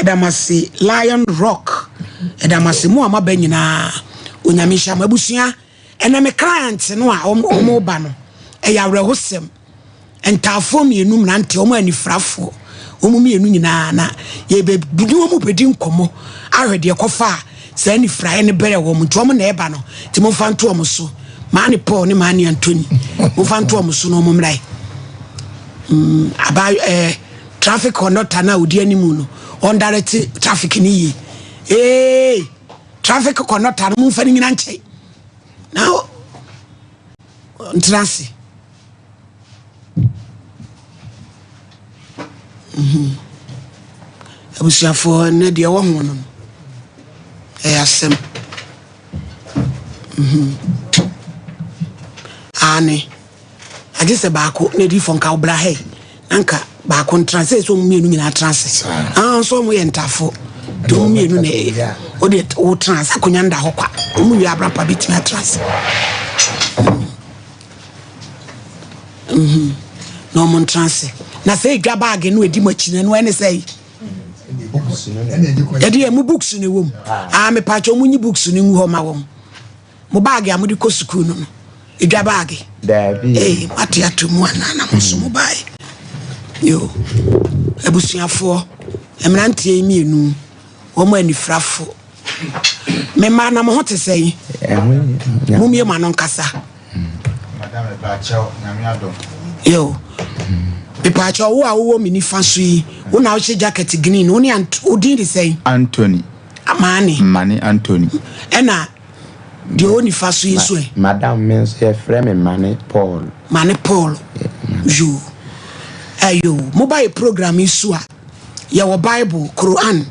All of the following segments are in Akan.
Ɛda mo ase Lion Rock. Ɛda mo ase mo a moaba nyinaa. Onyame nhyira mo abusua. Ɛnɛ me client no a wɔn ba no, ɛyɛ awerɛhosɛm. Ntaafoɔ mmienu mmeranteɛ, wɔn anifirafoɔ, wɔn mmienu nyinaa na yɛbɛdi wɔn bɛdi nkɔmmɔ ahwɛ deɛ kɔfa a saa anifiraeɛ no brɛ wɔn nti wɔn na ɛba no nti momfa nto wɔn so. Maane Paul ne Maane Anthony, momfa nto wɔn so na wɔn mmra. Aba traffic conductor na odi anim no, ɔndarete traffic no yie. Ee, traffic conductor no momfa no nyina nkyɛn na ntena ase. Abusuafoɔ, nnɛ deɛ ɛwɔ ho no ɛyɛ asɛm. Aane, agye sɛ baako na ɛdi fɔ nka wobra ha yi na nka baako ntena sɛ sɛ ɔmo mmienu nyinaa tena ase. Ah, nso ɔmo yɛ ntafo nti ɔmo mmienu na ɛyɛ wode wotena ase akonnwa nda hɔ kwa ɔmo wie abrapa bɛtumi atena ase na ɔmo ntena ase na sɛ edwa baage no edi mo akyi no ɛno ɛne sɛ yɛde yɛ mo books no ɛwɔ mu. Ah, mepaakyɛ ɔmo nyi books no ngu hɔ ma wɔn. Mo baage a mode kɔ sukuu no edwa baage. Daabi. Ee, mate ato mu anaa na mo nso mo bae. Yo, abusuafoɔ, mmeranteɛ yi mmienu, wɔn anifirafo. Me mma na mo ho te sɛn? Ɛho Mummie mo ano nkasa. Madam Mepaakyɛw, Nyame adom. Yo, mepaakyɛw wo a wowɔ me nifa so yi, wo na wohyɛ jacket green, wo ne wo din de sɛn? Anthony. Maane. Mane Anthony. Ɛna deɛ ɔwɔ nifa so yi nso ɛ? Madam, me nso yɛfrɛ me Mane Paul. Mane Paul. Yo. Ayo, moba yɛ program yi so a, yɛwɔ Bible, Quran,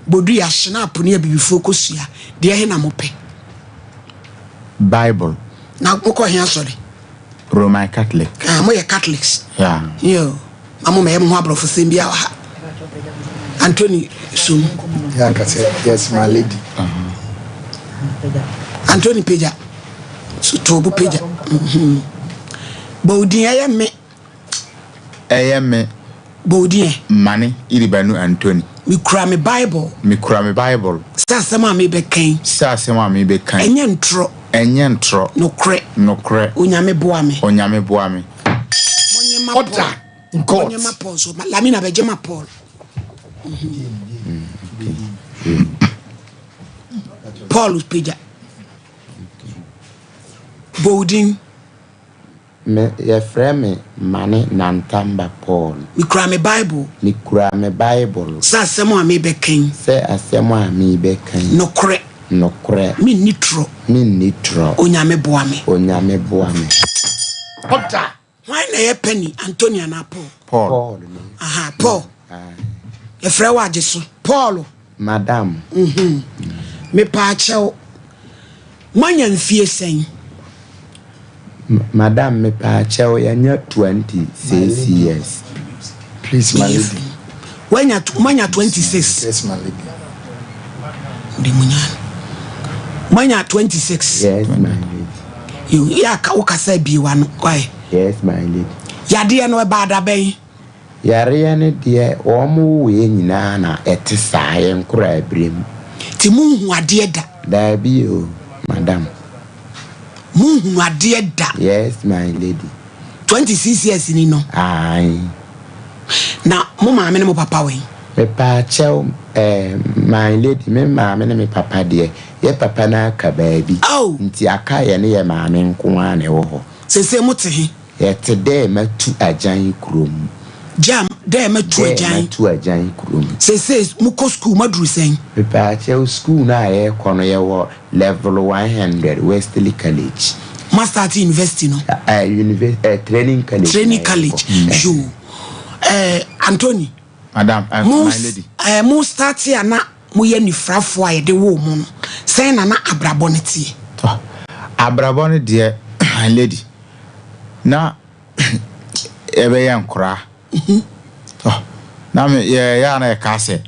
Bodua, Schnapp ne abibifoɔ kosua. Deɛ he na mopɛ? Bible. Na mokɔ he asɔre? Roman Catholic. Ah, moyɛ Catholics. Yeah. Yo, ma mo mɛyɛ mo ho aborɔfo sɛm bi a wɔ ha. Anthony sum. Yeah, I can say, yes, my lady. Anthony pagya. So to bo pagya. Bɔ wo din, ɛyɛ me. Ɛyɛ me. Bɔ wo din ɛ. Mane Iribanu Anthony. Mekura me Bible. Mekura me Bible. Sɛ asɛm a mebɛkan. Sɛ asɛm a mebɛkan. Ɛnyɛ ntorɔ. Ɛnyɛ ntorɔ. Nokorɛ. Nokorɛ. Onyame boa me. Onyame boa me. Monyɛ ma Order Paul. in court. Monyɛ ma Paul so. Lamina bɛgye ma Paul. Paul pagya. Bɔ wo din. Me yɛfrɛ me Mane Nantamba Paul. Mekura me Bible. Mekura me Bible. Sɛ asɛm a mebɛkan. Sɛ asɛm a mebɛkan. Nokorɛ. Nokorɛ. Menni torɔ. Menni torɔ. Onyame boa me. Onyame boa me. Order. Hwan na ɛyɛ Penny, Anthony anaa Paul? Paul. Paul ne. Aha, Paul. Yɛfrɛ wo agye so. Paul. Madam. Mepaakyɛw. Moanya mfie sɛn? Madam, mepaakyɛw yɛanya 26 years. Please, my lady. Wanya moanya 26. Yes, my lady. De munya. Moanya 26. Yes, my lady. Yo, ya ka wo kasa bie wa no. Why? Yes, my lady. Yadeɛ no ɛba adabɛn. Yareɛ no deɛ wɔn mo woeɛ nyinaa na ɛte saa yɛn koraa berɛ mu. Nti monhu adeɛ da. Daabi o, madam. Monhunu adeɛ da. Yes, my lady. 26 years ni no. Ae. Na mo maame ne mo papa wɛn? Mepaakyɛw, my lady, me maame ne me papa deɛ, yɛ papa no aka baabi. Oh. Nti aka yɛ ne yɛ maame nko ara na ɛwɔ hɔ. Sese mo te he? Yɛte dɛ matu agyan kurom. Jam dɛ matu Dɛ agyan. matu agyan kurom. Sese mokɔ school maduru sɛn? Mepaakyɛw, school no a yɛrekɔ no yɛwɔ level 100 Wesley College. Ma start university no. Training college. Training na yɛrekɔ. College. Yo. Anthony. Madam, Mo my lady. Mo start a na moyɛ nifrafoɔ a yɛde woo mo no. Sɛn na na abrabɔ no teɛ? Tɔ, abrabɔ no deɛ, my lady, na yɛbɛyɛ nkoraa. Tɔ, na me yɛ a na yɛka sɛ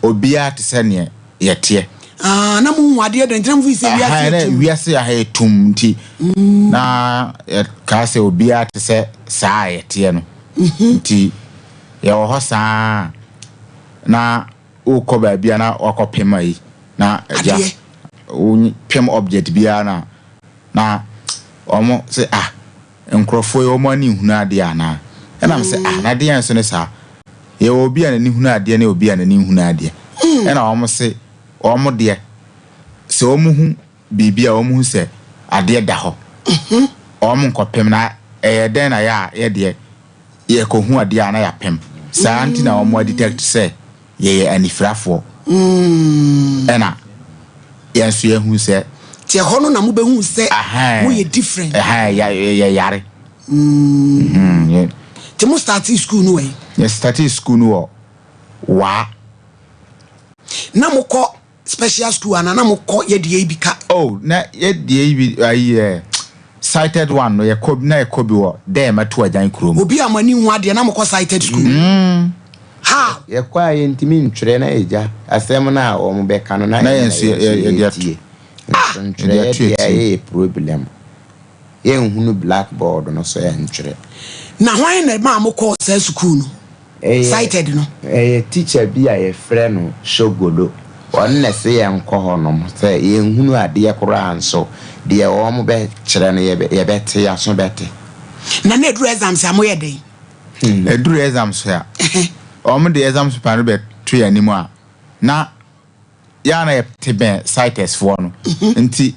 obiara te sɛ neɛ yɛteɛ. Ah, na mo hu adeɛ dɛn nti na mo fi sɛ wiase Aha, na yɛ tum. wiase aha yɛ tum nti na yɛka sɛ obiara te sɛ saa a yɛteɛ no. Nti yɛwɔ hɔ saa na Wokɔ baabi a na wakɔpem ayi na agya Adeɛ. Wopem object biara na na wɔn sɛ ah nkurɔfoɔ yi wɔn ani nhunu adeɛ anaa? Ɛna me sɛ ah na adeɛ nso ne saa. Yɛwɔ obi a n'ani hunu adeɛ ne obi a n'ani nhunu adeɛ. Ɛna wɔn se wɔn deɛ sɛ wɔn hu biribi a wɔn hu sɛ adeɛ da hɔ. Wɔn nkɔpem na ɛyɛ dɛn na yɛ a yɛ deɛ yɛkɔhu adeɛ a na yɛapem. Saa nti na wɔn adetect sɛ yɛyɛ anifirafoɔ. Ɛna yɛn nso yɛhu sɛ. Nti ɛhɔ no na mobɛhu sɛ moyɛ different. Ɛhɛn, yɛyare. Nti mo startee school no wɔ he? Yɛ startee school no wɔ Waa. Na mokɔ special school anaa na mokɔ yɛdeɛ yi bi ka? Oh, na yɛdeɛ yi bi ayi ɛ sighted one no yɛkɔ na yɛkɔ bi wɔ Dɛɛma Tuagyan kurom. Obi a mo ani nhu adeɛ na mokɔ sighted school? How? Yɛkɔ a yɛntumi ntwerɛ na yɛgya asɛm no a wɔn bɛka no na yɛn nso yɛtie. Nso ntwerɛeɛ deɛ ɛyɛ problem. Yɛnhunu blackboard no so yɛntwerɛ. Na hwan na ɛmaa mokɔɔ saa sukuu no? Sighted no? Ɛyɛ teacher bi a yɛfrɛ no Shogodo. Ɔno na ɛse yɛnkɔ hɔnom sɛ yɛnhunu adeɛ koraa nso deɛ wɔn bɛkyerɛ no yɛbɛte, yɛaso bɛte. Na na ɛduru exams a moyɛ dɛn? Ɛduru exams a, wɔn de exams paper no bɛto yɛn anim a, na yɛ a na yɛte bɛn CITES foɔ no nti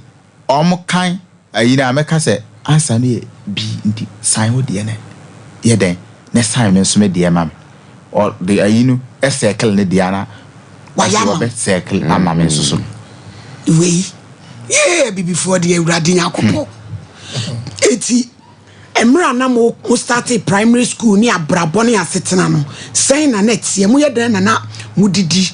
wɔn kan ayi no a mɛka sɛ ansa no yɛ bi nti sign wo deɛ no yɛ dɛn na sign me nso me deɛ ma me ɔde ayi no circle ne deɛ ana wayɛ ama ɔbɛ circle ama me nso so. Wei yee abibifoɔ deɛ Awurade Nyankopɔn eti. Mmerɛ a na mo mo startee primary school ne abrabɔ ne asetena no, sɛn na na ɛteɛ? Moyɛ dɛn na na modidi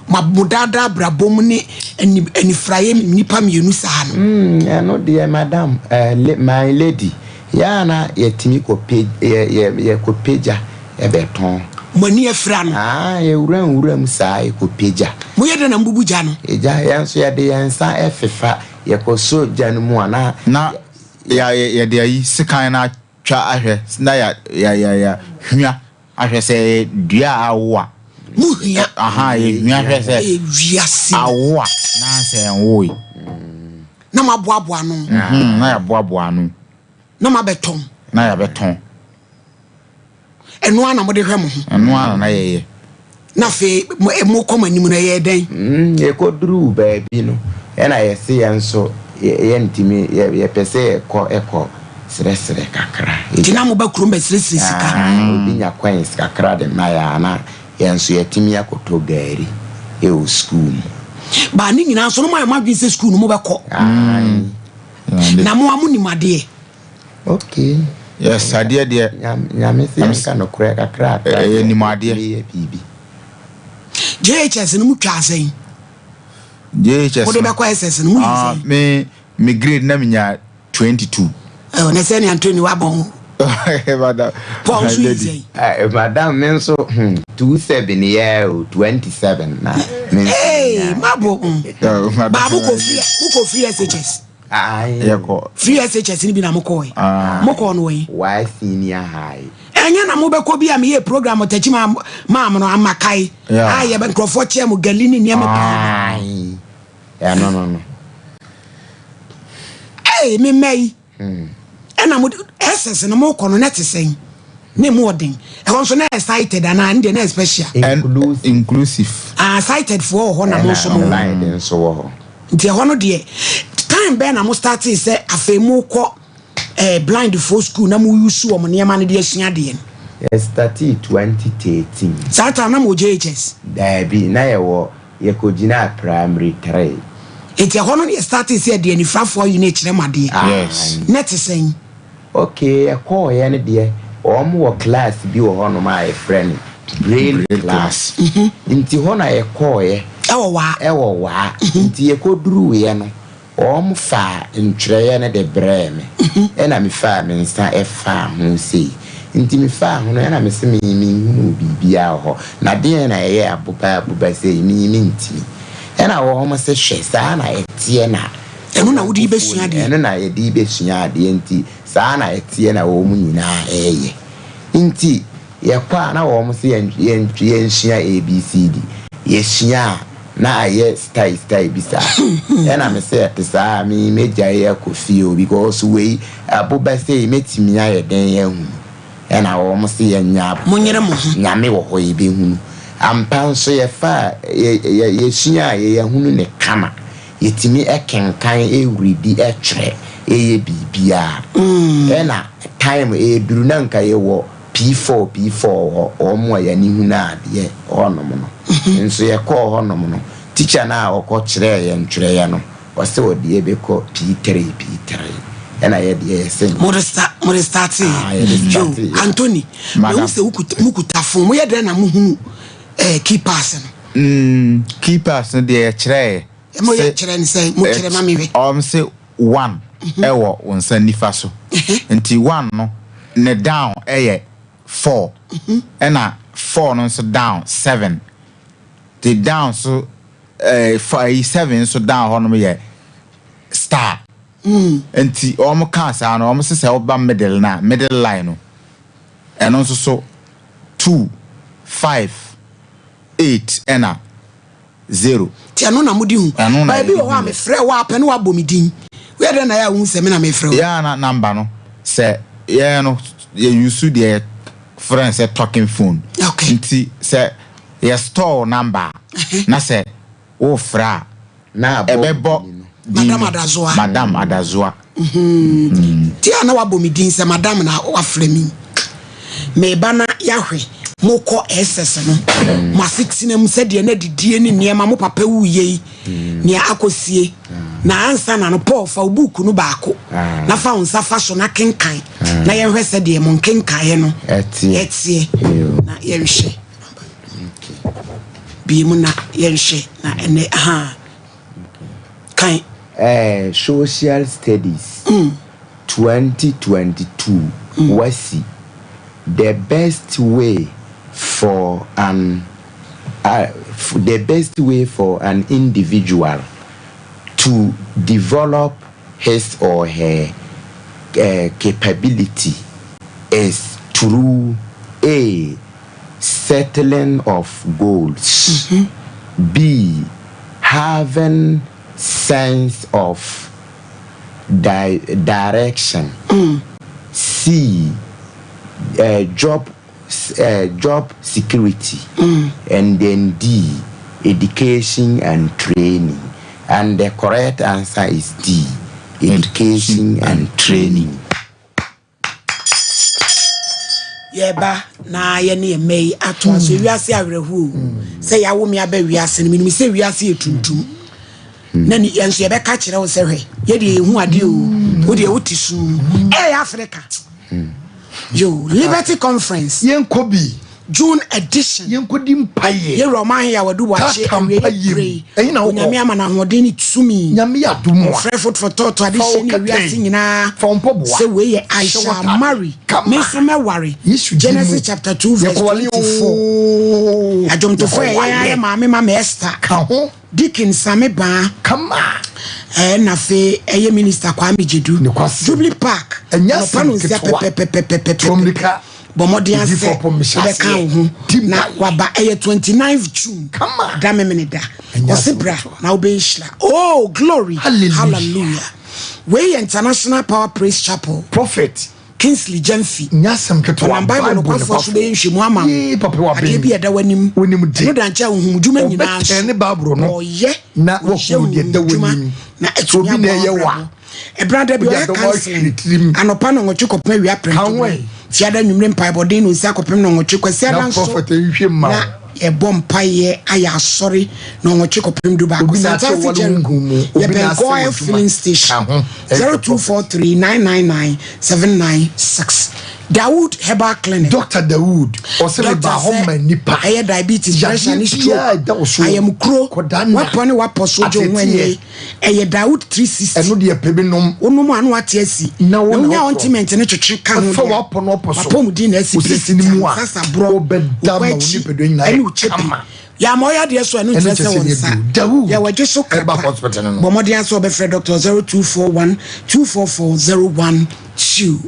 mo mo daadaa abrabɔ mu ne ani anifuraeɛ nnipa mmienu saa no? Mm, ɛno deɛ madam, eh, le, my lady, yɛ a na yɛtumi kɔ pe, yɛ, yɛ, yɛkɔ pagya bɛtɔn. Mo ani afira no? Ah, yɛwura nwura mu saa, yɛkɔ pagya. Moyɛ dɛn na mobubu gya no? Gya, yɛn nso yɛde yɛn nsa fefa, yɛkɔsɔ gya no mu a na. Na Ya yɛde ayi sekan no atwa ahwɛ na ya ya ya ya hua ahwɛ sɛ ɛyɛ dua a awo a. Mo hua. Aha yɛ hua hwɛ sɛ. Ɛyɛ wiase. Awo a na sɛ ɛnwoe. Na mo aboaboa ano. Na yɛaboaboa ano. Na mo abɛtɔn. Na yɛabɛtɔn. Ɛno ara na mode hwɛ mo ho. Ɛno ara na na yɛyɛ. Na afei mokɔ mo anim no, ɛyɛɛ dɛn? Yɛkɔduruu baabi no, ɛna yɛse yɛn nso yɛntumi, yɛpɛ sɛ yɛkɔ kɔ srɛsrɛ kakra. Nti na moba kurom bɛsrɛsrɛ sika? Aane, obi nya coins kakra de ma yɛn a, na yɛn nso yɛatumi akɔtɔ gari wɔ sukuu mu. But ne nyinaa nso no moayɛ mo adwene sɛ sukuu no mobɛkɔ? Aane. Na mo ara monim adeɛ? Okay. Yes, adeɛ deɛ. Nyame sɛ yɛnka nokorɛ kakra kakra. Ɛyɛ nim adeɛ. Yɛ biribi. JHS no mu twaa sɛn? JHS. Wode bɛkɔ SS no mu yi ah, sɛn? Me me grade na menya 22. Oh, na sɛ ne Anthony wabɔ ho. Madam. Paul nso yi sɛn? Eh, madam me nso hmm, 27 yɛ o 27 na me nso. Hey, mabo. Mm. Ba mo kɔ free, mo kɔ free SHS. Yɛkɔ. Free SHS no bi na mokɔe. Mokɔɔ no wɔ he? Why senior high? Ɛnyɛ na mobɛkɔ bi a meyɛɛ program wɔ Takyi ma maa mo no Amakae a yɛ nkurɔfoɔ kyɛɛ mo gali ne nneɛma pii. Ae, ɛno no no. Ei, me mma yi. Ɛna mo SS no mokɔ no na ɛte sɛn? Na emu ɔden. Ɛhɔ nso na ɛyɛ sighted anaa ɛno deɛ na ɛyɛ special? Inclusive. Inclusive. Ah, sighted foɔ wɔ hɔ na mo nso mo wɔ. Ɛna blind nso wɔ hɔ. Nti ɛhɔ no deɛ time bɛn na mo startee sɛ afei mo kɔ eh, blind foɔ school na mo use wɔn nneɛma no de asua adeɛ no? Yɛ startee 2013. Saa time na mo wɔ JHS? Daabi, na yɛwɔ, yɛkɔ gyinaa primary three. Nti ɛhɔ no na yɛ startee sɛ yɛde anifirafoɔ ayi no rekyerɛ mo adeɛ? Yes. Na ɛte sɛn? Ok, yɛkɔɔeɛ no deɛ, wɔn wɔ class bi wɔ hɔnom a yɛfrɛ no Braille class. Nti hɔ na yɛkɔɔeɛ. Ɛwɔ Waa? Ɛwɔ Waa. Nti yɛkɔduruuiɛ no, wɔn faa ntwerɛeɛ no de brɛɛ me. Ɛna mefaa me nsa faa ho sei. Nti mefaa ho no, ɛna mese me menhunuu biribiara wɔ hɔ. Na deɛn na ɛyɛ aboba aboba sei, me mentumi. Ɛna wɔn se hwɛ, saa na ɛteɛ na Ɛno na wode rebɛsua adeɛ. Ɛno na yɛde rebɛsua adeɛ nti saa na ɛteɛ na wɔn nyinaa reyɛ. Nti yɛkɔ a na wɔn se yɛnsua ABCD. Yɛsua a na ayɛ style style bi saa. Ɛna me sɛ ɛte saa a me mɛgyae akɔ fie o because wei aboba sei mɛtumi ayɛ dɛn ahunu. Ɛna wɔn se yɛnyɛ aboterɛ. Monyere mo ho. Nyame wɔ hɔ yɛbɛhunu. Ampa nso yɛfaa yɛ yɛ yɛsua a yɛahunu no kama. Yɛtumi kenkan, redi, twerɛ, yɛ biribiara. Ɛna time ɛreduru na nka yɛwɔ P4 P4 wɔ wɔn a yɛn ani hunu adeɛ hɔnom no. Nso yɛkɔɔ hɔnom no, tikya no a ɔkɔ kyerɛɛ yɛn twerɛeɛ no, ɔse ɔde yɛ bɛkɔ P3 P3. Ɛna yɛ deɛ yɛse nyɛ. Mode sta mode startee. Ah, yɛde Yo, startee. Anthony, mehu Madam. sɛ wokuta mokuta phone. Moyɛ dɛn na mohunu eh, key pass no? Mm, key pass no deɛ yɛkyerɛɛ. Mo yɛ Se kyerɛ ne sɛn? Mo kyerɛ ma me hwɛ. Ɔm se one ɛwɔ wo nsa nifa so. Nti one no ne down ɛyɛ four. Ɛna four no nso down seven. Nti down so ɛɛ four ɛyi seven nso down hɔ nom yɛ star. Nti wɔn kaa saa no wɔn se sɛ woba middle no a middle line no ɛno nso so two, five, eight ɛna zero. Nti ɛno na mode hu. Ɛno na Baabi yɛde wɔ hɔ a hu yɛ. mefrɛ wo a pɛ ne woabɔ me din. Woyɛ dɛn na ɛyɛ a wohu sɛ me na mefrɛ wo? Yɛ a na number no sɛ yɛn no yɛ use deɛ yɛfrɛ no sɛ talking phone. Okay. Nti sɛ yɛ store wo number a na sɛ wofrɛ a Na abɔ ɛbɛbɔ din no. din Madam no. Adazoa. Madam Adazoa. Nti a na wabɔ me din sɛ madam na wafrɛ me. Meba na yɛahwɛ mokɔ SS no mo asetena mu sɛdeɛ na didie ne nneɛma mo papa wuyɛ yi nea akɔsie na ansa na no Paul fa wo buuku no baako na fa wo nsa fa so na kenkan na yɛnhwɛ sɛdeɛ mo nkenkaeɛ no Ɛteɛ. ɛteɛ na yɛnhwɛ bie mu na yɛnhwɛ na ɛnɛ aha kan. Eh, Social Studies 2022 WASSCE The best way for an the best way for an individual to develop his or her capability is through A. Settling of goals, B. Having sense of di direction, C. Job job security, and then D. Education and training. And the correct answer is D. Education and training. Yɛba na yɛne yɛn mma yi atoa so. Wiase awerɛhoɔ o. Sɛ yɛawo me aba wiase no, menim sɛ wiase yɛ tuntum. Na ni yɛn nso yɛbɛka kyerɛ wo sɛ hwɛ, yɛdeɛ yɛhu adeɛ o. Wo deɛ wote sum. Ɛyɛ Africa. Yo, Liberty Conference. Yɛnkɔ bi. June edition. Yɛnkɔdi mpaeɛ. Yɛwura ɔman he a wadu wakye Tata awie mpaeɛ mu. bere yi. Ɛhe na wokɔ? Onyame ama no ahoɔden ne tumi. Nyame yɛ adom a. Ɔfrɛ foforɔ tɔɔtɔ ade Fa wo hyɛ ne wiase kɛtɛn. nyinaa. Fa wo mpaboa. Sɛ wei yɛ Hyɛ Aisha w'atade. marry. Kama. Me nso mɛware. Yesu din mu. Genesis chapter 2 verse Yɛkɔwale 24. oo. Adwomtofoɔ yɛ yɛn ayɛ Yɛkɔwale. maame ma me Esther. Ka ho. Deacon Same Baa. Kama. Ɛna afei ɛyɛ Minister Kwame Gyedu. Nokwasɛm. Jubilee Park. Ɛnyɛ Anɔpa asɛm no nsia ketewa. pɛpɛpɛpɛpɛpɛ. Tuo mmirika. Bɔ mmɔden Odiyifoɔ asɛ pɔ mehyɛ wobɛka aseɛ. wo ho Di na mpaeɛ. waba. Ɛyɛ 29th June. Kama. Da memene da. Ɛnyɛ Ɔse asɛm bra ketewa. na wobɛnhyira. Oh glory. Hallelujah. Hallelujah. Wei yɛ International Power Praise Chapel. Prophet. Kingsley Gyamfi. Nyɛ asɛm ketewa. Ɔnam Bible nokwafoɔ so bɛyɛ nhwɛmu ama wo. Yee, papa wa Adeɛ ben. bi a ɛda w'anim. Wonim de. Ɛno da nkyɛn honhom dwuma nyinaa Ɔbɛtɛn so. ne Bible no. Ɔyɛ. Na Ɔyɛ wahunu deɛ ɛda honhom dwuma w'anim. na Sɛ atumi obi na aboa ɛyɛ wo a, w'abrabɔ. Ɛberɛ da bi wode ɔyɛ adɔm counseling. ahwiri tirim. Anɔpa nnɔnwɔtwe kɔpem awia Ka ho prɛnto ɛ. Fiada anwummere mpaebɔden no nsia kɔpem nnɔnwɔtwe. Kwasiada Na nso prophet nhwɛ mma na wo. yɛbɔ mpaeɛ ayɛ asɔre nnɔnwɔtwe kɔpem 11. Obi na akyɛ Santase wɔ ne Jericho, honhom mu. Obi yɛbɛn na asɛ wɔ Goil adwuma. filling station. Ka ho. Ɛyɛ 0243 999 796. Dawood Herbal Clinic. Doctor Dawood, ɔsɛ me Doctor ba hɔ sɛ ma nipa. ɛyɛ diabetes, Yadeɛ pressure ne biara stroke. ɛda wo so. Ayamkuro, Kɔda nna. wapɔ ne wapɔ so gye wo ho Ateteɛ. ani. Ɛyɛ Dawood 360. Ɛno deɛ pɛ bi nom. Wonom a na wate asi. Na wo Na na wonya wokorɔ. ointment ne twetwe ka ho Ɛfa deɛ. w'apɔ no ɔpɔ so. W'apɔmuden na asi Wo sisi no mu a, sasa borɔ, wobɛda wo ma wo akyi, nipadua nyinaa ɛne yɛ wo kyɛpi. kama. Yɛama ɔyɛ adeɛ so ɛno Ɛno nkyerɛ nkyerɛ sɛ sɛ wɔn ɛnyɛ nsa. duru. Dawood Yɛwɔ adwo so Herbal krapa. Hospital no no. Bɔ mmɔden asɛ wɔbɛfrɛ Dr. 0241 244 012.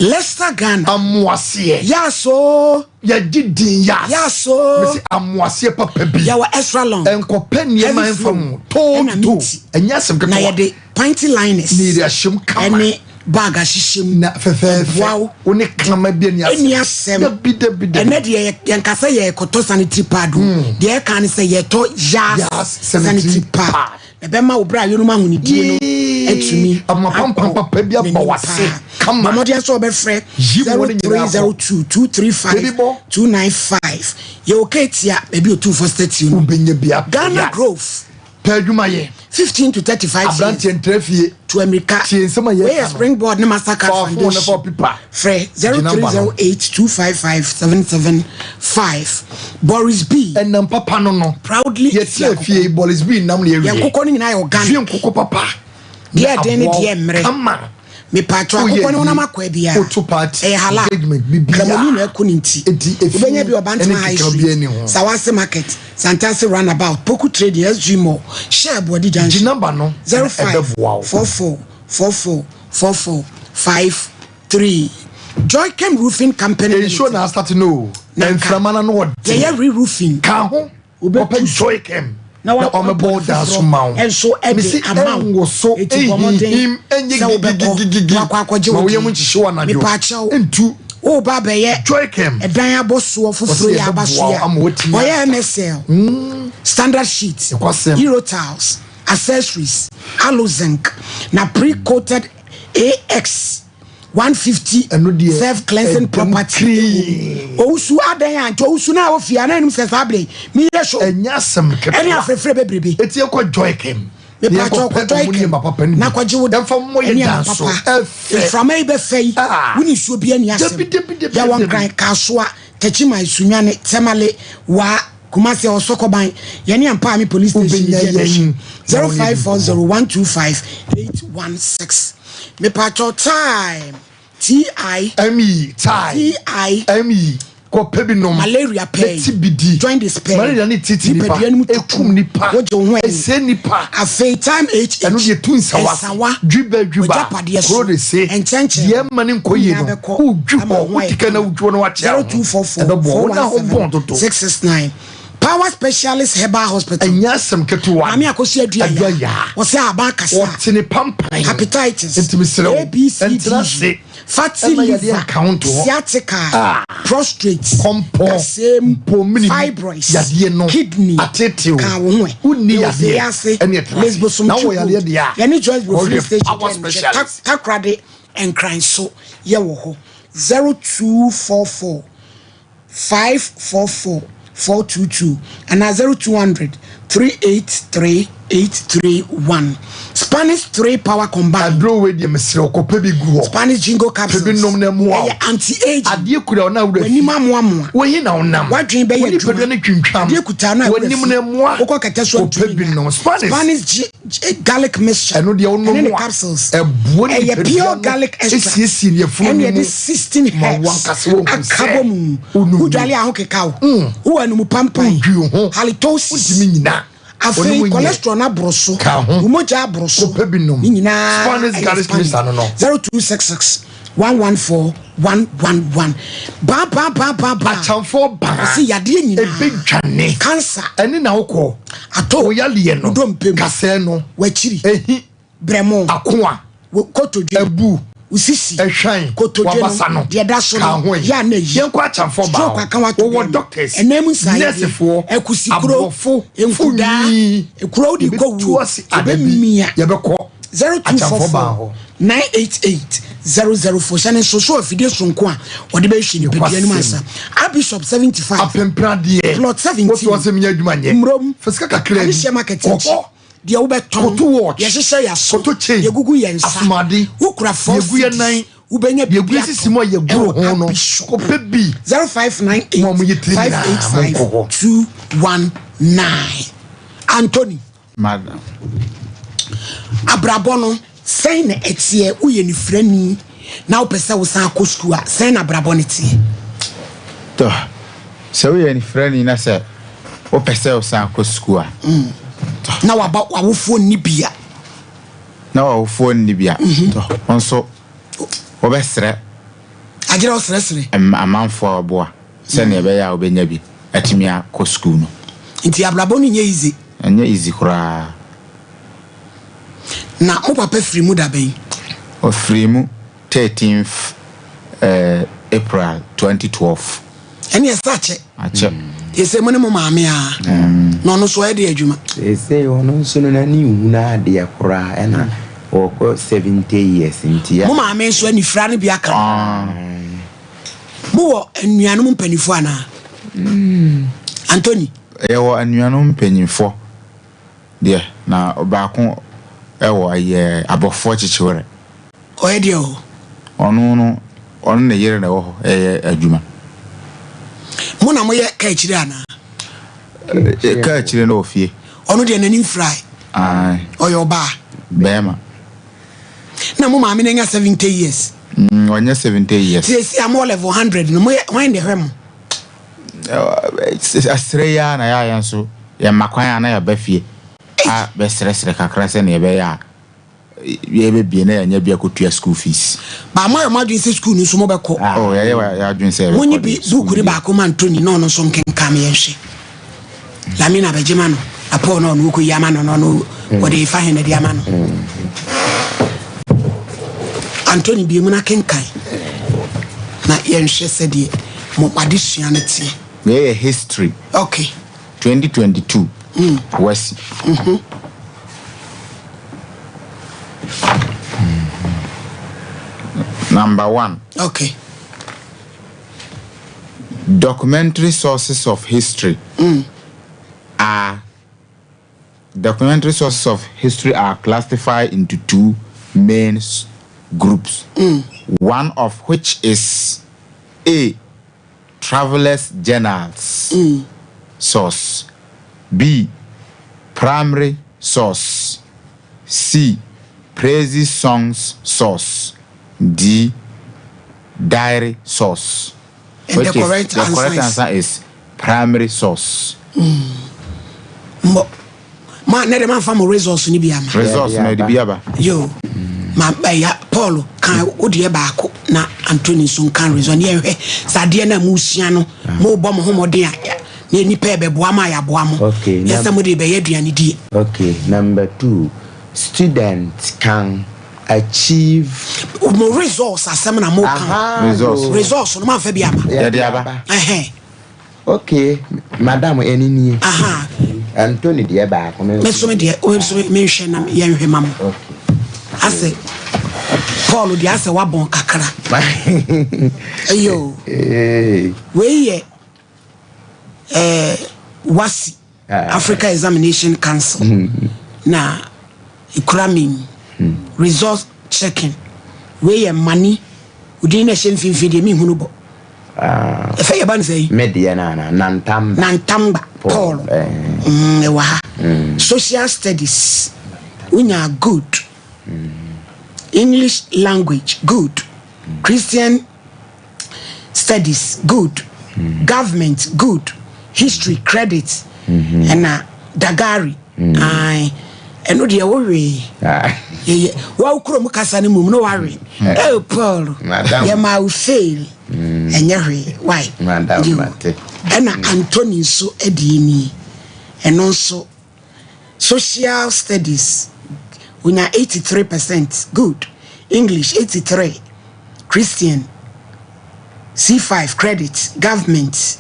Leicester Ghana. Amoaseɛ. Yas o. Yɛgye din yas. Yas o. Mesi amoaseɛ papa bi. Yɛwɔ extra long. Nkɔpɛ nneɛma Heavy mfa flow. mu. Too Ɛna to. meat. Ɛnyɛ asɛm Na ketewa. yɛde panty liners. Ne yɛde ahyɛm kama. Ɛne bag ahyehyɛ mu. Na fɛfɛɛfɛ. Ɛboa wo. Wo ne kraman bi ani asɛm. Ɛni asɛm. Dabi dabi dabi. Ɛnɛ deɛ yɛnka sɛ yɛkɔtɔ sanitary pad o. Deɛ ɛka ne sɛ yɛtɔ yas Yas sanitary sanitary pad. pad. Ɛbɛma wo berɛ a yɛnom ahonidie no Yee. atumi Ama pampam akɔ papa bi aba n'anim w'ase. paa. Kama. Bɔ mmɔden sɛ wɔbɛfrɛ Yi wo ne nyinaa kɔ. 0302 235 Baby bɔ. 295. Yɛwɔ Ketia, baabi Otumfoɔ statue no. Wobɛnya bi atɔ Ghana yas. Grove. Pɛ adwuma yɛ. 15 to 35 years. Aberanteɛ ntra fie. To Amerika. Tie nsɛm a yɛka Wei yɛ no. Springboard ne Mastercard Fa phone ne Foundation. fa paper. Frɛ Gye number no. 0308 255 775. Boris B. Ɛnam papa no no. Proudly Yɛte Efi afie yi, Boris B nam na yɛwie. Yɛn nkokɔ no nyinaa yɛ organic. Fie nkokɔ papa. Deɛ ɛden ne Aboa wo deɛ mmerɛ. Kama. Mepatwo Woyɛ akokɔ ne honam yie. akɔ abia. Woto party, Ɛyɛ halal. engagement, biribiara. Kramoni na ɛko ne nti. Enti efi Wobɛnya bi wɔ Bantama ɛne High kekra Street, biara nni ho. Sawase Market, Santase Runabout, Poku Trading, SG Mall, Shell Boadi Junction. Gye number no na 05 ɛbɛboa wo. 44 44 44 53. Joychem Roofing Company Nsuo Limited. na asate no o. Na nka Mframa no ano ɔden. Yɛyɛ re-roofing. Ka ho. Wobɛtu Kɔpɛ so. Joychem. Na Na ɔmmɛbɔ wo dan so ma wo. nso de Mese ama wo. ɛnwo so, Enti bɔ mmɔden ɛnhinhim, ɛnyɛ sɛ wobɛkɔ gigigigigi. na wakɔ akɔgye Ma wo wo yam deɛ. nhyehye wo anadwo. Mepaakyɛw, Ntu. woba abɛyɛ Joychem. ɛdan abɔsoɔ foforɔ Ɔse yi aba so yɛbɛboa yi wo ama a, woatumi ɔyɛ asa. MSL, standard sheet, Nokwasɛm. Euro tiles, accessories, alu zinc, na pre-coated AX 150 Ɛno deɛ, self cleansing ɛdɛm property. kirii. Owusu adan a nti owusu na ofie a na anim sɛ saa bere yi, meyɛ show. Ɛnyɛ asɛm ketewa. Ɛne afrɛfrɛ bebrebe. Eti yɛnkɔ Joychem. Mepatwa kɔ Yɛnkɔpɛ ɔmo nneɛma papa no Joychem bi. na kɔgye wo Yɛmfa mmɔ yɛn nneɛma dan so. papa. Ɛfɛ. Mframa yi bɛfɛ yi, Ah. wo ne nsuo bi ani asɛm. Dabi, dabi, dabi, Yɛwɔ dabi. Nkran, Kasoa, Techiman, Sunyani, Tamale, Wa, Kumasi, Ɔsɔkɔban, yɛne Ampaame Police Station Wobɛnya di yɛn. akyi. Na wo ne yɛn di nkɔmmɔ. 0540 125 816. Mepatwa time. T I M E tie. T I M E kɔpɛ bi nom. Malaria pɛɛ. Ti bi di. Jaundice pɛɛ. Malaria ne titi nipa. Nipadua no mu tutu. Ekum nipa. Wogye wo ho ani. Ɛsɛ nipa. Afei time H H. Ɛno deɛ tu nsawa. Nsawa. Dwiba dwiba. W'agyapadeɛ so. Kuro de se. Nkyɛnkyɛn. Deɛ ɛma ne nkɔ yie no. Nyinaa bɛkɔ Wodwi ama hɔ. wo ho ayɛ Wodi kan na kama. wodwi hɔ na wakyea wo ho. 0244 Ɛbɛboa wo. Na ho 417 bɔn dodo. 669. Power Specialist Herbal Hospital. Ɛnyɛ asɛm ketewa. Maame Akosi Aduaya. Aduaya. Wɔsɛ aban kasa. Wɔte ne pampan. Hepatitis. Nti mesrɛ wo. A B C D. Ɛntena ase. Fatty Ɛma yadeɛ liver. nka wo nto hɔ. Sciatica. Ah. Prostrate. Kɔmpɔ. Kasem. Mpomini. Fibroids. Yadeɛ no. Kidney. Atetew. Ka wo ho ɛ. Wonni Yɛwɔ yadeɛ. Seyase. Ɛne ɛtena ase. Lesbosom Na wowɔ Chukwu. yadeɛ deɛ a. Yɛne Joyce Bro Kɔhwɛ Filling Station. Power deɛ no, Specialist. Takoradi Nkran so yɛwɔ hɔ. 0244 544 422 anaa 0200 383 831. Spanish 3 Power Combined. Aduro wei deɛ mesrɛ wo kɔpɛ bi gu hɔ. Spanish Jingo Capsules. Pɛ bi nom na ɛmmoa wo. Ɛyɛ anti-aging. Adeɛ kura wo na awura fi. W'anim amoamoa. Wohe na wonam. W'adwene bɛyɛ Wo adwuma. nipadua no twintwam. Adeɛ kuta no a awura W'anim fi. no ɛmmoa. Wokɔ kɛtɛ so Kɔpɛ antumi bi nna. nom. Spanish. Spanish garlic mixture. Ɛno deɛ wonom Ɛne ne a, capsules. ɛboa Ɛyɛ nipadua pure no, garlic extract. ɛsiesie ne yafunu Ɛne no yɛde mu. 16 Ma herbs wankasa woahu sɛ aka bɔ mu. wonom Wodwale a ho keka wo. Wowɔ anum pampan. Wodwi wo ho. Halitosis. Wontumi nnyina. Afei Ɔne wo nyɛ. cholesterol no aboro so. Ka ho. Wo mogya aboro so. Kɔpɛ bi nom. Ne nyinaa Spanish ɛyɛ garlic Spanish. mixture no no. 0266 114 111. Ba ba ba ba ba. Akyamfoɔ baa. Ɔse yadeɛ nyinaa. Ɛbɛdwane. Cancer. Ɛne na wokɔ. Ato. Wo yadeɛ no. Wo dompe mu. Kasɛɛ no. W'akyiri. Ehi. Brɛmo. Akoa. Wo kotodwe. Abu. Wo sisi. Ɛhwan. Kotodwe no. Wabasa no. Deɛ da so Ka no. ho yi. Yɛ a na yi. Yɛnkɔ akyamfoɔ baa Stroke hɔ. aka wato Wɔwɔ dɛm. doctors. Ɛnam mu nsa yadeɛ. Nursefoɔ. Akusikuro. Aborɔfo. Nkudaa. Funyi. Ekuro de kɔ Yɛbɛtu wuo. ase ada bi. Yɛbɛmia. Yɛbɛkɔ. Akyamfoɔ baa 0244 hɔ. 988 004. Hyɛ ne nso so afidie sonko a wɔde bɛhwɛ nipadua no mu ansa. Archbishop 75. Apempradeɛ. Plot 17. Wotu asɛm nyɛ adwuma nyɛ. Mmrom. Fa sika kakra bi. Adehyɛ market Kɔ akyi. hɔ. Deɛ wobɛtɔn. Kɔto watch. Yɛhyehyɛ yɛ aso. Kɔto chain. Yɛgugu yɛn nsa. Asomade. Wokura 4 Yɛgu yɛn nan. cedis. Wobɛnya Deɛ egu biribi esisi mu a yɛgoro ɛwɔ ho no. Archbishop. Kɔpɛ bi. 0598 Mo a moyɛ tiri nyinaa, 585 monkɔ hɔ. 219. Anthony. Madam. Abrabɔ no sɛn na ɛteɛ? Woyɛ nifirani na wopɛ sɛ wosan akɔ sukuu a, sɛn na abrabɔ no teɛ? Tɔ, sɛ woyɛ nifirani na sɛ Wopɛ sɛ wosan kɔ sukuu a. Na waba w'awofoɔ nni bi a. Na w'awofoɔ nni bi a. Wo nso wobɛsrɛ. Agyerɛ wosrɛsrɛ. Amanfoɔ a wɔboa sɛdeɛ ɛbɛyɛ a wobɛnya bi atumi akɔ sukuu no. Nti abrabɔ no nyɛ easy. Ɛnyɛ easy koraa. Na mo papa firi mu da bɛn? Ɔfirii mu 13th April 2012. Ɛne ɛsɛ akyɛ. Akyɛ. Ɛsɛ mo ne mo maame a. Na ɔno nso ɔyɛ de adwuma. Ɛsɛ ɔno nso no n'ani nhunu adeɛ koraa ɛna ɔkɔ 70 years nti ya. Mo maame nso anifira no bi aka. Mo wɔ anuanom mpanyinfoɔ anaa? Anthony. Yɛwɔ anuanom mpanyinfoɔ deɛ na baako ɛwɔ ɛyɛ abɔfoɔ kyekyewerɛ. Ɔyɛ deɛ o. Ɔno no, ɔno ne yere na ɛwɔ hɔ ɛyɛ adwuma. Mo na moyɛ kaa akyire anaa? Kaa akyire no wɔ fie. Ɔno deɛ n'ani mfirae. Ae. Ɔyɛ ɔbaa. Bɛrima. Na mo maame no anya 70 years. Ɔnyɛ 70 years. Seesei a mowɔ level 100 no, moyɛ hwan na ɛhwɛ mo? Asrɛ yi ara na yɛayɛ nso yɛma kwan a na yɛaba fie a bɛsrɛsrɛ kakra sɛnea ɛbɛyɛ a yɛbɛbie na yɛanya bi akɔtua school fees. Ba moayɛ mo adwene sɛ school no nso mobɛkɔ? Oh, yɛayɛ yɛn adwene sɛ yɛbɛkɔ. Monyi bi buuku no baako ma Ntoni na ɔno nso nkenkan ma yɛnhwɛ. Lamina bɛgye ma no, na Paul na ɔno ɔkɔyi ama no na ɔno wɔde fa he na de ama no. Antoni bie mu na kenkan na yɛnhwɛ sɛdeɛ mo adesua no teɛ. Wei yɛ history. Okay. 2022 wasi. Number one. Okay. Documentary sources of history are documentary sources of history are classified into two main groups. One of which is A. Travelers journals source. B. Primary source. C. Praise songs source. D. Diary source. And Which the correct is, the answer correct is answer is primary source. Mo ma ne de ma fa mo results ni bi ama. Results no de bi aba. Yo. Ma ya Paul kan wo deɛ baako na Anthony nso nka result ne yɛhwɛ sɛ adeɛ no a musua no mo bɔ mo ho mmɔden a na nipa ɛbɛboa ma yɛaboa mo. Okay, Yɛ sɛ mo de bɛyɛ aduane die. Okay, number two, students can achieve. Mo results asɛm na mo ka. Results. Results no ma fa bi ama. Yɛde aba. Ɛhɛn. Okay, madam ɛni nie. Aha. Anthony deɛ baako. Me nso me deɛ, me nso me nhwɛ na yɛnhwɛ ma mo. Okay. Asɛ Paul deɛ asɛ wabɔn kakra. Eyo. Wei yɛ WASSCE Africa Examination Council na ekura mi result checking. Wei yɛ money. Odin na ɛhyɛ mfimfini deɛ mi nhunu bɔ. Ɛfɛ yɛ ba ne sɛ yi. Me deɛ na na Nantamba. Nantamba Paul. Ɛwɔ ha. Social studies. Wonya good. English language good. Christian studies good. Government good. History credit. Ɛna Dagari. Ae. Ɛno deɛ wowe. Yɛyɛ wa kurom kasa no mum na wawe. Oh Paul. Yɛ ma wo fail. Ɛnyɛ hwee. Why? Ɛna Anthony nso ɛdeɛ nie. Ɛno nso social studies wonya 83% good. English 83. Christian C5 credit. Government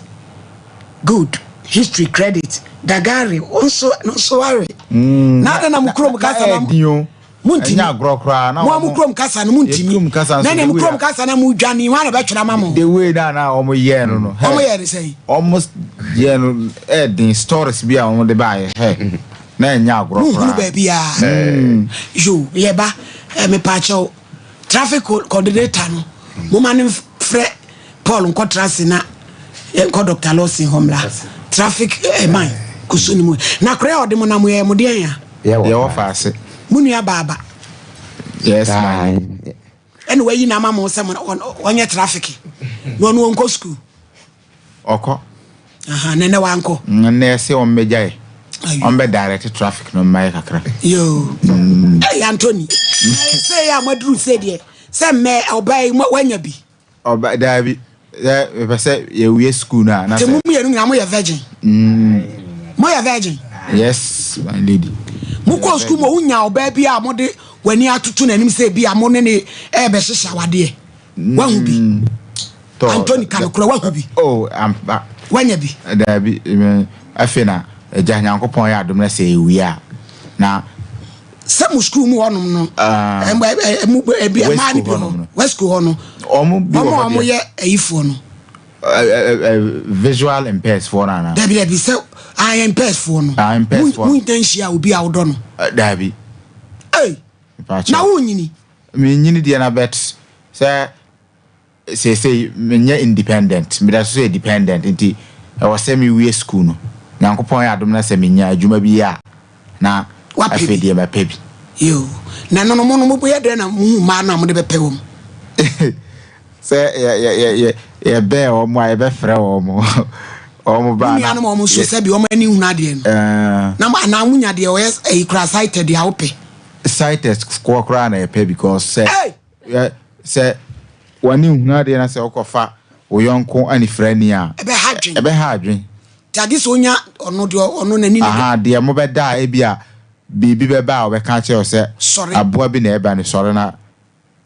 good. History credit. Dagari nso nso ware. Na na mo kurom kasa na muntimi. Ɛnyɛ agorɔ koraa na mo a mo kurom kasa no muntimi. Yɛ kurom kasa nso Na na mo kurom kasa na mo dwane hwan na bɛtwerɛ ama mo. The way na na wɔn yɛ no no. Wɔn yɛ ne sɛn? Wɔn yɛ no ɛɛden stories bi a wɔn de baayɛ hɛ na ɛnyɛ agorɔ Mo nhunu koraa. baabi a. Yo yɛba mepaakyɛw traffic coordinator no mo ma ne frɛ Paul nkɔtra ase na nkɔ Dr. Lawson hɔ mmra. Traffic man koso ne mu. Na koraa a ɔde mo nam yɛ mo deɛn a? Yɛwɔ faase. Mo nua baaba. Yes my. Ɛna wayi na ama mo sɛ mo ɔnyɛ traffic. Na ɔno ɔnkɔ school. Ɔkɔ. Aha, na ɛnɛ wankɔ. Nnɛ sɛ ɔmmɛgya yɛ. Ɔmbɛ direct traffic no mma yɛ kakra. Yoo. Ɛy Anthony. Sɛ yɛ a moaduru sɛ deɛ sɛ mmɛ ɔbaa yi wanya bi. Ɔba daabi sɛ mepɛ sɛ yɛwie school no a na sɛ. Te mo mmienu nyinaa moyɛ virgin. Moyɛ virgin. Yes my lady. Mokɔɔ school mu wonya ɔbaa bi a mode w'ani atoto n'anim sɛ bi a mo ne ne ɛɛbɛhyehyɛ awadeɛ. Wahu bi. Anthony ka nokorɛ wahu bi. Oh ampa. Wanya bi. Daabi afei na agya Nyankopɔn yɛ adom na sɛ yɛwie a na. Sɛ mo sukuu mu hɔnom no. Ebi mmaa no bi hɔ West school hɔ no. Wɔn bi wɔ hɔ deɛ. Wɔn a wɔyɛ ayifoɔ no. Visual impaired foɔ no anaa. Dabi dabi sɛ ayɛ impaired foɔ no. Ah impaired foɔ. Mo nta nhyia obi a wodɔ no. Dabi. Ei na wo nyini. Me nyini deɛ na but sɛ seesei menyɛ independent, meda so yɛ dependent nti ɛwɔ sɛ mewie sukuu no. Nyankopɔn yɛ adom na sɛ menya adwuma bi yɛ a na afei deɛ mapɛ bi. Yoo, na ɛno no mo no moyɛ dɛn na mohu mmaa no a mode bɛpɛ wɔn? Sɛ yɛbɛn wɔn a yɛbɛfrɛ wɔn, wɔn ba na. Mo nuanom a wɔn nso sɛbi wɔn ani nhunu adeɛ no, na anaa monya deɛ ɔyɛ ɛyi koraa sighted deɛ a wopɛ. Sighted koraa na yɛpɛ because sɛ. Yɛ sɛ w'ani nhunu adeɛ na sɛ wokɔfa wo yɔnko anifirani a, Ɛbɛha adwen. ɛbɛha adwen. Nti agye sɛ onya ɔno deɛ ɔno n'ani no. Ahaa, deɛ mobɛda a ebia biribi bɛba a ɔbɛka akyerɛ wo sɛ Sɔre. aboa bi na ɛreba no, sɔre na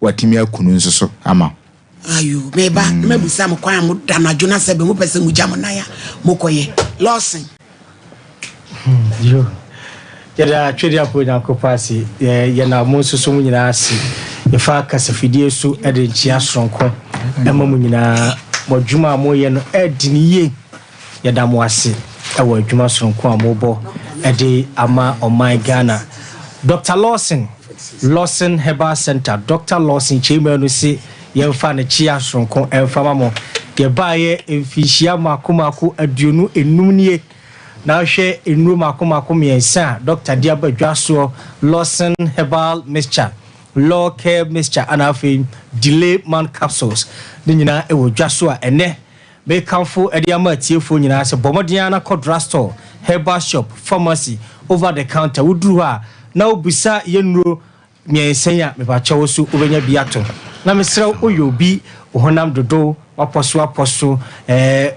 watumi aku no nso so ama wo. Ayo, meba na mabisa mo kwan a moda anadwo na sɛ bɛ mopɛ sɛ mogya mo nan a mokɔyɛ. Lawson. Yo. Yɛda Twedeafoɔ Nyankopɔn ase. Yɛna mo nso so mo nyinaa ase. Yɛfa kasafidie so de nkyea soronko ma mo nyinaa. Mo adwuma a moyɛ no ɛdi ne yie. Yɛda mo ase wɔ adwuma soronko a mobɔ de ama ɔman Ghana. Dr. Lawson, Lawson Herbal Center, Dr. Lawson Kyei-Manu se Yɛmfa ne kyea soronko mfa ma mo. Yɛbaeɛ mfinhyia mmaako mmaako 25 nie, na wohwɛ nnuro mmaako mmaako mmiɛnsa a dɔkta de aba dwa soɔ, Lawson Herbal Mixture, Law Care Mixture ɛna afei Delay Man Capsules, ne nyinaa wɔ dwa so a ɛnnɛ mekamfo de ama atiefoɔ nyinaa sɛ bɔ mmɔden ara na kɔ drugstore, herbal shop, pharmacy, over the counter, woduru hɔ a na wobisa yɛn nnuro Mmiɛnsa yi a mepakyɛ wo so wobɛnya bi ato. Na mesrɛ wo woyɛ obi wo honam dodo wapɔso apɔso ɛɛ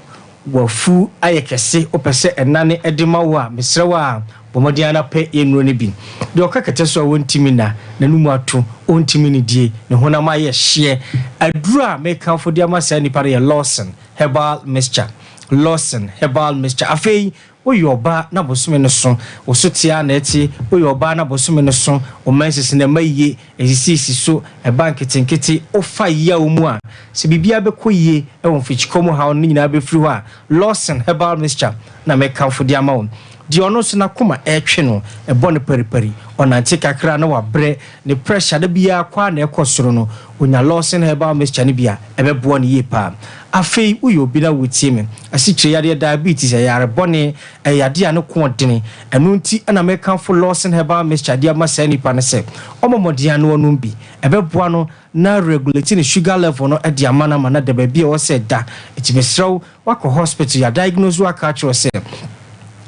wafu ayɛ kɛse wopɛ sɛ ɛnane de ma wo a mesrɛ wo a bɔ mmɔden ara na pɛ yɛ nnuro no bi. Deɛ ɔka kɛtɛ so a wɔntumi nna, n'anum ato, ɔntumi nnidie, ne honam ayɛ hyeɛ. Aduro a mekamfo de ama saa nipa no yɛ Lawson Herbal Mixture. Lawson Herbal Mixture. Afei Woyɛ ɔbaa na bosome no so, wo so te ara na ɛte, woyɛ ɔbaa na bosome no so, wo menses no ɛma yie, ɛsisiisi so, ɛba nketenkete, wofa yaw mu a, sɛ biribiara bɛkɔ yie wɔ mfikyikɔ mu haw no ne nyinaa bɛfiri hɔ a, Lawson Herbal Mixture na mekamfo de ama wo. Deɛ ɔno nso n'akoma ɛretwe no, ɛbɔ no paripari, ɔnante kakra na wabrɛ, ne pressure da biara kɔ ara na ɛkɔ soro no, ɔnya Lawson Herbal Mixture no bi a, ɛbɛboa no yie paa. Afei woyɛ obi na woretie me, asikyire yadeɛ, diabetes, ɛyɛ yare bɔne, ɛyɛ yadeɛ a ne ko ɔdene. Ɛno nti na mekamfo Lawson Herbal Mixture de ama saa nipa no sɛ ɔmmɔ mmɔden ara na ɔnom bi. Ɛbɛboa no na regulate ne sugar level no de ama no ama no ada baabi a ɛwɔ sɛ ɛda. Nti mesrɛ wo, woakɔ hospital, yɛadiagnose wo aka akyerɛ wo sɛ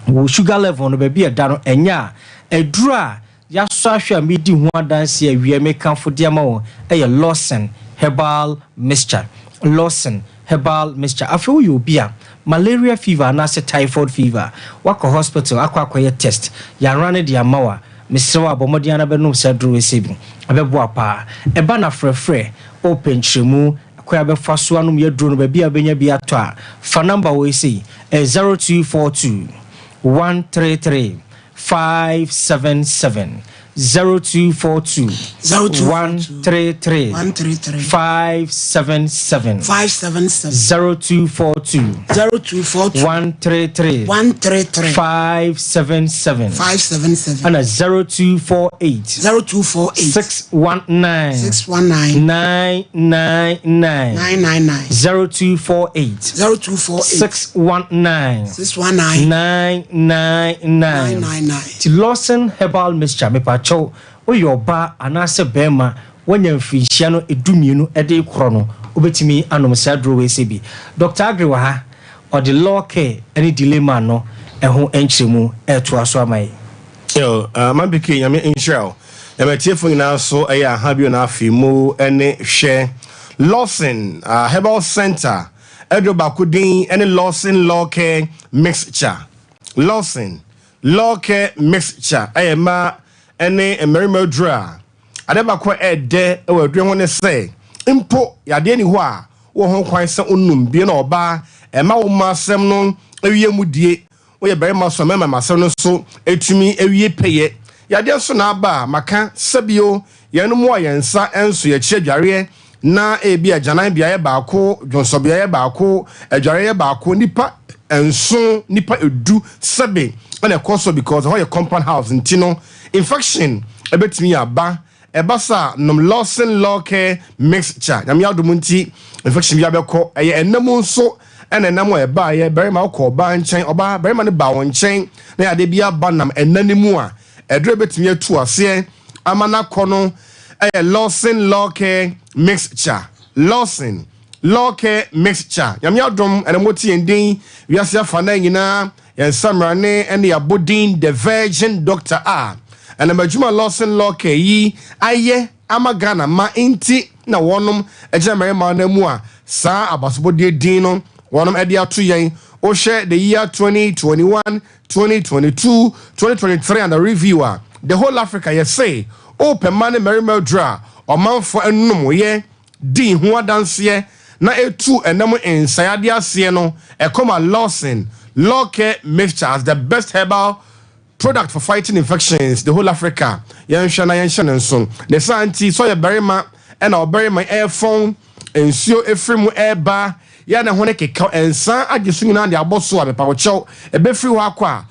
wo sugar level no baabi a ɛda no ɛnyɛ a, aduro a Yɛasɔ ahwɛ a medi ho adanse awie a mekamfo de ama wo yɛ Lawson Herbal Mixture. Lawson Herbal Mixture. Afei woyɛ obi a malaria fever anaasɛ typhoid fever, woakɔ hospital akɔ akɔyɛ test, yɛanra no de ama wo a, mesrɛ wo a bɔ mmɔden ara bɛnom saa aduro wei sei bi. Ɛbɛboa paa. Ɛba no afrɛfrɛ, wopɛ nkyerɛmu, kwan a wobɛfa so anom yɛ aduro no, baabi a wobɛnya bi atɔ a, fa number wei sei, ɛyɛ 0242 133 577 0242 133 577 0242 133 577 ɛna 0248 619 999 0248 619 999 Nti Lawson Herbal Mixture mepakyɛw woyɛ ɔbaa anaasɛ bɛɛma woanya mfirinhyia no 12 de rekorɔ no wobɛtumi anom saa aduro wei sɛ bi. Doctor Aggrey wɔ ha. Ɔde Law Care ne Dilemma no ho nkyerɛmu retoa so ama yɛn. Yo, Maame PK, Nyame nhyira wo. Nyame atiefo nyinaa nso ɛyɛ aha bio na afei mu ne hwɛ. Lawson Herbal Center aduro baako din ne Lawson Law Care Mixture. Lawson Law Care Mixture ɛyɛ mmaa ne mmarima aduro a ade baako a ɛɛdɛ wɔ aduro ho ne sɛ mpo yadeɛ ni hɔ a wɔ ho kwan sɛ onum bie na ɔbaa ɛma wo mma asɛm no wie mu die. Woyɛ barima so a, mɛma m'asɛm no so atumi awie pɛyɛ. Yadeɛ nso na aba a, maka sɛ bio, yɛn mmoa yɛn nsa nso yɛkyi adwareɛ, na ebia agyanan beaeɛ baako, dwonsɔ beaeɛ baako, adwareɛ baako, nnipa nson, nnipa edu, sɛbe ɛna ɛkɔ so because ɛhɔ yɛ compound house nti no, infection ɛbɛtumi aba. Ɛba saa a, nom Lawson Law Care Mixture. Nyame adom nti, infection biara bɛkɔ. Ɛyɛ ɛna mu nso ɛna ɛnam a ɛbaeɛ. Barima wokɔ ɔbaa nkyɛn, ɔbaa, barima no ba wo nkyɛn na yadeɛ bi aba nam ɛna no mu a, ɛduro a ɛbɛtumi atu aseɛ ama no akɔ no ɛyɛ Lawson Law Care Mixture. Lawson Law Care Mixture. Nyame adom ɛna mote yɛn din wiase afanan nyinaa. Yɛn nsamrane ne abodin The Virgin Doctor a ɛnam adwuma Lawson Lawcare yi ayɛ ama Ghana ma nti na wɔnom gyina mmarima anan mu a saa abasobɔdeɛ din no wɔnom de ato yɛn. Wohwɛ the year 2021, 2022, 2023 under review a, the whole Africa yɛse wopɛ mma ne mmarima aduru a ɔmanfoɔ nom yɛ dii ho adanseɛ na ɛtuu ɛnam nsaeadeɛ aseɛ no, ɛkɔ ma Lawson Lawcare Mixture as the best herbal product for fighting infections the whole Africa. Yɛnhwɛ na yɛnhyɛ no nso. Ne saa nti, sɛ ɔyɛ barima ɛna ɔbarima ɛrefɔn nsuo ɛfiri mu ɛreba yɛ ne ho ne keka nsa agye so nyinaa de abɔ so a, mepawokyɛw, ɛbɛfiri hɔ akɔ a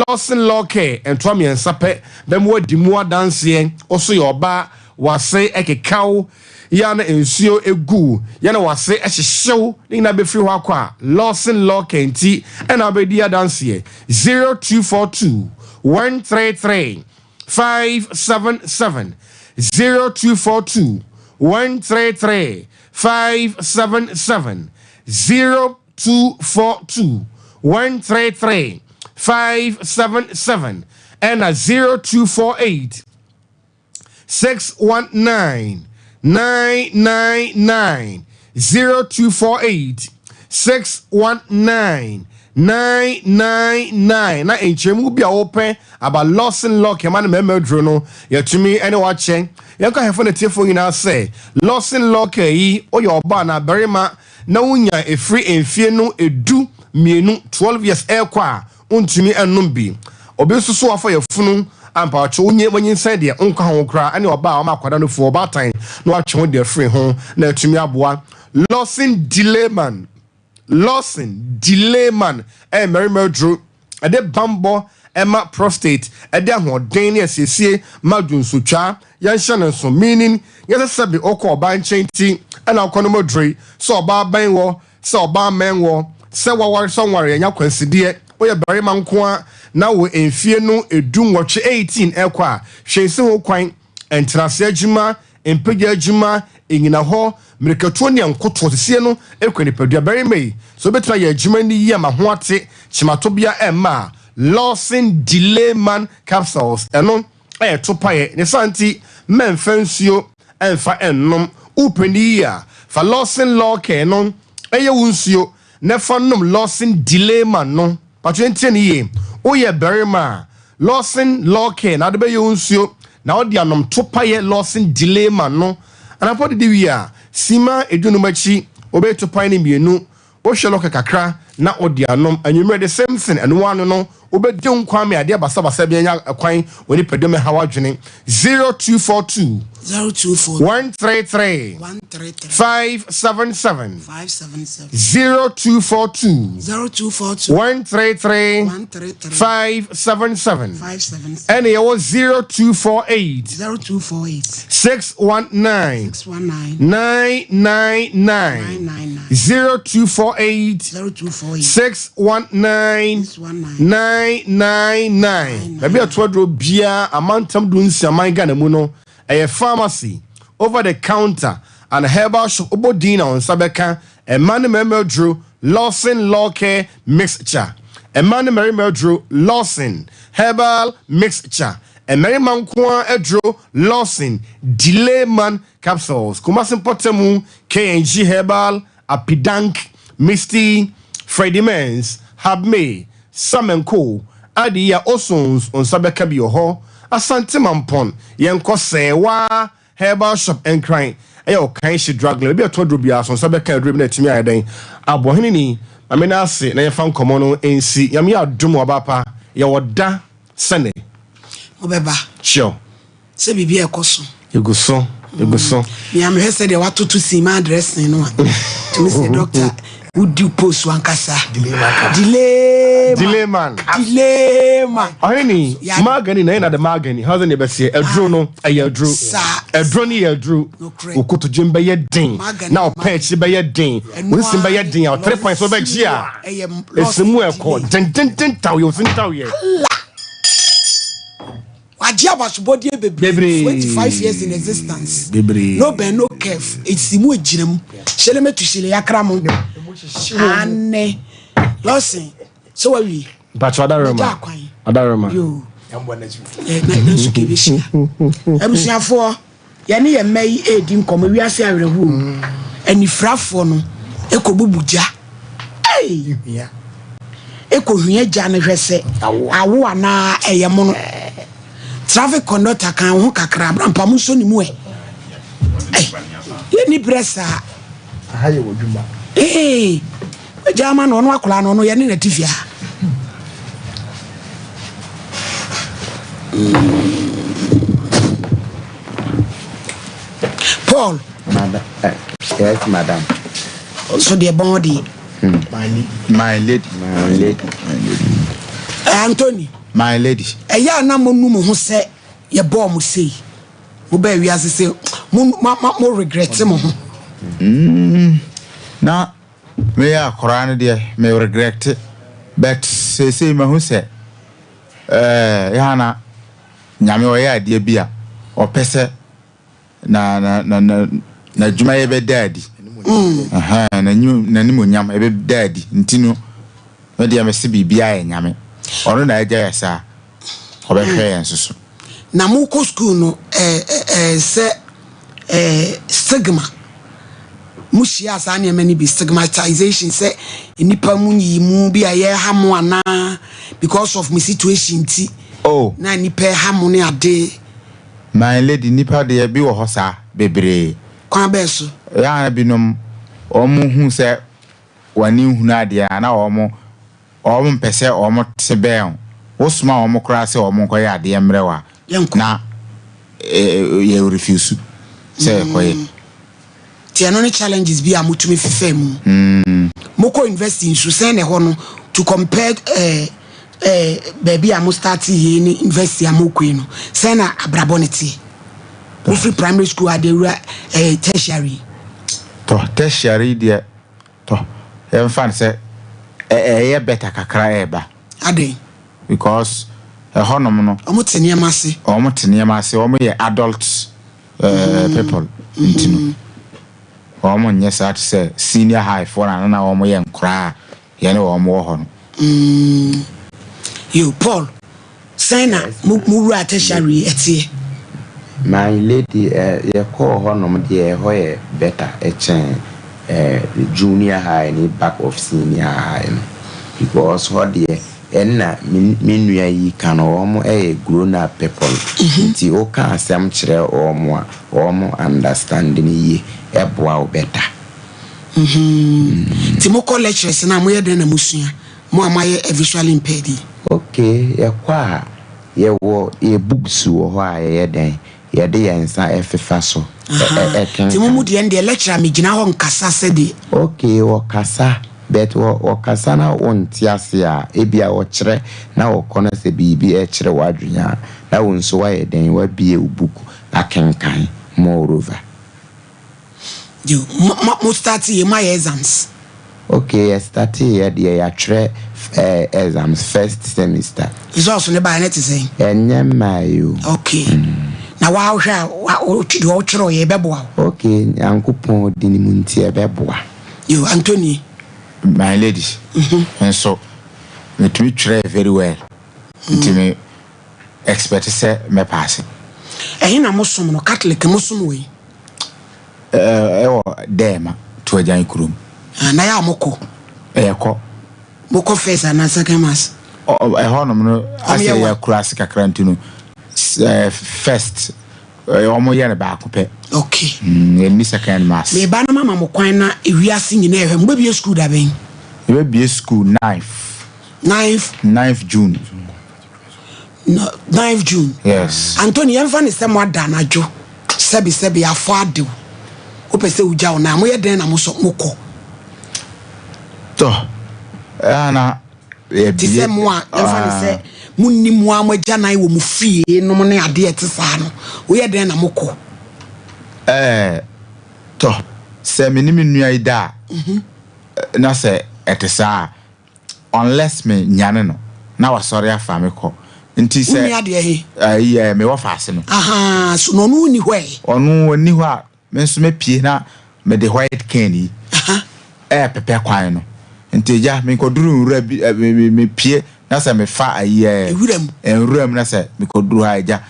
Lawson Law Care ntoa mmiɛnsa pɛ bɛma woadi mu adanseɛ. Wo so yɛ ɔbaa, w'ase keka wo, yɛ a na nsuo gu wo, yɛ na w'ase hyehye wo, ne nyinaa bɛfiri hɔ akɔ a, Lawson Law Care nti na wobɛdi adanseɛ. 0242 133 577 0242 133 577 0242 133 577 ɛna 0248 619 999 0248 619 999 na nkyerɛmu bi a wopɛ aba Lawson Lock ɛma no mmarima aduro no yɛtumi ne wakyɛ. Yɛnkɔ ahwɛfo ne tiefoɔ nyinaa sɛ Lawson Lock yi woyɛ ɔbaa anaa barima na wonya ɛfiri mfie no 12, 12 years ɛrekɔ a, wontumi nnom bi. Obi nso so wafa yafunu a mpakyɛw wonye wanyinsɛn deɛ wonkɔ ho koraa ɛne ɔbaa a wama akwadaa no fuo ɔbaatan na watwe ho deɛ afiri ho na atumi aboa. Lawson Delayman Lawson Delayman ɛyɛ mmarima aduro. Ɛde bammɔ ma prostate, ɛde ahoɔden ne asiesie ma dwonsotwaa. Yɛnhyɛ no nso, meaning, nyɛ sɛ sɛbe wokɔ ɔbaa nkyɛn nti na wokɔnom aduro yi, sɛ ɔbaa bɛn wɔ, sɛ ɔbaa mmɛn wɔ, sɛ waware sɛ ɔnware ɛnyɛ akwansideɛ. Woyɛ barima nko ara na wɔ mfie no 18, 18 ɛrekɔ a, hwɛ nsi ho kwan. Ntenase adwuma, mpagya adwuma, nnyinahɔ, mmirikatuo ne nkotoɔ sisie no kura nipadua barima yi. Sɛ wobɛtumi ayɛ adwuma no yie ama ho ate kyematobea ɛmma a, Lawson Delayman Capsules, ɛno yɛ topaeɛ. Ne saa nti, mɛmfa nsuo mfa nnom. Wopɛ no yie a, fa Lawson Lawcare no yɛ wo nsuo na fa nom Lawson Delayman no. Patrɔ yɛntie no yie. Woyɛ barima a, Lawson Lawcare na wode bɛyɛ wo nsuo na wode anom topaeɛ Lawson Delayman no. Anapa wodidi wie a, simma 15 akyi wobɛyɛ topaeɛ no mmienu. Wohwɛ lɔka kakra na wode anom. Anwummerɛ the same thing, ɛno ara no no wobɛdi wo nkwa amee adeɛ basabasa bi anya kwan wɔ nipadua mu ɛha w'adwene. 0242 0242 133 133 577 577 0242 0242 133 133 577 577 ɛne yɛwɔ 0248 0248 619 619 999 999 0248 0248 619 619 999 baabi a ɛto aduro biara amantam 16 aman Ghana mu no ɛyɛ pharmacy over the counter and herbal shop wobɔ din na wo nsa bɛka ɛma ne mmarima aduro. Lawson Law Care Mixture. Mmaa ne mmarima aduro Lawson Herbal Mixture. Mmarima nko ara aduro Lawson Delay Man Capsules. Kumasi mpɔtamu KNG Herbal, Apidank, Misty, Freddie Mens, Habme, Sam and Co. Ade yi a Osons nsa bɛka bi wɔ hɔ. Asante Mampɔn, yɛnkɔ Sɛɛwaa Herbal Shop Nkran, ɛyɛ Ɔkanhye Drug Lane. Baabi a ɛtɔn aduro biara so nsa bɛka aduro bi na atumi ayɛ dɛn aboa. Hene ni, ma me nan ase na yɛmfa nkɔmmɔ no nsi. Nyame yɛ adom a ɔba pa, yɛwɔ da sɛne. Mobɛba. Sure. Sɛ biribi a ɛkɔ so. Egu so, egu so. Nea mehwɛ sɛ deɛ watoto sima dressing no a, tumi sɛ doctor wodi post wankasa. Delay man. Delay man. Delay man. Ɔhene ni, magani na yɛn na de magani, how's ne bɛseɛ, aduro no ɛyɛ aduro. Saa. Aduro no yɛ aduro. Nokorɛ. Okotodwe bɛyɛ den, Magani, na ɔpɛ akyi bɛyɛ den, osinsin bɛyɛ den a, 3 points wobɛgye a, Ɛyɛ esimu ɛkɔ dendenden tawyɛ, osin tawyɛ. Wagye abasobɔdeɛ bebree, Bebree. 25 years in existence. Bebree. No bɛn no curve, esi mu egyina mu. Hyele metu hyele yakra mo. Ane. Lawson, sɛ wawie. Mpacho adarema. Megya akwan. Adarema. Yo. Eh, na na nso kebe hyia. Abusuafoɔ, yɛne yɛn mma yi redi nkɔmmɔ wiase awerɛhoɔ mu. Anifirafoɔ no ɛkɔbubu gya. Ei! Ɛkɔhwia gya no hwɛ sɛ awo anaa ɛyɛ mono. Traffic conductor kan wo ho kakra, abrampa mo nso ne mu ɛ. Ei, yɛnni berɛ saa. Ee, gya ama no, ɔno akwadaa no, ɔno yɛne no te fie ha. Paul. Madam, eh, yes, madam. So deɛ bɔn deɛ. My lady. My lady. My lady. Eh, Anthony. My lady. Ɛyɛ a na mo nu mo ho sɛ yɛbɔɔ mo sei. Mo bɛɛ wiase sɛ mo ma ma mo regret mo ho. Na meyɛ akɔraa no deɛ me regret but seesei mahu sɛ ɛɛ yɛ na Nyame ɔyɛ adeɛ bi a ɔpɛ sɛ na na na na n'adwumayɛ bɛda adi. Ɛhɛn, n'anim n'animuonyam ɛbɛda adi nti no me deɛ mese biribiara yɛ Nyame. Ɔno na agya yɛ saa. Ɔbɛhwɛ yɛn nso so. Na mokɔ school no ɛɛ ɛɛ sɛ ɛɛ stigma mo hyia saa nneɛma no bi stigmatization sɛ nnipa mu nyiyimu bi a yɛha mo anaa because of mo situation nti Oh. na nnipa ɛha mo ne ade. My lady nnipa deɛ bi wɔ hɔ saa bebree. Kwan bɛɛ so? Ɛyɛ a na binom wɔn hu sɛ wɔn ani nhunu adeɛ a na wɔn wɔn mpɛ sɛ wɔn te bɛn wo. Wo soma wɔn koraa sɛ wɔn nkɔyɛ adeɛ mmerɛ wo a Yɛnkɔ. na yɛ refuse sɛ yɛkɔyɛ. Nti ɛno ne challenges bi a motumi fefɛ mu. Mokɔ university nso sɛn na ɛhɔ no to compare eh, eh, baabi a mo start yei ne university a mokɔ yi no sɛn na abrabɔ ne teɛ? Mofiri primary school ade wura eh, tertiary. Tɔ tertiary deɛ tɔ yɛmfa no sɛ ɛyɛ better kakra ɛɛba. Adɛn? Because ɛhɔnom no. Ɔmo te nneɛma ase. Ɔmo te nneɛma ase, ɔmo yɛ adult people nti no. Ɔmo nyɛ saa te sɛ senior high foɔ na na ɔmo yɛ nkoraa a yɛne wɔn wɔ hɔ no. Yo, Paul, sɛn na mo mo wura tertiary ɛteɛ? My lady, yɛkɔɔ hɔnom deɛ ɛhɔ yɛ better ɛkyɛn junior high ne back of senior high no because hɔ deɛ ɛnna me nua yi ka no wɔn yɛ grown up people nti woka asɛm kyerɛ wɔn a wɔn understand no yie ɛboa wo better. Nti mokɔ lectures no a moyɛ dɛn na mosua mo a moayɛ visually impaired yi? Okay, yɛkɔ a yɛwɔ yɛ books wɔ hɔ a yɛyɛ dɛn yɛde yɛn nsa ɛfefa so ɛkenkan. Nti mo mu deɛ deɛ lecturer megyina hɔ nkasa sɛdeɛ. Okay, wɔkasa but wɔkasa na wonte ase a ebia wɔkyerɛ na wɔkɔ no sɛ biribi ɛkyerɛ w'adwene a na wo nso woayɛ dɛn woabie wo book akenkan moreover. Yo, mo mo mo start yɛ mo ayɛ exams. Okay, yɛ start yɛ deɛ yɛatwerɛ exams first semester. Results ne baeɛ ne te sɛn? Ɛnyɛ mmaa o. Okay. Na woahwɛ a deɛ wotwerɛ yɛ ɛbɛboa wo? Okay, Nyankopɔn di ne mu nti ɛbɛboa. Yo, Anthony. My lady nso metumi twerɛɛ very well nti me expect sɛ mɛ paase. Ɛhe na mo som no? Catholic mo som wɔ yi? Ɛwɔ Dɛɛma, Tuagyan kurom. Ah, na yɛ a mo kɔ? Yɛ kɔ. Mo kɔ first anaa second mass? Ɛhɔ nom no asɛ yɛ kura ase kakra nti no first wɔn yɛ no baako pɛ. Okay. Ɛnni second mass. Me ba na mama mo kwan na ewiase nyinaa ɛhwɛ mo bɛ bie school da bɛn? Yɛ bɛ bie school ninth. Ninth. Ninth June. No, ninth June. Yes. Anthony yɛn fa ne sɛ mo ada anadwo sɛbi sɛbi afɔ adew wopɛ sɛ wogya wo nan moyɛ dɛn na mo sɔ mo kɔ. Tɔ ɛna na Te sɛ mo a yɛmfa no sɛ monni mo ara mo agyanan wɔ mo fie nom ne adeɛ ɛte saa no, woyɛ dɛn na mokɔ? Ɛɛ, tɔ, sɛ me ne me nua yi da a, na sɛ ɛte saa a, unless me nyane no na wasɔre afa me kɔ. Nti sɛ. Wo nua deɛ he? Ayi, ɛɛ, me wɔfaase no. Ahaa, so na ɔno onni hɔ ɛ? Ɔno onni hɔ a, Me nso mɛpue na mede white cane yi ɛɛpɛpɛ kwan no. Nti agya mekɔduru nwura bi ɛ me mepue na sɛ mefa ayi ɛ Nwura mu. nwura mu na sɛ mekɔduru hɔ a agya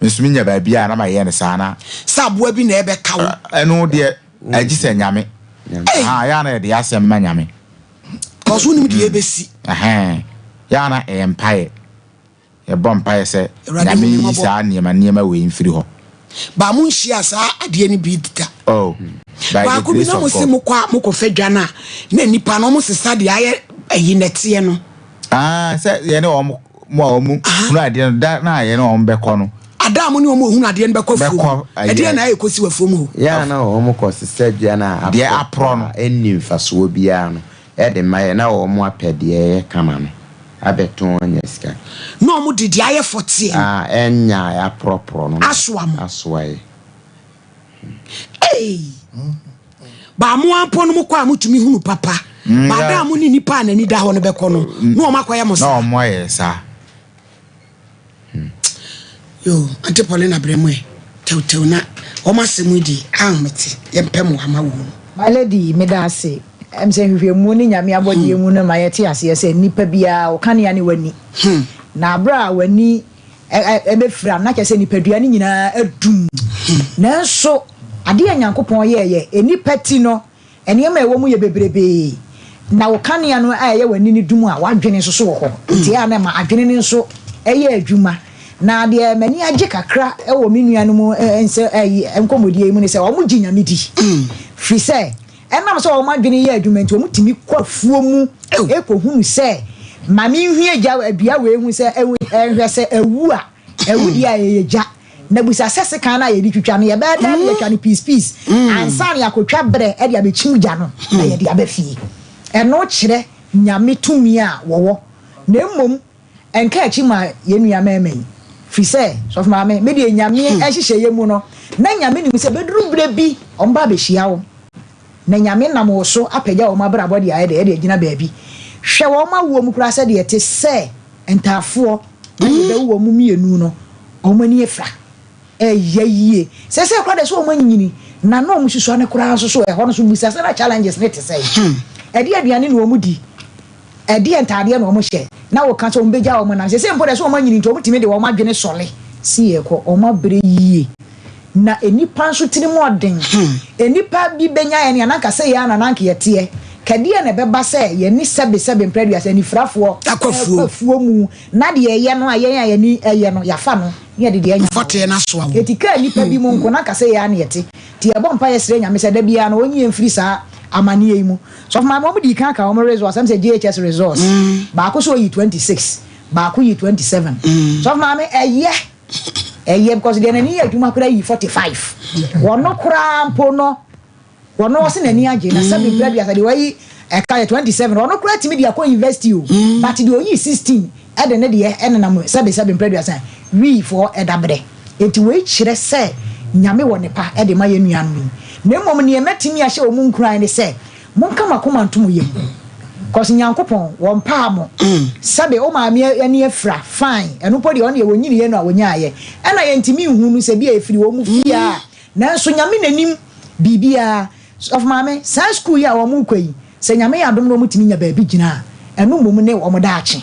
me nso menya baabi a na mayɛ no saa na. Sɛ aboa bi na ɛɛbɛka wo. Ɛno deɛ agye sɛ Nyame. Ei! Ahaa yɛ a na yɛde yɛn asɛm ma Nyame. Cause wonim deɛ ɛbɛsi. Ɛhɛn yɛ a na ɛyɛ mpaeɛ. Yɛbɔ mpaeɛ sɛ Awurade Nyame hu me nyi mmɔbɔ. saa nneɛma nneɛma wei mfiri hɔ. Ba mo nhyiaa saa adeɛ no bi da. Oh, by the Baako bi grace na of mo se God. mo kɔ a mo kɔ fɛ dwa no a na nipa no ɔmo sesa deɛ ayɛ ayi nɛteɛ no. Ah, sɛ yɛne wɔn mo a wɔn hunu adeɛ no da na yɛne wɔn bɛkɔ no. Ada a mo ne wɔn ohunu adeɛ no bɛkɔ afuom. Bɛkɔ ayi. Ɛdeɛ na ayɛ kɔsi wɔ afuom hɔ. Yɛ a na wɔn kɔ sesa dua no a Deɛ aporɔ no. a ɛnni mfasoɔ biara no de ma yɛ na wɔn apɛ deɛ ɛyɛ kama no abɛtɔn anya sika. Na wɔn de deɛ ayɛ fɔteɛ no. A ɛnyɛ a yɛaporɔporɔ no na. Asoa mo. Asoa yɛ. Ei! Ba mo ara mpo no mokɔ a motumi hunu papa. Ba da a mo ne nipa a n'ani da hɔ no bɛkɔ no, na wɔn akɔyɛ mo saa. Na wɔn ayɛ saa. Yoo, Auntie Paulina brɛ mu ɛ, tɛwtɛw na wɔn asɛm yi deɛ ahomete, yɛmpɛ mo ama wuo no. My lady, meda ase. Ɛm sɛ nhwehwɛmu ne Nyame abɔdeɛ mu no ma yɛte aseɛ sɛ nnipa biara wo kanea ne w'ani. Na berɛ a w'ani bɛfira no na kyerɛ sɛ nipadua no nyinaa adum. Nanso adeɛ a Nyankopɔn yɛeɛ, nnipa ti no, Nneɛma a ɛwɔ mu yɛ bebrebee, na wo kanea no a ɛyɛ w'ani no dum a, w'adwene nso so wɔ hɔ. Enti ɛyɛ a na ɛma adwene no nso yɛ adwuma. Na deɛ m'ani agye kakra wɔ me nuanom nsɛ ayi nkɔmmɔdie yi mu ne sɛ wɔgye Nyame di. Firi sɛ, ɛnam sɛ wɔn adwene yɛ adwuma nti, wɔtumi kɔ afuo mu kɔhunu sɛ, ma menhwie gya dua wei ho sɛ nhwɛ sɛ awu a, Awu deɛ a ɛyɛ gya. Na bisa sɛ sekan no a yɛde twitwa no yɛbɛyɛ dɛn na yɛatwa no piece piece ansa na yɛakɔtwa berɛ de abɛkyim gya no na yɛde aba fie. Ɛno kyerɛ Nyame tumi a wɔwɔ. Na mmom ɛnka akyi ma yɛn nua mmarima yi. Firi sɛ, Sɔfo Maame, me deɛ Nyame nhyehyɛeɛ mu no, na Nyame nim sɛ bɛduru berɛ bi wɔbɛba abɛhyia wo. Na Nyame nam wo so apagya wɔn abrabɔ de ayɛ dɛn? De agyina baabi. Hwɛ wɔn awoɔ mu koraa sɛdeɛ ɛte sɛ Ntaafoɔ na yɛbɛwo wɔn mmienu no, wɔn ani afira. Ɛyɛ yie. Seesei koraa deɛ sɛ wɔn anyini, na na wɔn susua no koraa nso so, ɛhɔ no nso bisa sɛ na challenges no te sɛn. Ɛdeɛ aduane na wɔn di, ɛdeɛ ntaadeɛ na wɔn hyɛ, na wɔka sɛ wɔn bɛgya wɔn nam. Seesei mpo deɛ sɛ wɔn anyini nti wɔn tumi de wɔn adwene sɔle si yɛkɔ, wɔn abrɛ yie. Na nnipa nso tirim ɔden. Nnipa bi bɛnya yɛn a, na anka sɛ yɛn ara na na anka yɛteɛ. Kɛdeɛn na ɛbɛba sɛ yɛne sɛbesɛbe mprɛduasa anifirafoɔ Akɔ afuo. rekɔ afuo mu, na deɛ ɛyɛ no a yɛn a yɛn ani yɛ no, yɛafa no, na yɛde deɛ ɛnyɛ ama Mfɔteɛ wɔn? no asoa wɔn. Enti kaa nnipa bi mu nko, na anka sɛ yɛn ara na yɛte. Nti yɛbɔ mpaeɛ srɛ Nyame sɛ da biara no ɔnyi yɛn mfiri saa amaneɛ yi mu. Sɔfo Maame, wɔn dii kan kaa wɔn results, ɛm sɛ JHS results, baako sɛ ɔyi 26, baako yi 27. Sɔfo Maame, ɛyɛ. Ɛyɛ because deɛ n'ani yɛ adwuma koraa yi 45 wɔno koraa mpo no wɔno ɔse n'ani agye na sɛbi mpira duasa deɛ wayi ɛka yɛ 27 ɔno koraa tumi de akɔ university o but deɛ ɔyi 16 ɛde ne deɛ ɛnenam sɛbi sɛbi mpira duasa wii foɔ ɛda berɛ enti wei kyerɛ sɛ Nyame wɔ nepa ɛde ma yɛn nuanom yi na mmom neɛ mɛtumi ahyɛ wɔn nkuran ne sɛ Monka mo akoma nto mo yam cos Nyankopɔn wɔmpaa mo sɛbe wo maame ani afira fine ɛno mpo deɛ ɔno deɛ wɔnyiniiɛ no a wɔnyaaeɛ ɛna yɛntumi nhu no sɛ bia ɛfiri wɔn fie a nanso Nyame na nim biribiara Sɔfo maame saa school yi a wɔn rekɔ yi. Sɛ Nyame yɛ adom na wɔtumi nya baabi gyina a, ɛno mmom ne wɔn daakye.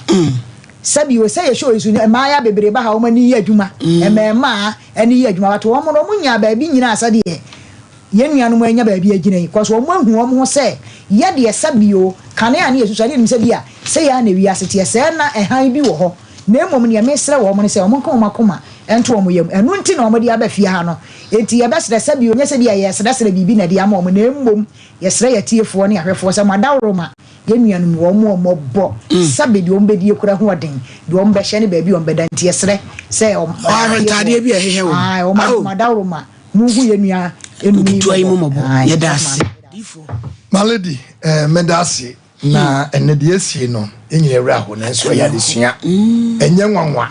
Sɛbi o, sɛ yɛ show yi so mmaaya bebree ba ha wɔn ani yɛ adwuma, mmɛɛmaa ani yɛ adwuma, but wɔn no wɔn nyaa baabi nyinaa sɛdeɛ yɛn nuanom anya baabi agyina yi, cause wɔn ahu wɔn ho sɛ yɛ deɛ sɛbi o, kane a ne yɛ susua ne yɛnim sɛ bi a sɛ yɛ ara na wiase teɛ, sɛɛ na ɛhan bi wɔ hɔ, na mmom neɛ mesrɛ wɔn ne sɛ wɔn nka wɔn akoma nto wɔn yam, ɛno nti na wɔde aba fie ha no, enti yɛbɛsrɛ sɛbi o, nyɛ sɛ bi a yɛresrɛsrɛ biribi na ɛde ama wɔn, na mmom Yɛsrɛ yɛn atiefoɔ ne ahwɛfoɔ sɛ mo adaworoma yɛn nuanom wɔn a wɔbɔ sɛbe deɛ wɔbɛdie kura ho ɔden, deɛ wɔbɛhyɛ ne baabi a wɔbɛda nti yɛsrɛ sɛ wɔn Ɔahwɛ ntaadeɛ bi a ɛhehɛ wɔn. Ae, wɔn Ao. mo adaworoma monhu yɛn nua enum yi Nketewa yi mu mmɔbɔ. mmɔbɔ. Ae, Yɛda sɔfo ase. maame yɛda ase. Difoɔ. My lady, eh, meda ase. Na ɛnɛ deɛ asie no, yɛn nyinaa werɛ aho, nanso ɛyɛ adesua. Ɛnyɛ nwanwa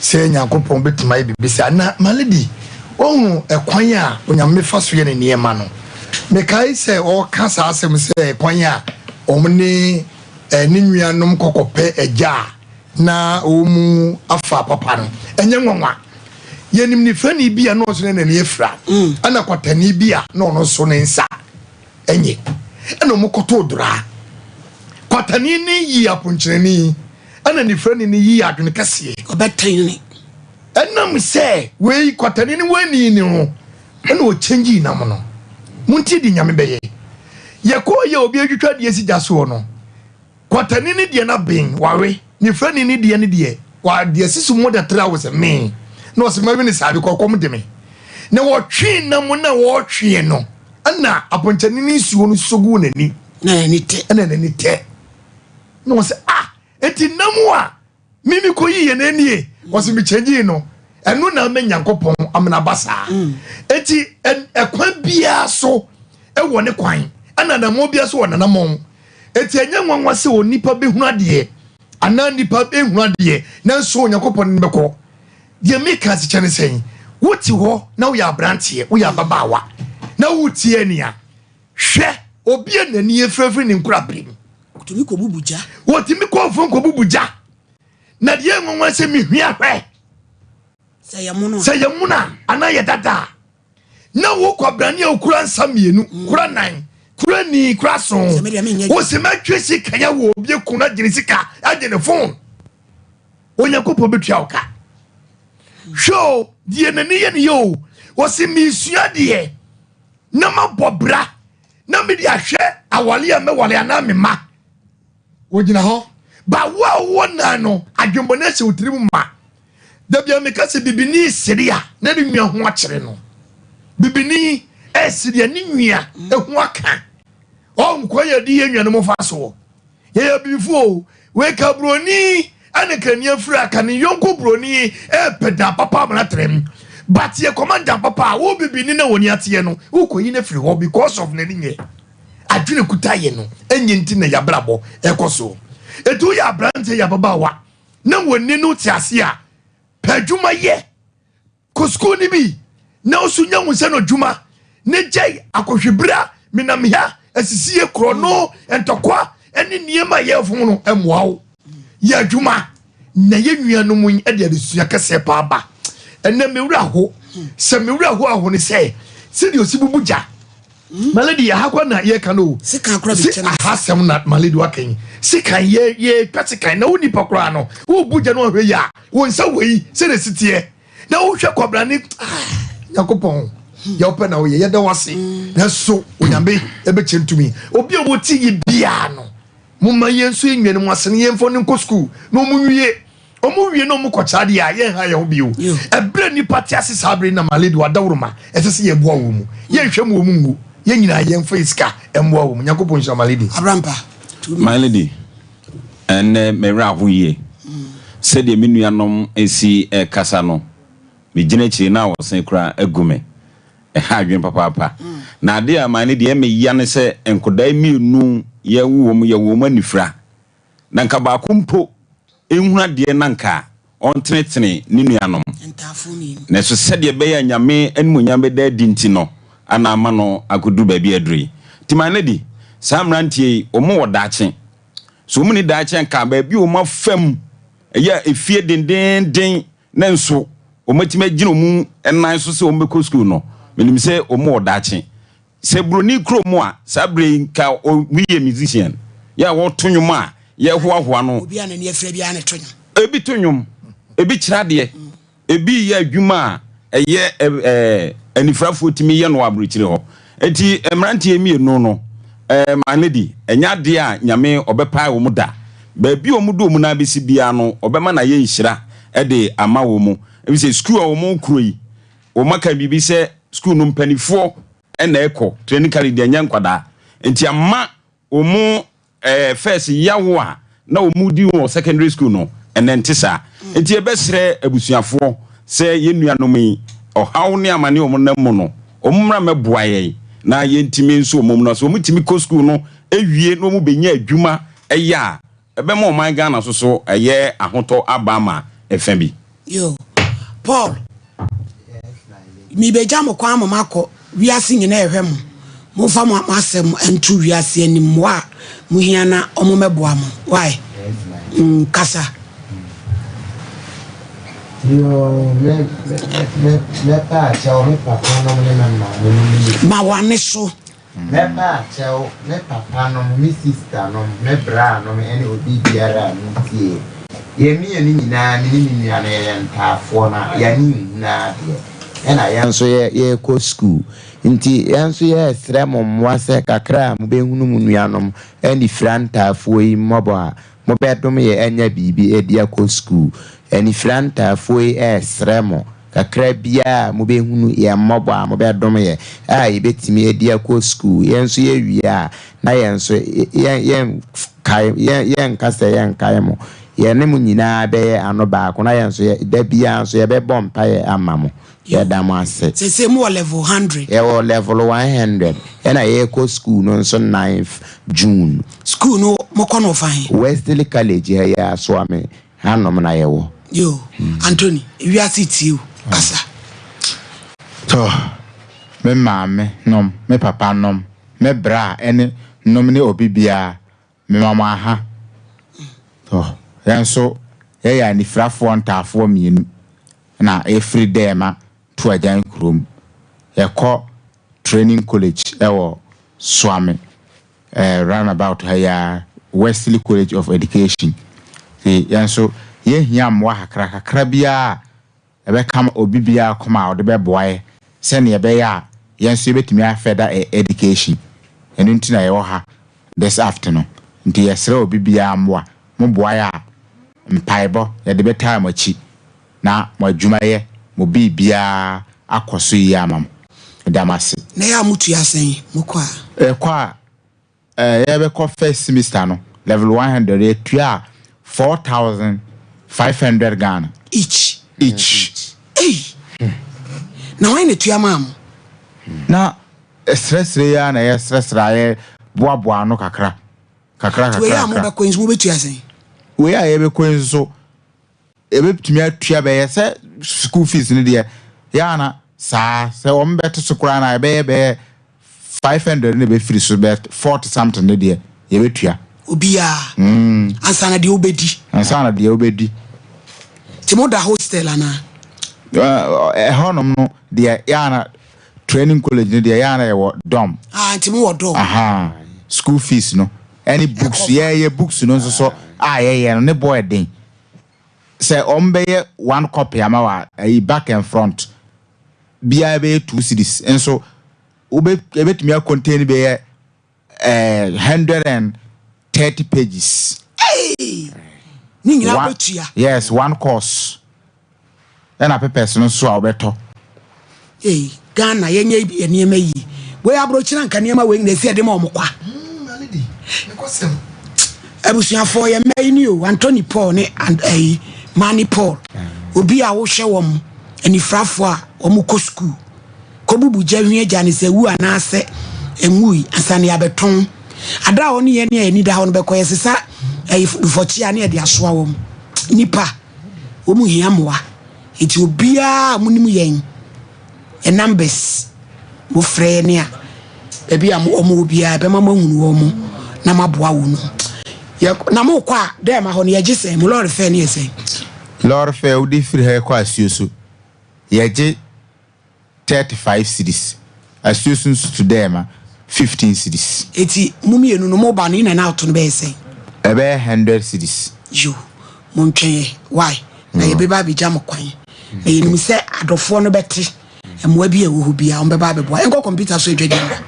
sɛ Nyankopɔn bɛtumi ayɛ biribi saa. Na my lady, woahunu ɛkwan a Onyame fa so yɛ ne nneɛma no? Mekae sɛ ɔreka saa asɛm sɛ ɛkwan a wɔn ne eh, ne nuanom kɔkɔpɛ agya a na wɔn mu afa papa no, ɛnyɛ nwanwa. Yɛnim nifrani bi a na ɔso ne n'ani afira, ɛna kwatani bi a na ɔno nso ne nsa Enye. Ɛna ɔmo kɔtoo doraa. Kwatani no yii aponkyerɛni, ɛna nifrani no yii adwene kɛseɛ. Ɔbɛtɛn ne. Ɛnam sɛ wei kwatani no wani ne ho, ɛna ɔkyɛngyii nam no. Montie deɛ Nyame bɛyɛ. Yɛkɔɔ yɛ obi atwitwa adeɛ asi gya soɔ no, Kwatani no deɛ na ben wawe, nifrani no deɛ no deɛ wa deɛ sisi more than 3 hours mee na ɔsɛ mawe ne saa because kɔm de me. Na wɔtwee nam na wɔtweɛ no ɛna apɔnkyɛni no nsuo no sɔ guu n'ani. Na n'ani tɛ. Ɛna n'ani tɛ. Na wɔsɛ ah eti nam a Me me kɔ yiye na enie wɔsi me kyɛngyii no ɛno na ama Nyankopɔn amena ba saa eti ɛkwan biara so ɛwɔ ne kwan ɛna anamɔn biara so wɔ nanamɔn eti ɛnyɛ nwanwa sɛ onipa bɛhunu adeɛ anaa nipa bɛhunu adeɛ nanso Onyankopɔn ne bɛkɔ deɛ meka asekyɛ ne sɛn wote hɔ na woyɛ aberanteɛ woyɛ ababaawa na wotie nea Hwɛ, obi a n'ani afirafira ne nkorabere mu. Ɔtumi kɔbubu gya. Wɔtumi kɔ mfom kɔbubu gya. Na deɛ nwanwa sɛ mehwia hwɛ. Sɛ yɛ mono a. Sɛ yɛ mono a anaa yɛ dada a. Na wo kwabrane a wokura nsa mmienu, mm. kura nan, kura ni, kura so. Wo sɛ mɛtwe sika yɛ wɔ obi ekunu agye ne sika, agye ne fon. Onyankopɔn bɛtua wo ka. Hwɛ o, deɛ n'ani yɛ ne yɛ o. Wɔsi mesua deɛ. na mabɔ bra na mede ahwɛ awale a mɛwale anaa me mma. Wogyina hɔ. Ba wo a wowɔ nan no, adwemmɔne ahyɛ wo tirim ma. Da bia meka sɛ bibini sere a na ne nua ho akyere no. Bibini ɛsere a ne nua ho aka. Ɔnkɔ yɛ de yɛ nuanom fa soɔ. Yɛyɛ abibifo o, wei ka broni ɛne krani afiri aka ne yɔnko broni ɛɛpɛ dan papa amana trɛm. But yɛ kɔma dan papa a, wo bibini na wɔni ateɛ no, wo kɔ yi no afiri hɔ because of n'ani nyɛ. Adwene kuta yɛ no ɛnyɛ nti na yabrabɔ ɛkɔ soɔ. Eti woyɛ abranteɛ yɛ ababaawa na wɔni no te ase a, pɛ adwuma yɛ. Kɔ sukuu no bi na wo so nya wo nsa no adwuma na gyae akɔhwebira, menamha, asisie, korɔno, ntɔkwa ne nneɛma a ɛyɛ fom no mmoa wo. Yɛ adwuma na yɛ nuanom yi de adesua kɛseɛ paa ba. Ɛnɛ me werɛ aho. Sɛ me werɛ aho aho ne sɛ sɛdeɛ ɔsi bubu gya. My lady, aha kwa na yɛka no o. Sekan kora bi Se kyɛ no. aha asɛm na my lady waka yi. Sekan yɛ yɛtwa sekan na wo nipa koraa no wobu gya no ahwɛ yi a wo nsa wei sɛdeɛ si teɛ. Na wohwɛ kwabrane ah, Nyankopɔn yɛ wopɛ na woyɛ yɛda wase nanso Onyame ɛbɛkyɛ ntumi obi a wɔte yi biara no momma yɛn nso yɛnwia no mu ase no yɛmfa no nkɔ sukuu na ɔmo nwie ɔmo wie na ɔmo kɔkyɛ adeɛ a yɛnha yɛn ho bio ɛberɛ nnipa te ase saa bere na maledi wadawuroma ɛsɛ sɛ yɛboa wɔ mu yɛnhwɛ mu wɔ mu ngu yɛn nyinaa yɛmfa yɛ sika mmoa wɔ mu Nyankopɔn nhyira maledi. Abrampa. My lady, Ɛnnɛ, me werɛ ahow yie. Sɛdeɛ me nuanom si rekasa no, megyina akyire na wɔsen koraa agu me. Ɛha adwene papaapa. Na adeɛ a ɛma no deɛ ɛyɛ me ya ne sɛ nkwadaa mmienu yɛwo wɔn, yɛwo wɔn anifira. Na nka baako mpo nhunu adeɛ na nka ɔntenetene ne nuanom. Nanso sɛdeɛ ɛbɛyɛ a Nyame animuonyam bɛda adi nti no ana ama no akɔduru baabi a aduru yi. Nti my lady, saa mmeranteɛ yi, wɔn wɔ daakye. So wɔn nni daakye a nka baabi a wɔn afa mu, ɛyɛ a efie dendeenden na nso wɔatumi agyina wɔn nan so sɛ wɔbɛkɔ sukuu no, menim sɛ wɔn wɔ daakye. Sɛ buroni kuro mu a, saa berɛ yi nka obi yɛ musician, yɛ a wɔto nnwom a yɛhoahoa no. Obi a n'ani afira biara na ɛto nnwom. Ebi to nnwom, ebi kyerɛ adeɛ, ebi yɛ adwuma a ɛyɛ ɛɛ anifirafoɔ tumi yɛ no wɔ aburokyire hɔ. Eti mmeranteɛ mmienu no, ɛɛ my lady, ɛnyɛ adeɛ a Nyame ɔbɛpae wɔn da. Baabi a wɔn de wɔn nan bɛsi biara no, ɔbɛma no ayɛ nhyira de ama wɔn. Efisɛ sukuu a wɔn korɔ yi, Wɔaka biribi sɛ sukuu no mpanifoɔ na ɛkɔ, training college deɛ ɛnyɛ nkwadaa. Nti ama wɔn eh, first yawo a na wɔn di wɔ secondary school no, ɛnɛ nte saa. Nti yɛbɛsrɛ abusuafoɔ sɛ yɛn nuanom yi, ɔhaw ne amane a wɔn nam mu no, wɔn mmra mmɛboa yɛn na yɛntumi nso wɔn mu no. Sɛ wɔtumi kɔ sukuu no wie na wɔn bɛnya adwuma yɛ a, Ɛbɛma ɔman Ghana nso so ɛyɛ ahotɔ aba ama ɛfã bi. Yo, Paul, mebɛgya mo kwan ama moakɔ, wiase nyina ɛhwɛ mo, momfa mo asɛm nto wiase anim, mmoa a mohia na ɔmo mɛboa mo, why? Mm, kasa. Yo, me, me, me, mɛpa akyɛw me papa nom ne me maame nom ne. Ma w'ane so. Mɛpa akyɛw me papa nom, me sista nom, me bra nom ɛne obi biara a me tie. Yɛn mienu nyinaa, me ne me nua no yɛyɛ ntaafoɔ na yɛne nhunu adeɛ ɛna yɛn nso yɛ yɛkɔ sukuu nti yɛn nso yɛresrɛ mo mmoa sɛ kakra a mobɛhunu mo nuanom anifira ntaafoɔ yi mmɔbɔ a mobɛdom yɛ anya biribi adi akɔ sukuu. Anifira ntaafoɔ yi resrɛ mo Kakra biara a mobɛhunu yɛn mmɔbɔ a mobɛdom yɛ a yɛbɛtumi adi akɔ sukuu, yɛn nso yɛwie a, na yɛn nso yɛn yɛnkae yɛn yɛnka sɛ yɛnkae mo. Yɛne mo nyinaa bɛyɛ ano baako na yɛn nso yɛ da biara nso yɛbɛbɔ mpaeɛ ama mo. Yɛda mo ase. Seesei mowɔ level hundred. Yɛwɔ level 100 ɛna yɛrekɔ sukuu no nso ninth June. Sukuu no mokɔ no wɔ fa he? Wesley College ha yi ara Soame Hanom na yɛwɔ. Yo, Anthony, wiase tie o, kasa. Tɔ, me maame nom, me papa nom, me bra ɛne nom ne obi biara, me ma mo aha. Tɔ, yɛn nso yɛyɛ anifirafoɔ ntaafoɔ mienu na yɛfiri Dɛɛma to Agyan kurom. Yɛkɔ training college ɛwɔ Suame. eh, round about ha yi ara, Wesley College of Education. Nti yɛn nso yɛhia mmoa kakra, kakra biara a ɛbɛka obi biara koma a ɔde bɛboa yɛ sɛnea ɛbɛyɛ a yɛn nso yɛbɛtumi afɛda education. Ɛno nti na yɛwɔ ha this afternoon. Nti yɛsrɛ obi biara mmoa. Moboa yɛ a, mpaebɔ yɛde bɛtaa mo akyi. Na mo adwumayɛ, mo biribiara akɔ so yie ama mo. Meda mo ase. Na ɛyɛ a motua sɛn mokɔ a? Yɛkɔ a, eh, yɛbɛkɔ first semester no, level 100, yɛtua 4,500 Ghana. Each? Each. Ei! Na hwan na ɛtua maa mo? Na srɛsrɛ yi ara na yɛsrɛsrɛ a yɛboaboa ano kakra, kakra, Nti wei kakra, a kakra. mobɛkɔ yi nso mobɛtua sɛn? Wei a yɛbɛkɔ yi nso, Yɛbɛtumi atua bɛyɛ sɛ school fees no deɛ yɛ ana saa sɛ wɔn bɛto so koraa na ɛbɛyɛ bɛyɛ 500 na ɛbɛfiri so bɛ 40 something no deɛ yɛbɛtua. Obiara ansa na deɛ wobɛdi. Ansa na deɛ wobɛdi. Nti mo da hostel anaa? Ɛhɔnom no deɛ yɛ ana training college no deɛ yɛ ana yɛwɔ dorm. Ah nti mo wɔ dorm. Aha school fees no ɛne books yɛyɛ books no nso so a yɛyɛ no ne bɔ ɛden. Sɛ wɔn bɛyɛ one copy ama wa ayi back and front biara bɛyɛ two cedis nso wobɛ ebetumi a contain bɛyɛ ɛɛ 130 pages. Hey! Ne nyinaa bɛtua. Yes, one course. Ɛna papers no nso a wɔbɛtɔ. Ei, Ghana yɛnyɛ yɛ nneɛma yie. Wei aburokyerɛ anka nneɛma wei nyinaa esi ɛde ma wɔn kwa. Abusuafoɔ yɛ mma yi ni o, Anthony Paul ne ɛyi Manny Paul. Obi a wohwɛ wɔn anifrafoɔ a wɔn kɔ sukuu. Kɔbubu gya hwi agya ne sɛ wu anaasɛ nwui ansa na yɛabɛtɔn. Ada a wɔne yɛn ne a yɛn ani da hɔ no bɛkɔ yɛsesa ɛyi dufɔkye a ne yɛde asoa wɔn. Nipa wɔn hia mmoa. Nti obiara a monim yɛn, yɛn numbers, mofrɛ yɛn a, baabi a wɔn wɔ biara yɛbɛma moahunu wɔn na moaboa wɔn. Yɛ na mokɔ a, dɛ ma hɔ no yɛgye sɛn? Mo lɔre fɛ no yɛ sɛn? Lɔre fɛ wode firi ha kɔ asuo so, yɛgye 35 cedis. Asuo so nso to dɛɛma 15 cedis. Eti mo mmienu no mo ba no in and out no bɛyɛ sɛn? Ɛbɛyɛ 100 cedis. Yo, montwɛn yɛ why na yɛbɛba abɛgya mo kwan. Na yɛnim sɛ adɔfoɔ no bɛte mmoa bi a ɛwɔ hɔ biara wɔbɛba abɛboa. Yɛnkɔ kɔmputa so adwadie mmra.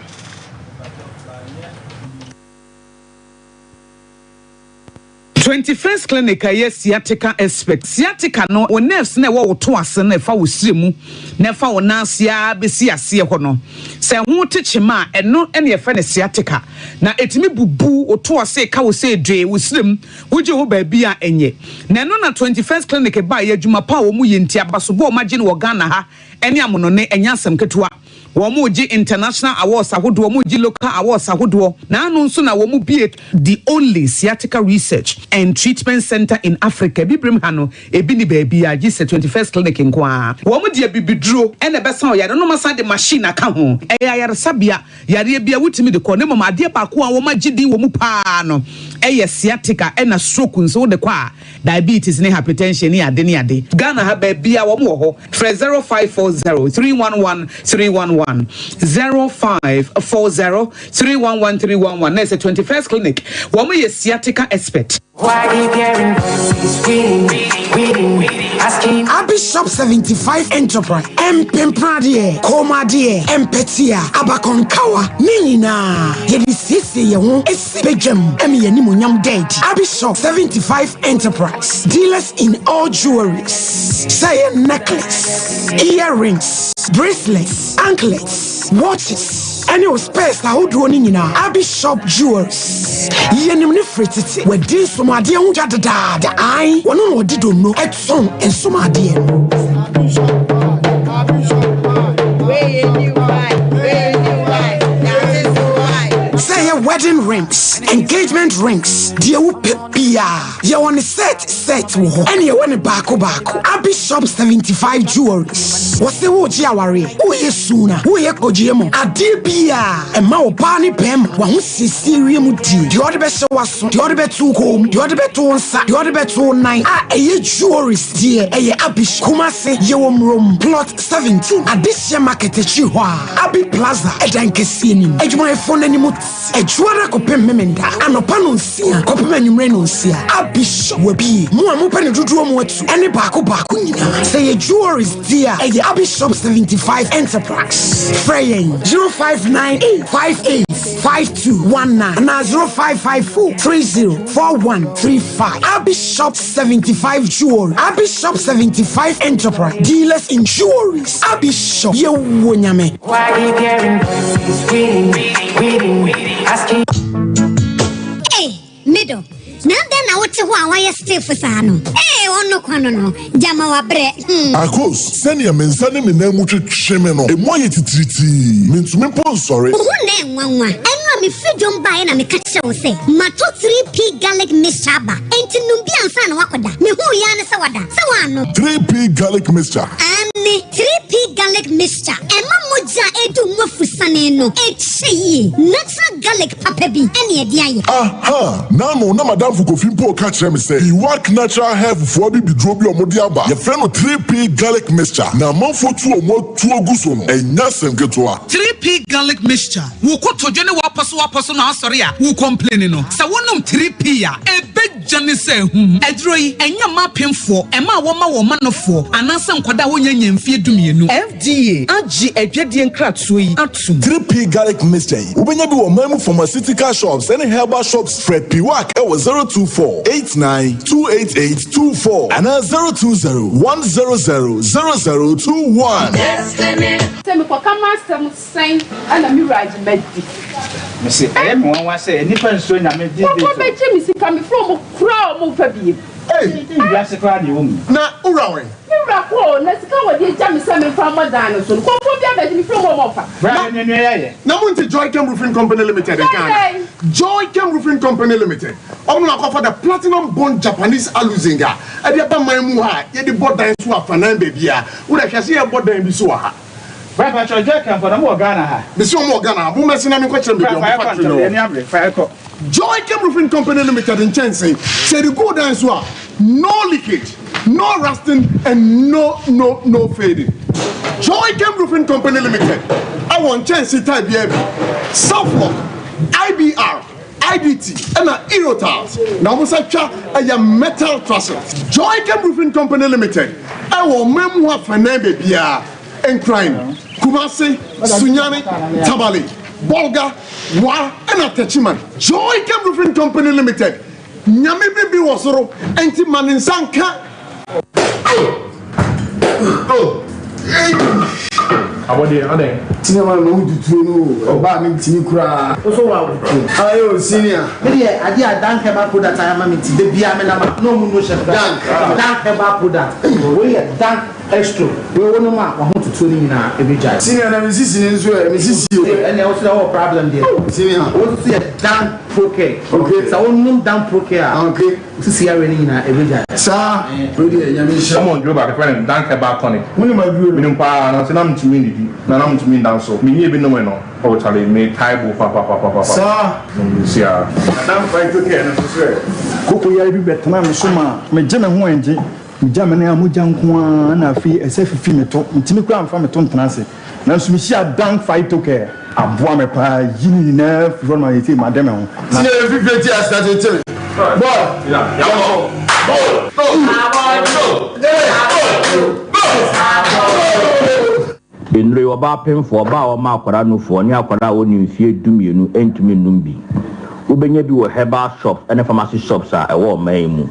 21st Clinic a ɛyɛ sciatica expert. Sciatica no, wo nerves no a ɛwɔ wo to ase no a ɛfa wo srɛ mu na ɛfa wo nan ase ara bɛsi aseɛ hɔ no, sɛ ɛho te kyema a, ɛno na yɛfrɛ no sciatica. Na ɛtumi bubu wo to ase, ɛka wo sɛ dwee, wo srɛ mu, wogye hɔ baabi a ɛnyɛ. Na ɛno na 21st Clinic baeɛ, adwuma pa a wɔyɛ nti, abasobɔ a wɔagye no wɔ Ghana ha ne amonɔne, ɛnyɛ asɛm ketewa. Wɔregye international awards ahodoɔ, wɔregye local awards ahodoɔ, na ano nso na wɔbue the only sciatica research and treatment centre in Africa. Abibirem ha no, ebi nni baabiara gye sɛ 21st Clinic nko ara. Wɔde abibiduro na ɛbɛsa ɔyare no na wɔasan de machine aka ho. Ɛyɛ ayaresabea, yareɛ biara wotumi de kɔ, na mmom adeɛ baako a wɔagye din wɔ mu pa ara no yɛ sciatica ɛna stroke nso wode kɔ a, diabetes ne hypertension ne ade ne ade. Ghana ha baabiara wɔn wɔ hɔ. Frɛ 0540 311 311, 0540 311 311 na ɛsɛ 21st Clinic. Wɔn yɛ sciatica expert. Abishop 75 Enterprise, Mpempradeɛ, kɔnmuadeɛ, mpɛtea, abakɔnkawa, ne nyinaa yɛde siesie yɛn ho si badwam ma yɛn animuonyam da adi. Abishop 75 Enterprise, dealers in all jewelries, sɛ ɛyɛ necklace, earrings, bracelets, anklets, watches, ɛne wo spares ahodoɔ no nyinaa. Abishop Jewelries, yɛnim no firi tete, wadi nsomadeɛ ho dwa dedaada, ae, wɔno na ɔde donno tɔn nsomadeɛ no. Sɛ ɛyɛ wedding rings, engagement rings, deɛ wopɛ biara, yɛwɔ ne set set wɔ hɔ, ɛne yɛwɔ ne baako baako. Abi Shop 75 Jewelries, wɔse woregye awareɛ, woreyɛ suna, woreyɛ kɔgyeɛ mu, adeɛ biara ɛma ɔbaa ne bɛrima w'ahosiesie wiem die, deɛ ɔde bɛhyɛ w'aso, deɛ ɔde bɛto wo kɔn mu, deɛ ɔde bɛto wo nsa, deɛ ɔde bɛto wo nan a ɛyɛ jewelries deɛ ɛyɛ Abi Shop. Kumasi, yɛwɔ Murom, Plot 17, Adehyeɛ Market akyiri hɔ a, Abi Plaza ɛdan kɛseɛ no mu. Adwumayɛfoɔ no anim te Adwuada kɔpem Memenda, anɔpa nonsia kɔpem anwummere nonsia. Abi Shop wabue. Mo a mopɛ no dodoɔ mu atu ɛne baako baako nyinaa. Sɛ ɛyɛ jewelries deɛ a, ɛyɛ Abi Shop 75 Enterprise. Frɛ yɛn 0598 58 5219 anaa 0554 30 4135. Abi Shop 75 Jewelry, Abi Shop 75 Enterprise, dealers in jewelries. Abi Shop, yɛwɔ Nyame. Hey, middle. Na dɛn na wote hɔ a woayɛ stiff saa no? Ee, ɔno kwa no no, gyama wabrɛ. Hmm. Akos, sɛnea me nsa ne me nan mu twetwe me no, emu ayɛ titiritii. Mintumi mpo nsɔre. Wo ho nnɛ nwanwa. Ɛno a mefiri dwom baeɛ na meka kyerɛɛ wo sɛ matɔ 3P garlic mixture aba. Enti nom bi ansa na woakɔda. Mehuu yi ara ne sɛ wada. Sɛ woannom. 3P garlic mixture. Aane, 3P garlic mixture. Ɛma mogya a ɛredi wo mu afusane no kyɛ yie. Natural garlic papa bi ne ɛde ayɛ. Aha! N'ano na m'adamfo Kofi mpo reka kyerɛ me sɛ Iwak Natural Health foɔ abibiduro bi a wɔde aba, yɛfrɛ no 3P Garlic Mixture, na amanfoɔ tu wɔn atuo gu so no, ɛnyɛ asɛm ketewa. 3P Garlic Mixture, Wo kotodwe ne w'apɔsowapɔso no asɔre a wo complaini no, sɛ wonom 3P a, ɛbɛgya ne sɛ ahum. Aduro yi, ɛnyɛ mma apemfoɔ, mmaa a wɔma wɔn manofoɔ, anaasɛ nkwadaa a wɔnnya nnya mfeɛ dumienu. FDA agye adwadie nkratoɔ yi atom. 3P Garlic Mixture yi, wobɛnya bi wɔ ɔman mu pharmaceutical shops ne herbal shops. Frɛ Piwak wɔ 024 89 288 24 anaa 020 100 0021. Sɛ mekɔka m'asɛm sɛn na me wura agye madi. Mese ɛyɛ me nwanwa sɛ nnipa nsuro Nyame these days o. Nkurɔfoɔ bɛgye me sika mefrɛ wɔn koraa a wɔn mfa biem. Ei wiase koraa na ɛwɔ mu yi. Na wo wura wɛn? Me wura kɔ o, na sika a wɔde agya me sɛ memfa mmɔ dan no so no, nkurɔfoɔ bi abɛgye mefrɛ wɔn a wɔmfa. Bra yɛ nea nua yi ayɛ. Na monte Joychem Roofing Company Limited nka ana? Joychem Roofing Company Limited, wɔn na wɔakɔfa the Platinum Bond Japanese Aluzinc a ɛde aba man mu ha a yɛde bɔ dan so afanan baabiara. Wo deɛ hwɛ sɛ yɛrebɔ dan bi so wɔ ha. Bra mpakyɛw Joychem fo na mo wɔ Ghana ha? Mese wɔn wɔ Ghana ha, mommɛse na menkɔkyerɛ mo baabi a Bra wɔn fa yɛkɔ factory no ntɛm, wɔ. yɛn ani abere, fa yɛkɔ. Joychem Roofing Company Limited nkyɛnsee, sɛ yɛde gu wo dan so a, no leakage, no rusting and no no no fading. Joychem Roofing Company Limited. wɔ nkyɛnse type biara bi, Selflock, IBR, IDT ɛna Eurotiles na wɔn nsa twa ɛyɛ metal trusses. Joycam Roofing Company Limited ɛwɔ ɔman mu hɔ afanan baabiara, Nkran, Kumasi, Sunyani, Tamale, Bolga, Wa ɛna Techiman. Joycam Roofing Company Limited, Nyame biribi wɔ soro nti ma ne nsa nka. Abɔdeɛ adɛn? Senior man ma wo tutuo no o, ɔbaa me ntimi koraa. Wo so wa tutuo. Aye o senior. Me deɛ adeɛ a Dank herbal product ayɛ ama me nti da biara me nam a na ɔmo nu hyɛ me Dank. Dank herbal product wei yɛ Dank Extro wei wo nom a waho tutuo no nyinaa ɛbɛgyae. Senior na me sisi no nso ɛ, me sisi o. Ɛnneɛ wo so deɛ wowɔ problem deɛ. Senior. Wo nso so yɛ Dank Procare. Okay. Sɛ wo nom Dan Procare a. Okay. Wo sisi yareɛ no nyinaa ɛbɛgyae. Saa. Wei deɛ Nyame nhyira. Ɔmo duro baako yɛfrɛ no Dank Herbal Tonic. Wonim aduro no? Menim paa nanso na mentumi nnidi na na mentumi nda nso. Menyɛɛ bi nomee no oh charlie me tae bo papapapapa. Saa. Nsia. Na Dank Phyto Care no nso sɛ. Koko yare bi bɛtenaa me so maa megye me ho angye. Megya me nan a mogya nko ara na afei ɛsɛ fifi me to. Mentumi koraa mfa me to ntena ase. Nanso mihyiaa Dank Phytocare. Aboa me paa yi ne nyinaa firi hɔ no ma seesei made me ho. Na. Senior yɛ fifire ti ase tete me boy yɛnkɔ Nnuro yi, ɔbaa pemfoɔ, ɔbaa a ɔma akwadaa nufoɔ, ne akwadaa a ɔnni mfeɛ dumienu ntumi nnom bi. Wobɛnya bi wɔ herbal shops ne pharmacy shops a ɛwɔ ɔman yi mu.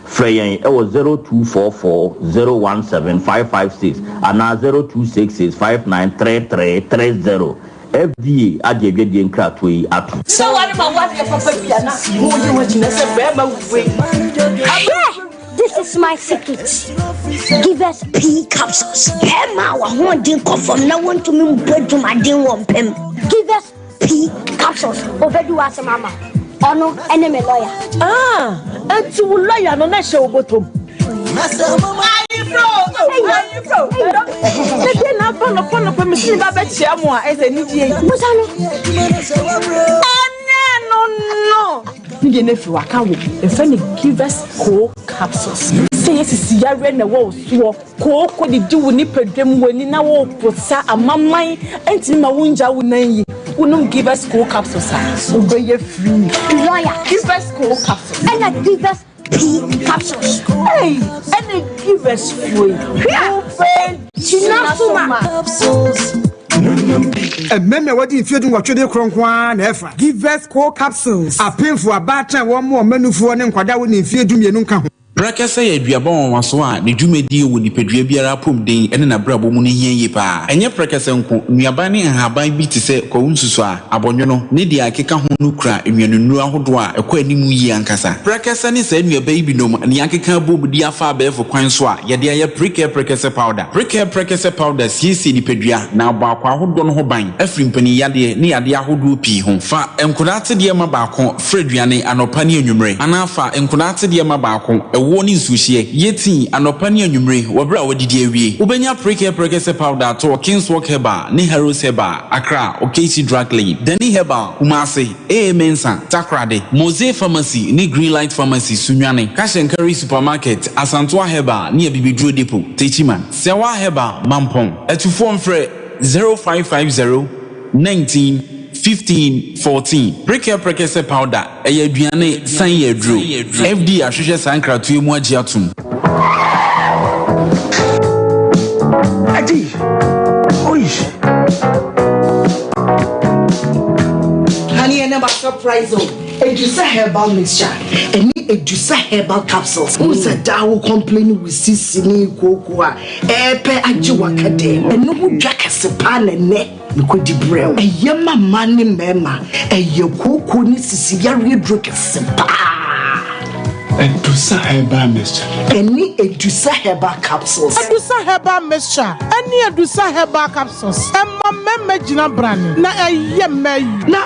Frɛ yɛn wɔ 0244 017 556 anaa 0266 593330. FDA agye adwadie nkratoɔ yi atom. Sɛ ware ma wadeɛ papa bi a na wogye ho akyinnye sɛ bɛrima wei. Hwɛ! This is my secret. Give us pea capsules. Bɛrima a w'ahoɔden kɔ fam na wontumi mbɔ adwumaden wɔ mpam. Give us pea capsules. Obedi w'asɛm ama wo. Ɔno ne me lawyer. Ah, enti wo lawyer no na ɛhyɛ wo bɔtɔ mu. Sɛdeɛ na aba nɔpa nɔpa mesi ne ba bɛkyia mo a ɛsɛ anigyeɛ yi. Busa no. Ɛnyɛ no no. Ne deɛ no afiri waka wo yɛfrɛ no givers co capsules sɛ yɛ sisi yareɛ na ɛwɔ wo soɔ kooko didi wo nipadua mu w'ani na wo posa amaman ɛntumi ma wo ngya wo nan yi wonom givers co capsules a wobɛyɛ free. Lawyer. Givers co capsules. Ɛna givers P capsules. Ei, ɛne givers foɔ yi. Hwɛ! Gyina so ma. Mmarima a wɔadi mfeɛ dunwɔtwe de korɔ nko ara na ɛfa. Givers Co Capsules, Apemfo, abaatan a wɔmmoa wɔn mmanufoɔ ne nkwadaa a wɔnni mfeɛ dumienu nka ho. Prɛkɛsɛ yɛ aduaba nwanwaso a ne dwumadie wɔ nipadua biara apɔmuden ne n'abrabɔ mu no hia yie pa ara. Ɛnyɛ prɛkɛsɛ nko, nnuaban ne nhaban bi te sɛ kwawu nsusuaa, Abɔnwono, ne deɛ ɛkeka ho no kura nnuanennuro ahodoɔ a ɛkɔ anim yie ankasa. Prɛkɛsɛ ne saa nnuaba yi binom na yɛakeka abom de afa abɛɛfo kwan so a yɛde ayɛ Prekɛ Prɛkɛsɛ Powder. Prekɛ Prɛkɛsɛ Powder siesie nipadua na abɔ akwaa ahodoɔ no ho ban afiri mpaninyadeɛ ne yadeɛ ahodoɔ pii ho. Fa nkodaa atedeɛ ma baako fra aduane anɔpa ne anwummere anaa fa nkodaa atedeɛ ma baako, ɛwoɔ ne nsuohyeɛ, yɛ tii anɔpa ne anwummere wɔ berɛ a woadidi awie. Wobɛnya Prekɛ Prɛkɛsɛ Powder atɔ wɔ Kingswalk Herbal ne Harrods Herbal. Accra, Okaichi Drug Lane, Danny Herbal, Kumasi, AA Mensah, Takoradi, Mose Pharmacy ne Greenlight Pharmacy, Sunyani, Cash and Carry Supermarket, Asantoa Herbal ne Abibiduro Depot, Techiman, Sɛwa Herbal, Mampong. Atufoɔ mfrɛ 0550 19 15 14. Prekɛ Prɛkɛsɛ Powder, ɛyɛ aduane san yɛ aduro. FDA ahwehwɛ saa nkratoɔ yi mu agye atom. Adi, oi. Honey, and my surprise oh. Edusa herbal mixture ɛne Edusa herbal capsules. Who sɛ daa wo complain with sisi ne kooko a ɛɛpɛ agye waka dɛm. Ɛno ho dwa kɛse paa na ɛnɛ. Mekɔdi brɛ wo. Ɛyɛ ma mmaa ne mmarima. Ɛyɛ kooko ne sisi yareɛ duro kɛse paa. Adusa herbal mixture. Ɛne Adusa herbal capsules. Adusa herbal mixture ɛne Adusa herbal capsules ɛma mmarima gyina brane na ɛyɛ mmaa yi. Na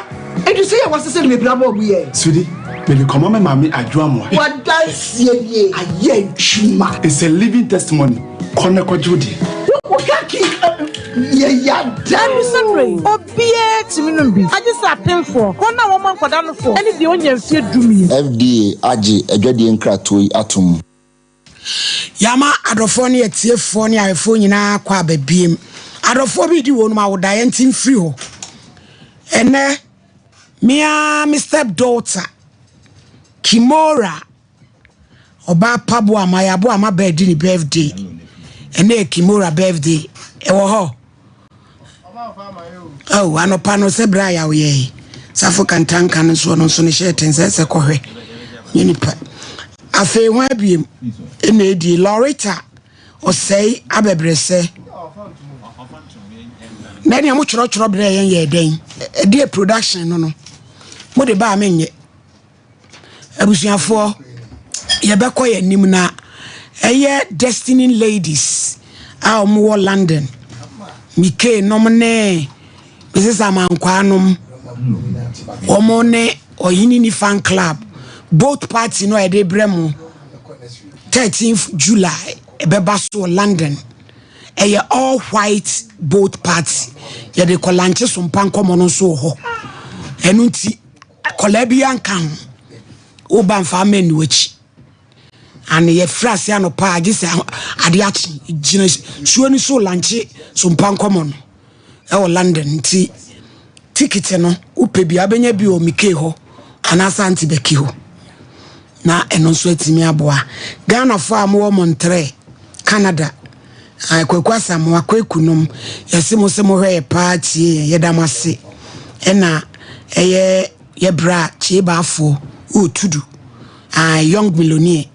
Adusa yi a wɔasesa no bebree ama wɔn yɛ. Sweetie, mede kɔma me maame Adwo Amoah. W'adanseɛ nie, ayɛ adwuma. It's a living testimony, kɔ na kɔgye wo deɛ. Wo kaki yɛ yada o. Ɛno sɛ obiara tumi nom bi, agye sɛ apemfoɔ, wɔn a wɔma nkwadaa nofoɔ, ne deɛ ɔnnya mfeɛ dumienu. FDA agye adwadie nkratoɔ yi atom. Yɛama adɔfoɔ ne atiefoɔ ne ahwɛfoɔ nyinaa kɔ aba biem. Adɔfoɔ bi di wɔn mu awodaeɛ nti mfiri hɔ. Ɛnɛ, me ara me step daughter, Kimora, ɔbaa paboa ma yɛaboa ma bɛɛ di ne birthday. Ɛnɛ yɛ Kimora birthday. Ɛwɔ hɔ. Oh, anɔpa no sɛ berɛ a yaw yɛe. Safo kantanka no nso ɔno nso ne hyɛ ten sɛ sɛ kɔhwɛ. Nyɛ nipa. Afei ho abiem ɛna ɛdie Loretta ɔsɛe abɛbrɛsɛ. Na ɛnea mo twerɛtwerɛ berɛ yɛn yɛ dɛn? Ɛdeɛ production no no. Mo de baa menyɛ. Abusuafoɔ, yɛbɛkɔ yɛn anim na ɛyɛ Destiny Ladies a wɔwɔ London. Mike nom ne Mrs. Amankwaa nom, wɔn ne Ɔhene Ni Fan Club boat party no a yɛde brɛ mo 13th July ɛbɛba so wɔ London. Ɛyɛ all white boat party. Yɛde kɔ lanche so mpa nkɔmɔ no nso wɔ hɔ. Ɛno nti Akwadaa bi anka ho. Woba mfa ama nni w'akyi. Ane yɛfiri ase anɔpa a gye sɛ ade akye gyina suo no so lankye so mpa nkɔmmɔ no ɛwɔ London nti tikiti no wopɛ bi a wobɛnya bi wɔ Mike hɔ anaasɛ Auntie Becky hɔ na ɛno nso atumi aboa Ghanafoɔ a mowɔ Montreal Canada Ae Kwaku Asamoah Kwaku nom yɛse mo sɛ mohwɛ yɛ paa tie yɛn yɛda mo ase ɛna ɛyɛ yɛ bra Kyebaafoɔ wɔ Tudu ae Young Millionaire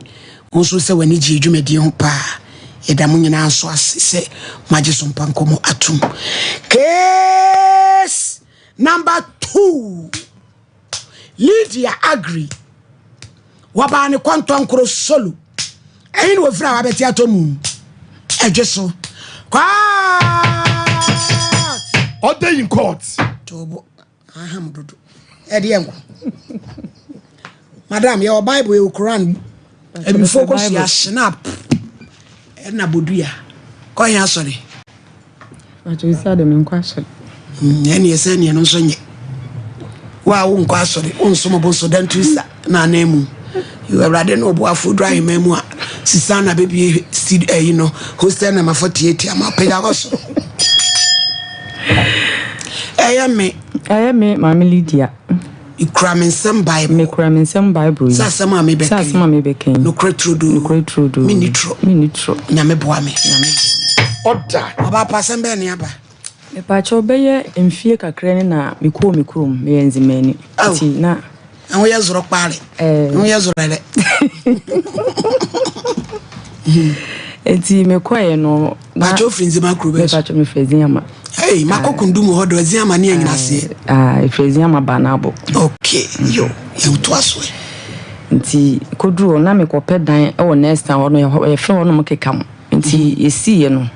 wo nso sɛ w'ani gye dwumadie ho paa yɛda mo nyinaa nso ase sɛ moagye so mpa nkɔmmɔ atom Case number 2. Lydia Agri, wɔbaa ne kɔntɔnkoro solo. Ɛhe na wɔfiri a wabɛte atɔ mu? Ɛdwe so. Court! Order in court. Tobo, aham dodo. Ɛde yɛ nko. Madam, yɛwɔ Bible, yɛwɔ Quran. Ebifo kɔ sua snap. Ɛna bodua. Kɔ yɛn asɔre. Pacho esi ade me nkɔ asɔre. Mm, ɛne ɛsɛ neɛ no nso nyɛ. Wo a wonkɔ asɔre, wonsom bo so dantu sa na anan mu. Awurade ne ɔboafo duru ahemman mu a, sisa na bɛbie studio ayi no, hostel na mafɔ tietia ma pagya kɔ so. Ɛyɛ me. Ɛyɛ me Maame Lydia. Mekura me nsam Bible. Mekura me nsam Bible yi. Sɛ asɛm a mebɛka yi. Sɛ asɛm a mebɛka yi. Nokorɛ turodoo. Nokorɛ turodoo. Menni torɔ. Menni torɔ. Nyame boa me. Nyame boa me. Ɔda. Ɔbaa pa asɛm bɛn ne aba? Mepaakyɛw bɛyɛ mfie kakra ni na mekɔɔ me kurom, meyɛ Nzemani. Nti na. Ɛho yɛ zorɔ kpaare. Ɛho yɛ zorɔ dɛ. Nti mekɔɛ no. Pacho ofiri Nzema kuro bɛn so? Pacho mefiri Aziama. Hey, makɔ Kundum hɔ do Aziama ne Anyinaseɛ. Ah, efiri Aziama ba n'abo. Okay, yo, yɛn to aso ɛ. Nti koduru hɔ na mekɔpɛ dan wɔ next town hɔ no yɛfrɛ hɔ nom keka mo. Nti yɛsiiɛ no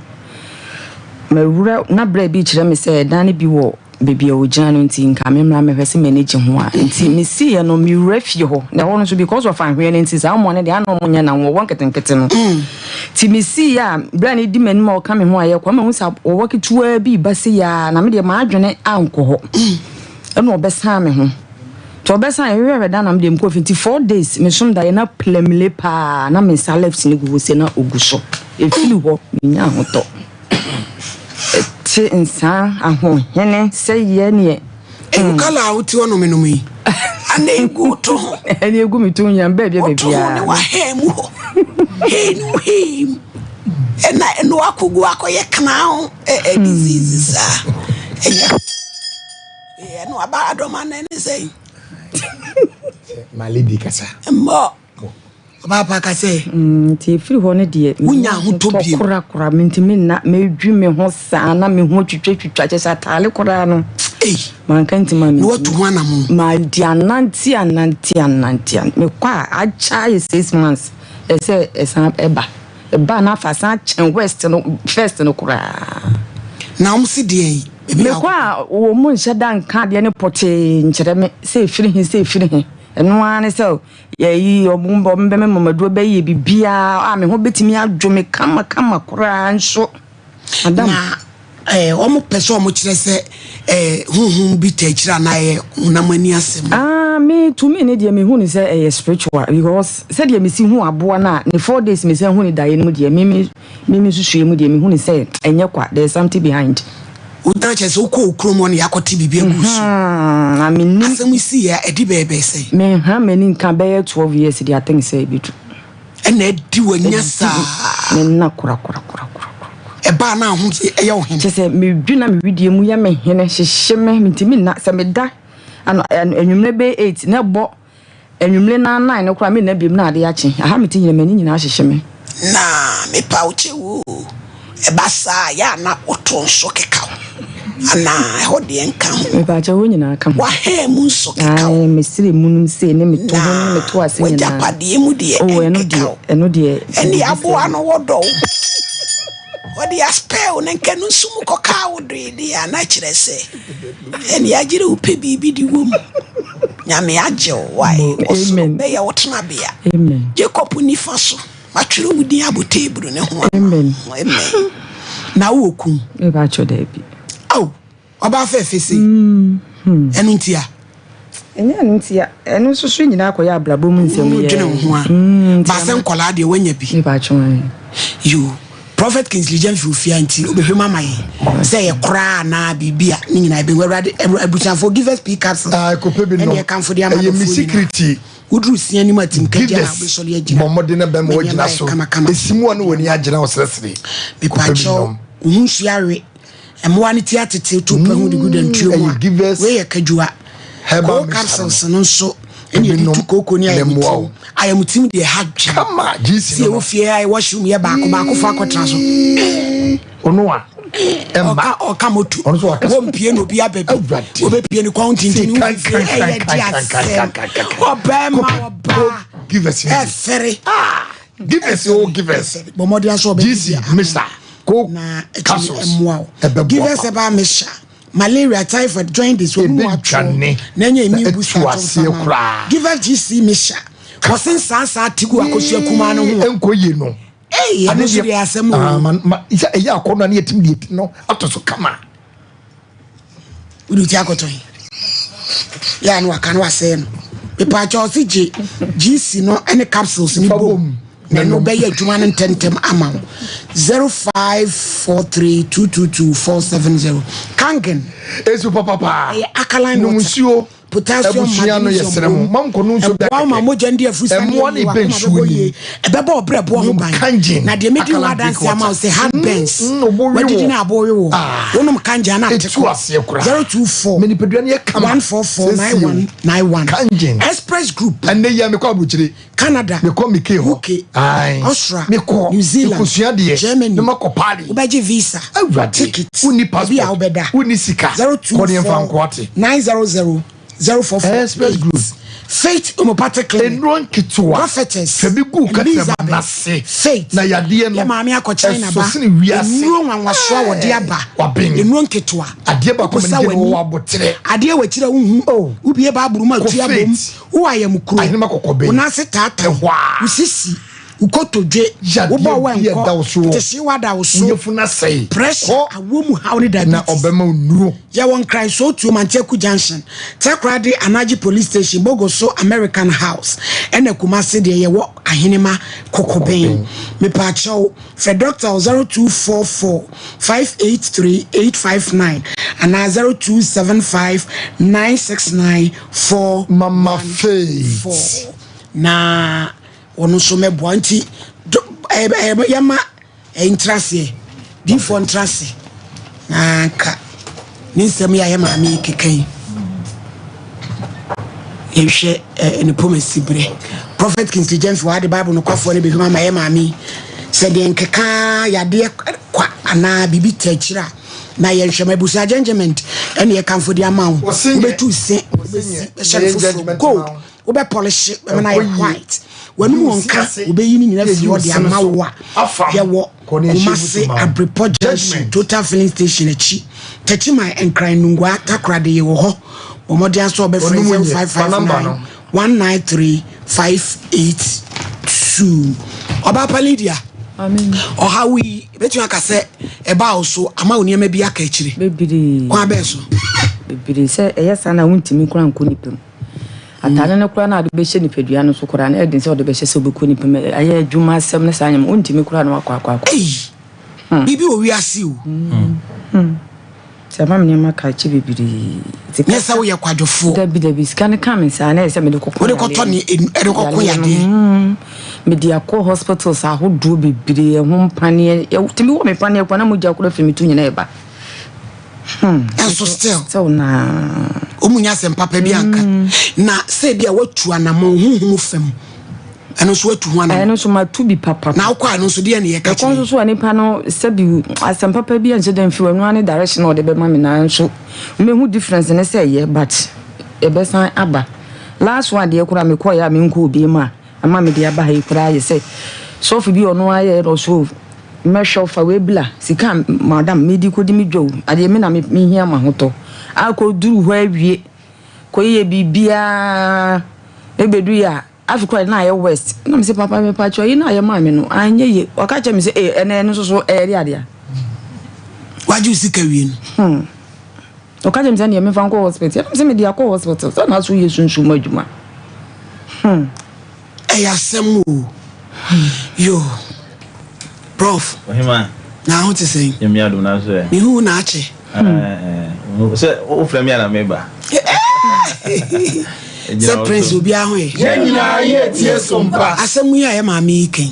mawura na berɛ bi kyerɛ me sɛ dan no bi wɔ baabi a ɔgyina no nti nka me mmra mɛhwɛ sɛ m'ani gye ho a. Nti mesiiɛ no mewura fie hɔ na ɛhɔ no nso because of anhwea no nti saa mmoa no deɛ ana ɔmo nyɛ na wɔwɔ nketenkete no. Nti mesiiɛ a berɛ a ne di m'anim a ɔka me ho a yɛkɔ mahu sɛ ɔwɔ ketewaa bi ba sei a na me deɛ m'adwene ankɔ hɔ ɛna ɔbɛsan me ho. Nti ɔbɛsan yɛhwehwɛ da na me deɛ mekɔɔ fie nti 4 days mesom daeɛ na plamile paa na me nsa left no gu hɔ sei na ɔgu so. Ɛfiri hɔ menya ahotɔ. Te nsa ahohene sɛ yɛ neɛ. Ewu kala a wote hɔ nom nom yi. Ana egu to ho. Ɛne egu me to nyam baabi a baabi a. Woto ho ne wahɛn mu hɔ. Hɛn mu hɛn mu. Ɛna ɛno akogu akɔyɛ kanaa ɛ disease saa. Ɛnyɛ. Ɛno aba adɔma na ɛne sɛn. Maledi kasa. Mmɔ. Ɔbaa pa ka sɛ. Nti ɛfiri hɔ no deɛ. Wonya ahotɔ bio. Korakora mentumi nna medwi me ho saa na me ho twitwatwitwa kyɛ sɛ ataale koraa no. Ei. Manka nti ma mentumi. Na watu ho anamo. Madi anante anante anante mekɔ a akyɛ ayɛ 6 months ɛsɛ ɛsan ɛba ɛba na afa san kyɛn west no first no koraa. Na wɔn si deɛ yi. Mekɔ a wɔn mu nhyɛ da nka adeɛ no pɔtee nkyerɛ me sɛ ɛfiri he sɛ ɛfiri he ɛno ara ne sɛ yɛyi ɔmo ɔmo bɛmɛ mamaduo bɛyɛ biribiara a me ho bɛtumi adwo me kama kama koraa nso madam. Na wɔn pɛ sɛ wɔn kyerɛ sɛ honhom bi ta akyire anaa ɛyɛ honam ani asɛm. Ah. Ah, me to me ne deɛ mehu ne sɛ ɛyɛ spiritual because sɛdeɛ mesi hu aboa no a ne 4 days mesan hu ne daeɛ no mu deɛ, me susue mu deɛ, mehu ne sɛ ɛnyɛ kwa, there is something behind. Wotena kyerɛ sɛ wokɔ wo kurom hɔ ne yɛakɔte biribi agu so. Na menim. Asɛm si yɛ ɛdi bɛɛbɛɛ sɛ menha m'ani nka bɛyɛ 12 years deɛ, I think sɛ ɛbɛdu. Ɛna adi w'anya saa. Menna korakorakorakora. Ɛbaa na aho ɛyɛ wo hene. Kyɛ sɛ medwi na mewidie mu yɛ me hene hyehye me, mentimi nna. Sɛ meda ano anwummerɛ bɛyɛ 8 na ɛbɔ anwummerɛ na 9 no koraa, menna biom na ade akye aha mete nyina m'ani nyinaa hyehye me. Na mepa wo kyɛ wo, ɛba saa yɛ a na woto nso keka wo anaa ɛhɔ deɛ nka ho? Mepaakyɛ, hɔ nyinaa ka ho. Wahɛn mu nso keka wo? Ae, mesere mu nom sei ne meto ho ne meto ase nyinaa. W'agyapadeɛ mu deɛ Oh, ɛno ɛnkeka deɛ wo? Ɛno deɛ ɛne aboa no wɔdɔ wo, wɔde aspɛw na nka no nso mu kɔkaa wo doe deɛ a, na kyerɛ sɛ ɛne agyere wo pɛ biribi de wɔ mu. Nyame agye wo wae. Ɔsoro bɛyɛ wo tenabea. Amen. Jacob nifa so matwerɛ wo din abɔ table ne ho. Amen. Amen. Na wowɔ kum? Mepaakyɛ, daabi. Ao, ɔbaa fɛfɛ sei, ɛno nti a Ɛnyɛ ɛno nti a, ɛno nso so nyinaa kɔyɛ abrabɔ mu nsɛm yɛ. Wodwene wo ho a baasɛ nkɔlaa deɛ woanya bi. Mepaakyɛ. Yo, Prophet Kingsley Gyamfi ofia nti wobɛhwɛ mu ama yɛn sɛ yɛ koraa anaa biribi a ne nyinaa ɛbɛhu. Awurade abusuafoɔ, Givers P capsules kɔpɛ bi ɛne nom. ɛkamfo de ama Ɛyɛ me dɔfoɔ nyinaa. security. Woduru sia anim atim kagya a Givers wobɛsɔre agyina. Bɔ mmɔden na bɛma Na wagyina nneɛma ayɛ so. kamakama. Ɛsi mu a ne w'ani agyina wo seresere. Kɔpɛ bi Mepaakyɛw, nom. wo ho nsuo awe, mmoa no ti atete to pɛ ho de gu dantuo mu Ɛyɛ a Givers wei yɛ kadua. herbal Koo mixture capsules no. no nso ɛne Ebi yɛde nom tu kooko ne na ɛmmoa ayamutim. wo. Ayamutim deɛ ha dwen. Kama GC si no no. ɛwɔ fie a washroom yɛ baako baako fa akɔtena so. Ɔno a ɛmma. Ɔka moto. Ɔno nso waka so. Wɔmpie na obi aba bi. Awurade. Wɔbɛpie ne kɔn tintin Sei, wo fie kan, kan, ɛyɛ kan, di kan, kan, asɛm. kan, kan, kan. Ɔbɛrima ɔbaa Givers ni bi. ɛfɛre. Givers o Givers. Bɔ mmɔden aso ɔbɛgye GC bi mixture. Ko na ɛtumi capsules. mmoa wo. Ɛbɛboa Givers pa. herbal mixture, malaria, typhoid, jaundice, wɔn mu atwerɛ Ɛbɛdwane na ɛnyɛ na immune booster ɛtu to aseɛ nfa ma wo. koraa. Givers GC mixture, wɔse nsansa atigu akosua kumaa no ho a. Ɛnkɔ yie no. Ei, ɛno nso deɛ asɛm o. Ah, ma sɛ ɛyɛ akɔnnɔ a ne yɛtumi de yɛti no ato so kama. Wode wo ti akɔtɔn yɛ a na waka no wasɛe no. Mepaakyɛ, ɔse gye GC no ne capsules ne Fa bom bom na ɛno nom. bɛyɛ adwuma no ntɛmntɛm ama wo. 0543222470 Kangen. Esu papapa. Ɛyɛ alkaline Nom water. nsuo. Potassium, Abusua no magnesium yɛsrɛ mo wom. ma nkɔ no nsuo bi Ɛboa wo ma akɛkɛ. mogya ndi afurusa ne Ɛmmoa no yie ɛbɛ wakoma nsuo bɛbɔ nim. yie. Ɛbɛbɔ ɔbrɛboɔ ho Nom ban. Kangen Na deɛ medi ho alkaline drink adanse ama wo water. sɛ heart burns. Ɔbɔ we Wadidi wɔ. na aboɔ we wɔ. Ah. Wonom Kangen na ate Ɛtu kɔ. aseɛ koraa. 024 Ma nipadua no yɛ kama. 144 Sɛsie o. 9191. Kangen. Express Group. Ɛnnɛ yi a mekɔ aburokyire. Canada. Mekɔ Mekee hɔ. UK. Ae. Austria. Mekɔ. New Zealand. Mekɔsua deɛ. Germany. Na makɔ Paris. Wobɛgye visa. Awurade. Ticket. Wonni Baabi a passport. wobɛda. Wonni sika. Kɔ ne yɛmfa 024 nko ate. 900 044 Express Group. Faith Homeopathic Clinic. Nnuro nketewa. Prophetess. Fɛ bi gu kɛtɛma Elizabeth. n'ase. Faith. Na yadeɛ no. Yɛ maame akɔ China ɛsɔ ba. sene wiase. Nnuro nwanwaso a wɔde aba. Waben. Nnuro nketewa. Adeɛ baako ma Woposa ne gye no w'ani. wɔ aboterɛ. Adeɛ wɔ akyire a wohu. Wobie baaburu mu a Kɔ tua bom. Faith. Wowɔ ayamkuro. Ahenema kɔkɔbɛn. Wo nan ase taataa. Ɛhɔ a. Wo sisi. Wo kotodwe. Yadeɛ Wobɔ wo bi a ɛda wo ɛnkɔ. soɔ. Tese wada wo so. Wo yafunu asɛe. Pressure. Kɔ. Awɔ mu haw ne Na diabetes. ɔbɛma wo nnuro. Yɛwɔ Nkran Sootuo Mantiaku Junction, Takoradi Anagye Police Station, Bogoso American House, ɛna Kumasi deɛ yɛwɔ Ahenema Kokobɛn. Mepaakyɛw, frɛ doctor wɔ 0244 583 859 anaa 0275 969 414 Mama Faith. Na ɔno nso mɛboa nti do, ɛ, ɛ, yɛma ntraseɛ, diifoɔ ntrase na nka ne nsɛm yɛ a yɛ maame yi keka yi, yɛhwɛ ne pɔmasi berɛ. Prophet Kingsley Gyamfi wɔ ade Bible nokwafoɔ no bɛhwɛ ama yɛ maame yi sɛ deɛ nkeka yadeɛ kwa anaa biribi ta akyiri a na yɛnhwɛ ma abusua judgment ɛne yɛkamfo de ama wo. Wobɛtu se, wobɛsi bɛhyɛ no foforɔ gold, wobɛ polish bɛma no ayɛ white, w'anum wɔ nka, wobɛyi no nyina firi hɔ de ama wo a. Yɛwɔ Kumase Abrepɔ Junction, Total Filling Station akyi, Techiman, Nkran, Nungua, Takoradi yɛwɔ hɔ. Bɔ mmɔden aso a wobɛfrɛ 0559 193 582. Ɔbaapa Lydia, ɔhaw yi bɛtumi aka sɛ ɛbaa wo so ama wo nneɛma bi aka akyire? Bebree. Kwan bɛɛ so? Bebree. Sɛ ɛyɛ saa na wontumi koraa nkɔ nipa mu. Atade no koraa no a wode bɛhyɛ nipadua no so koraa no, ɛyɛ den sɛ wode bɛhyɛ sɛ wobɛkɔ nipa mu ayɛ adwuma asɛm ne saa nneɛma. Wontumi koraa na wakɔ akɔ akɔ. Ei! Biribi wɔ wiase o. Nti ama me nneɛma ka akyi bebree. Nti Nyɛ sɛ woyɛ kwadwofoɔ. Dabi dabi, sika no ka me saa na ɛyɛ sɛ mede kɔkɔ Wode kɔtɔ ne ɛde kɔko yadeɛ no. yadeɛ. Mede akɔ hospitals ahodoɔ bebree, ɛho mpaneɛ. Tumi wɔ me paneɛ koraa na mogya koraa firi me to nyinaa ɛba. Hmm. Ɛnso still. Still naa. Wɔn nyɛ asɛm papa bi anka. Na sɛ ebi a watu anamɔn huhum fam. Ɛno nso watu ho anamɔn. Ɛno nso matu bi papa. Na wokɔ a ɛno nso deɛ ne yɛka kyerɛ. Ɛkɔ nso so a nipa no sɛbi asɛm papa bi anhyɛ da mfi wɔ ɛno ne direction a ɔde bɛma me nanso mehu difference ne sɛ ɛyɛ but ɛbɛsan aba. Last one deɛ koraa mekɔeɛ a menkɔ obi mu a Ama mede aba ha yi koraa yɛ sɛ sɔfo bi a ɔno ara yɛɛ no ɔso mɛhwɛ wo fa wei bla sika a madam mede kɔdi me dwa o adeɛ me na mehia m'ahotɔ akɔduru hɔ awie kɔyɛ biribiara ɛbɛdu yɛ a afi koraa na ayɛ west na me sɛ papa mepakyɛ yi na ayɛ maa me no anyɛ yie ɔka kyerɛ me sɛ ee ɛnɛ ɛno nso so ɛyɛ de adeɛ wagye wo sika wie no hmm. Ɔka kyerɛ me sɛ neɛ memfa nkɔ hospital. Ɛna mesɛ mede akɔ hospital. Sɛ na so yɛ sunsum mu adwuma. Hmm. Ɛyɛ asɛm o. Yo. Prof. Ɔhema. Na ho te sɛn? Nyame adom na so ɛ. Mehu na akyɛ. Sɛ wofrɛ me a na meba. Sɛ prince obiara ho yɛ. Yɛn nyinaa yɛ tie so mpa. Asɛm yi a yɛ maame yi kan.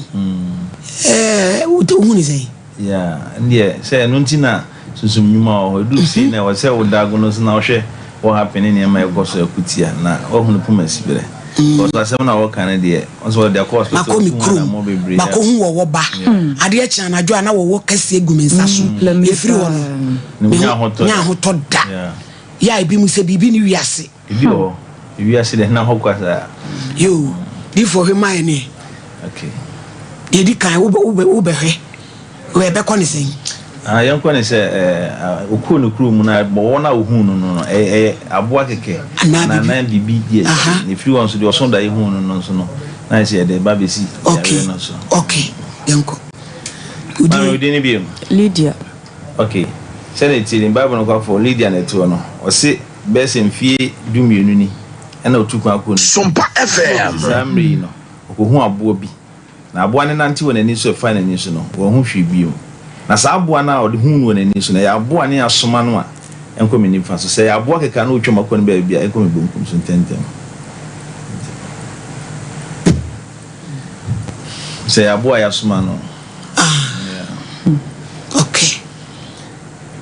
Ɛɛ wohu ne sɛn? Yeah, ndeɛ sɛ ɛno nti na sunsum nnwuma wɔ hɔ. Ɛduru sei na ɛwɔ sɛ wo da agono so na wohwɛ what happen ne nneɛma a ɛkɔ so ɛko tia na woahunu poma siberɛ. Because asɛm no a wɔka no deɛ, wɔn sɛ wɔde akɔ hospital Makɔ me wɔtu ho kurom, anammɔn bebree a. makɔhu wɔwɔ ba. Adeɛ kye anadwo a na wɔwɔ kɛseɛ gu me nsa so. Ɛfiri hɔ no, Ne me nya ho ahotɔ nya da. ahotɔ da. Yeah. Yɛ a ebi mu sɛ biribi ne wiase. Ebi wɔ hɔ. Ewiase deɛ na hɔ kwa saa. Yoo, difoɔ hwɛ mayɛ ne. Okay. Deɛ di kan wobɛhwɛ ɛbɛkɔ ne sɛn? Ah, yɛnkɔ ne sɛ okuu ne kuro mu na wɔn a ohuu no no no ɛyɛ aboa kɛkɛ anaa biribi deɛ na efiri wɔn so deɛ ɔso da ehuu no no nso no na ayɛ sɛ yɛde ba bɛsi yareɛ no so. Okay, yɛnkɔ. Maame odin ne bio? Lydia. Okay, sɛdeɛ ɛtie ni Bible no kwafo Lydia na ɛtoɔ no ɔse bɛyɛ sɛ mfie 12 ni ɛna otu kwan kɔɔ ne Sompa FM. Saa mmerɛ yi no ɔkɔhuu aboa bi, na aboa no nante wɔ n'ani so ɛfaa n'ani so no, wanhu hwee bio. Na saa aboa no a ɔde huu no wɔ n'ani so no, ɛyɛ aboa a ne asoma no a ɛnkɔ me nifa so. Sɛ ɛyɛ aboa kɛkɛ a na ɔtwam akɔ ne baabi a, ɛnkɔ me bonkum so ntɛmntɛm. Sɛ ɛyɛ aboa a yɛasoma no. Ah. Okay.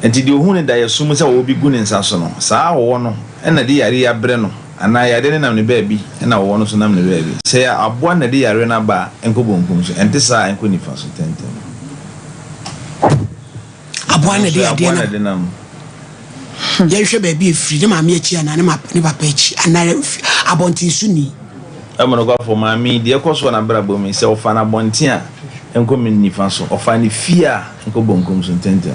Enti deɛ ɔhu no daeɛso mu sɛ ɔwɔ bi gu ne nsa so no, saa ɔwɔ no na ɛde yareɛ yi abrɛ no, anaa yareɛ no nam ne baabi na ɔwɔ no nso nam ne baabi. Sɛ ɛyɛ aboa na ɛde yareɛ no aba a, ɛnkɔ bonkum so, ɛnte saa a, ɛnkɔ nifa so ntɛmntɛm. Aboa na ɛde Aboa yadeɛ na no. ɛde nam. Yɛnhwɛ baabi a ɛfiri, ne maame akyi anaa ne papa akyi anaa abɔnten so ni. Ɛma nokwafo maame yi, deɛ ɛkɔ so wɔ n'abrabɔ mu yi, sɛ ɔfa no abɔnten a, ɛnkɔ me nifa so, ɔfa no fie a, ɛnkɔ bonkum so ntɛmntɛm.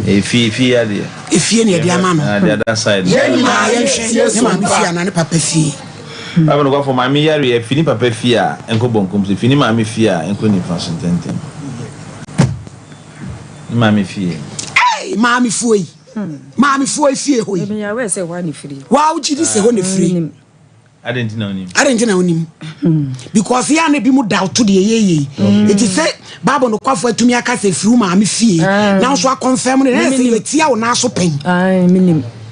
Ɛyɛ fie, fie adeɛ. Efie na yɛde ama no. Ah, the other side. Yɛn nyinaa yɛnhwɛ ne maame fie anaa ne papa fie. Bible nokwafo maame yi yareɛ, fi ne papa fie a, ɛnkɔ bonkum so, fi ne maame fie a, ɛnkɔ nifa so ntɛmntɛm. Ne maame fie. Hey, maame foɔ yi. Maamefoɔ efie hɔ yi. Waa wogye di sɛ hɔ na efiri. Adɛn nti na wonim? Adɛn nti na wonim? Because yɛ a na ebi mu doubt deɛ yɛyɛ yi. Eti sɛ Bible nokwafo atumi aka sɛ efiri wo maame fie na nso akɔnfɛm no na ɛsɛ yɛtia wo nan so pɛn.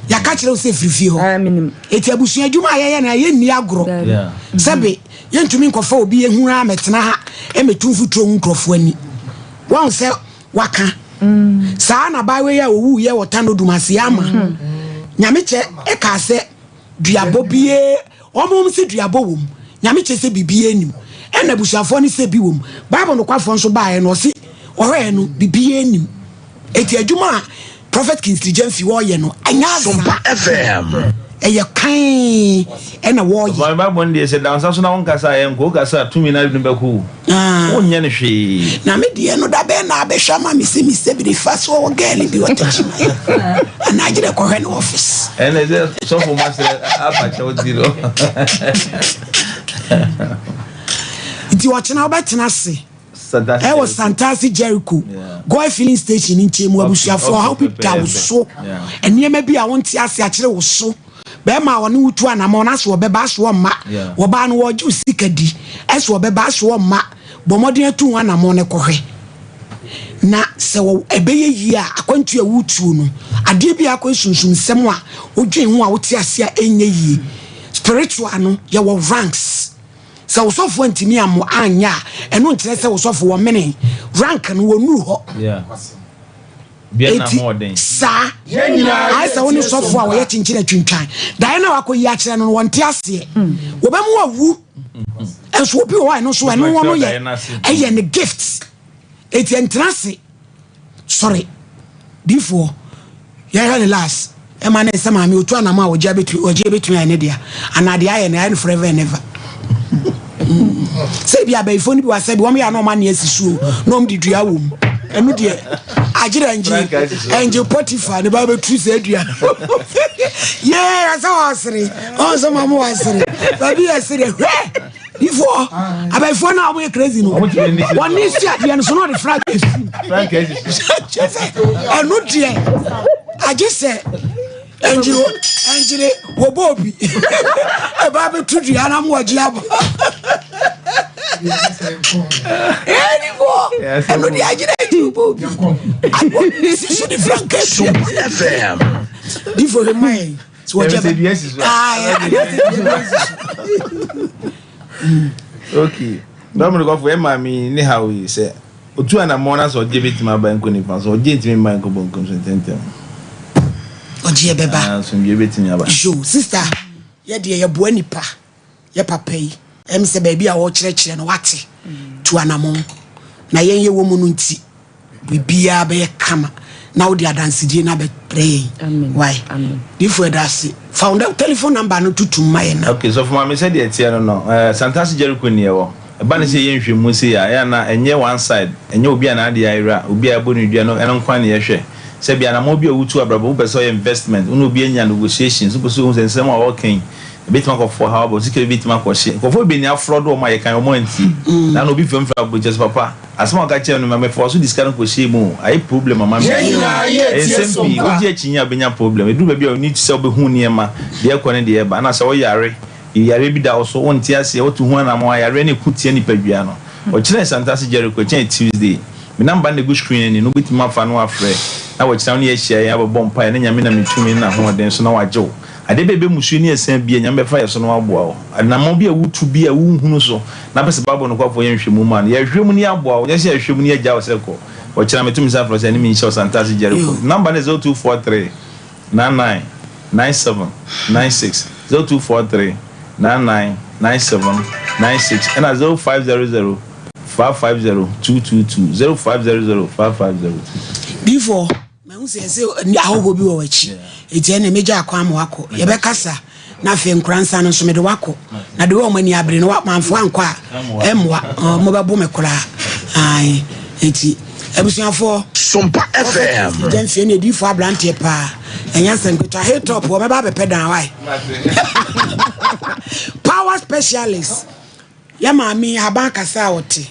Yɛaka kyerɛ wo sɛ efiri fie hɔ. Eti abusua adwuma a yɛyɛ no yɛnni agorɔ. Sɛbe yɛntumi nkɔfa obi ehunu a mɛtena ha mɛtu mfuturo ngu nkurɔfoɔ ani. Wɔn sɛ waka. Saa na abaayewa yi a ɔwuiɛ wɔ Tano Dumase ama Nyamekyɛ ɛkaa sɛ duabɔ bie wɔn sɛ duabɔ wɔ mu Nyamekyɛ sɛ biribiara nnim ɛna abusuafoɔ no sɛ bi wɔ mu Bible nokwafoɔ nso baeɛ no ɔse ɔhwɛɛ no biribiara nnim eti adwuma a Prophet Kingsley Gyamfi wɔyɛ no ɛnyɛ asa Sompa FM. ɛyɛ kann ɛna wɔyɛ. Maame Bible no deɛ sɛ dansa so na wonkasa a yɛnkɔ wokasa a tumi no adwene bɛkɔ o wonyɛ no hwee. Na me deɛ no da bɛn na abɛhwɛ ama me sɛ me sɛ fa so ɔwɔ girl bi wɔ Techiman anaa gyerɛ kɔhwɛ ne office. Ɛnna sɛ sɔfo ma sɛ afa kyɛw ti no. Nti ɔkyena wobɛtena ase ɛwɔ Santase Jericho Goil filling station nkyɛn mu abusuafoɔ ɔhaw bi da wo so nneɛma bi a wonte ase akyerɛ wo so. Bɛrima a ɔne wo tu anamɔn no aso ɔbɛba aso ɔmma. Ɔbaa no ɔregye wo sika di ɛso ɔbɛba aso ɔmma. Bɔ mmɔden atu ho anamɔn no kɔhwɛ. Na sɛ ɛbɛyɛ yie a, akwantuo a wotuo no, adeɛ bi a akɔyɛ sunsumsɛm a wodwen ho a wote ase a ɛnyɛ yie. Spiritual no, yɛwɔ ranks. Sɛ wo sɔfo antumi ammo anyɛ a, ɛno nkyerɛ sɛ wo sɔfo wɔmene. Rank no, wɔnnuru hɔ. Eti saa ayɛ sɛ wo ne sɔfo a wɔyɛ kyenkyen atwintwan. Daeɛ no a wakɔyi akyerɛ no no, wɔnte aseɛ. Wɔbɛma wawu. Nso obi wɔ hɔ a ɛno nso ɛno no yɛ ɛyɛ ne gift. Eti ɛntena ase. Sɔre. Difoɔ, yɛhwɛ ne last. Ɛma ne sɛ maame otu anam a ɔgye abɛtumi ɔgye ebɛtumi ayɛ ne dea anaa deɛ ayɛ no ayɛ no forever and ever. Sɛ ebi abayifoɔ no bi wɔ asɛ bi wɔn yɛ anɔ wɔn ani asi so na wɔn de dua wɔ mu ɛno deɛ agyere ɛngye ɛngye Potiphar ne ba bɛtu sɛ dua yee asɛ wɔ asere ɔn sɛ maame wɔ asere baabi yɛ sere hwɛ Ifoɔ abayifoɔ no a wɔyɛ crazy no wɔn ne si adeɛ no so na ɔde flag esi kyɛ sɛ ɛno deɛ agye sɛ ɛngyere ɛngyere wɔbɔ obi ɛba abɛtu dua na mo wɔgye aba ɛnifoɔ ɛno deɛ agyere ɛngyere wɔbɔ obi abɔ si so de flag esi difoɔ hwɛ mma yɛn. So wɔgye ba. Dua si so. Okay. Dɔm no kɔfo ɛma mi ne ha yi sɛ otu anamɔ na sɛ ɔgye betumi aba nkɔ nifa so ɔgye ntumi mma nkɔ bonkum so ntɛntɛm. Ɔgye bɛba. Ah, asomdwe betumi aba. Yo, sister, yɛ deɛ yɛboa nipa. Yɛ papa yi, ɛm sɛ baabi a wɔkyerɛkyerɛ no wate. Tu anamɔ. Na yɛn yɛwɔ mu no nti. Biribiara bɛyɛ kama na wode adansedie no abɛbrɛ yɛn. Wai? Difo yɛda ase. Fa wo telephone number no tutum ma yɛn na. Ok, sɔfo maame sɛdeɛ ɛteɛ no no eh, Santase Jericho ni ɛwɔ. Ɛba ne sɛ yɛyɛ nhwɛmu sei a, ɛyɛ a na ɛnyɛ one side, ɛnyɛ obi a n'adeɛ ayera, obi a yɛabɔ no dua no, ɛno nko ara na yɛhwɛ. Sɛbi anamɔn bi a wotu abrabɔ mu, wopɛ sɛ ɔyɛ investment, wo ne obi anya negotiations, wopɛ sɛ ohu sɛ nsɛm a ɔreka yi, ɛbɛtumi akɔfa ɔhaw aba, wo sika bi bɛtumi akɔhye. Nkurɔfoɔ bebree ni afrɔdo wɔn a yɛkan wɔn antie. Na na obi fam firi aburokyire sɛ papa, Asɛm a ɔka kyerɛɛ me no, ma mefaa so de sika no kɔhyɛɛ mu o, ayɛ problem ama me. Yɛn nyinaa yɛ Ɛyɛ tie nsɛm som pii. pa. Wogye akyinnye a wobɛnya problem. Ɛduru baabi a you need sɛ wobɛhu nneɛma, deɛ ɛrekɔ ne deɛ ɛreba. Ɛna sɛ woyare, yareɛ bi da wo so, wonte aseɛ, wotu ho anammɔn a, yareɛ no ɛko tia nipadua no. Ɔkyena yɛ Santase Jericho, ɛkyena yɛ Tuesday. Me number no na ɛgu screen no ani no, wobɛtumi afa na woafrɛ. Na wɔkyena wo ne yɛahyia yɛn abɛbɔ mpaeɛ na Nyame nam ne tumi ne n'ahoɔden so na wagye wo. Adeɛ bɛyɛ bɛ musuo ne ɛsan bi a Nyame bɛfa yɛ so na waboa wo. Anammɔn bi a wotu bi a wonhunu so na apɛ sɛ Bible nokwafoɔ yɛ nhwɛmu ma no. Yɛhwehwɛ mu na yɛaboa wo, nyɛ sɛ yɛhwehwɛ mu na yɛagya wo sɛ kɔ. Ɔkyena meto me nsa frɛ wo sɛ ɛne me nhyia wɔ Santase Jericho. Number no yɛ 0243 99 97 96, 0243 99 97 96 ɛna 0500 550 222, 0500 550 222. Difoɔ. Mahu sɛ ɛsɛ ahɔhoɔ bi wɔ w'akyi, enti ɛnneɛ mɛgya akwan ama woakɔ. Yɛbɛkasa, na afei nkoransa no nso mede woakɔ. Na deɛ wɔn ani abere no, mamfa ankɔ a, ɛmmoa. Wɔbɛbo me koraa. Ae, enti abusuafoɔ. Sompa FM. Gya mfie ne adiyifoɔ aberanteɛ paa. Ɛnyɛ asɛm ketewa. Hilltop wɔ mɛba abɛpɛ dan wae. Power specialist. Yɛ maame yi haban kasa a ɔte.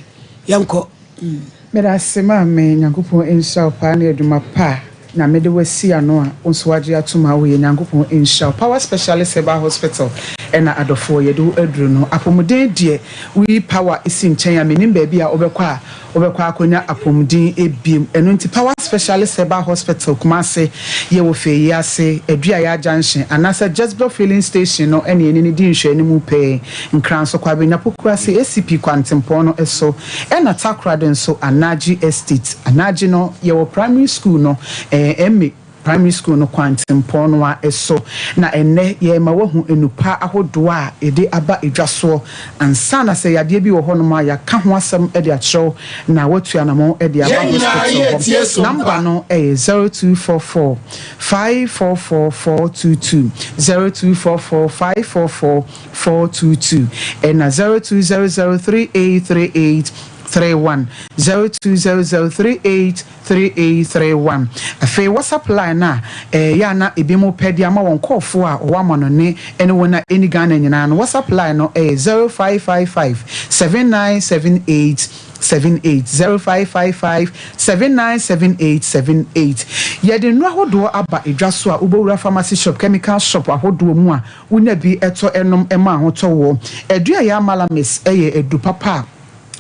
Yɛnkɔ. Mm. Medase maame Nyankopɔn nhyira wo paa ne adwuma pa a Nyame de wo asi ano a wo nso wagye atom a woyɛ Nyankopɔn nhyira wo Power Specialist Herbal Hospital ɛna adɔfoɔ yɛde wo aduru no apɔmuden deɛ woyi power si nkyɛn a mennim baabi a wobɛkɔ a wobɛkɔ akɔnya apɔmuden biom ɛno nti Power Specialist Herbal Hospital Kumase yɛwɔ Feyiase Aduaya Junction anaasɛ Jezebel Filling Station no ɛne yɛne no di nhwɛanimu pɛɛ Nkranso Kwabenya Pokuase ACP Kwantempɔn no so Ɛna Takoradi nso Anagye Estate, Anagye no yɛwɔ primary school no ɛɛ Emme primary school no kwantempɔn no ara so. Na ɛnnɛ yɛrema woahu nnupa ahodoɔ a yɛde aba dwa soɔ ansa na sɛ yadeɛ bi wɔ hɔnom a yɛaka ho asɛm de akyerɛ wo na woatu anamɔn de aba Yɛn nyinaa hospital yɛ hɔ. tie som Number pa. no yɛ 0244 544 422, 0244 544 422 ɛna 0200383831 0200383831 Afei WhatsApp line no a ɛyɛ a na ebinom pɛ de ama wɔn nkurɔfoɔ a wɔwɔ amanɔne ne wɔn a ɛnni Ghana nyinaa no WhatsApp line no yɛ 0555 7978 78 0555 7978 78. Yɛde nnuro ahodoɔ aba edwa so a wobɛwura pharmacy shop, chemical shop ahodoɔ mu a wonya bi tɔ nom ma ahotɔ woɔ. Aduayaa Malamis yɛ aduru papa a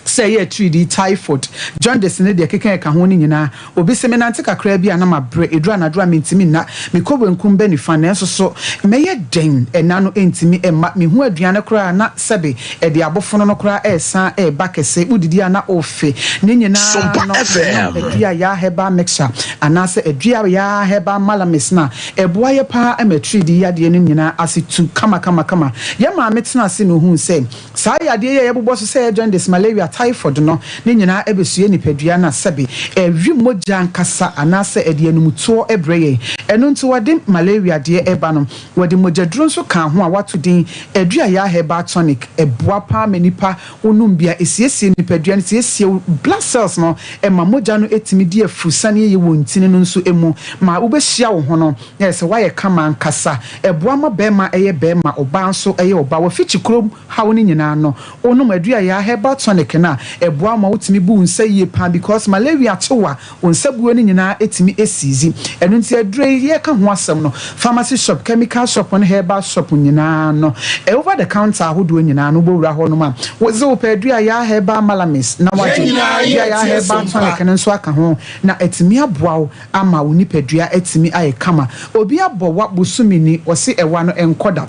sɛ ɛyɛ atiridii, typhoid, jaundice ne deɛ ɛkeka ɛka ho no nyinaa. Obi se menante kakraa bi a na mabrɛ, ɛduru anadwo a mentumi nna, mekɔ benkum bɛ nifa nanso so mɛyɛ dɛn? Ɛna no ntumi mma mehu aduane koraa na sɛbe ɛde abofono no koraa ɛresan reba kɛse, wodidi a na wofe. Ne nyinaa no menom Aduayaa Herbal Mixture anaasɛ Aduayaa Herbal Malamis no a ɛboa yɛ paa ma atiridii yadeɛ no nyinaa ase tu kamakamakama. Yɛn maame tenaa ase na ohuu sɛ Saa yadeɛ yi a yɛbobɔ so sɛ ɛyɛ jaundice, malaria, typhoid no, ne nyinaa bɛsue nipadua no a sɛbe ɛwe mogya ankasa anaasɛ ɛde anumtoɔ brɛ yɛn. Ɛno nti wɔde malaria deɛ ɛba no, wɔde mogyaduro nso kaa ho a wɔato din Aduayaa Herbal Tonic. Ɛboa pa ara ma nipa wonom bi a, ɛsiesie nipadua no, siesie wo blood cells no, ɛma mogya no tumi di afurusane yie wɔ ntini no nso mu ma wobɛhyia wo ho no na ayɛ sɛ woayɛ kama ankasa. Ɛboa ma barima yɛ barima, ɔbaa nso yɛ ɔbaa. Wɔ kurom haw no nyinaa no, wonom Aduayaa herbal tonic no a, ɛboa wo ma wotumi bu wo nsa yie paa because malaria kye wo a, wo nsa buo no nyinaa tumi sizi. Ɛno nti aduro yi yɛreka ho asɛm no, pharmacy shop, chemical shop ne herbal shop nyinaa no, over the counter ahodoɔ nyinaa no, wobɛwura hɔnom a, wodze wopɛ Aduayaa herbal malamis na woagye Aduayaa herbal tonic no nso aka ho na atumi aboa wo ama wo nipadua atumi ayɛ kama. Obi abɔ wa bosome ni, ɔse ɛwa no ɛnkɔ da.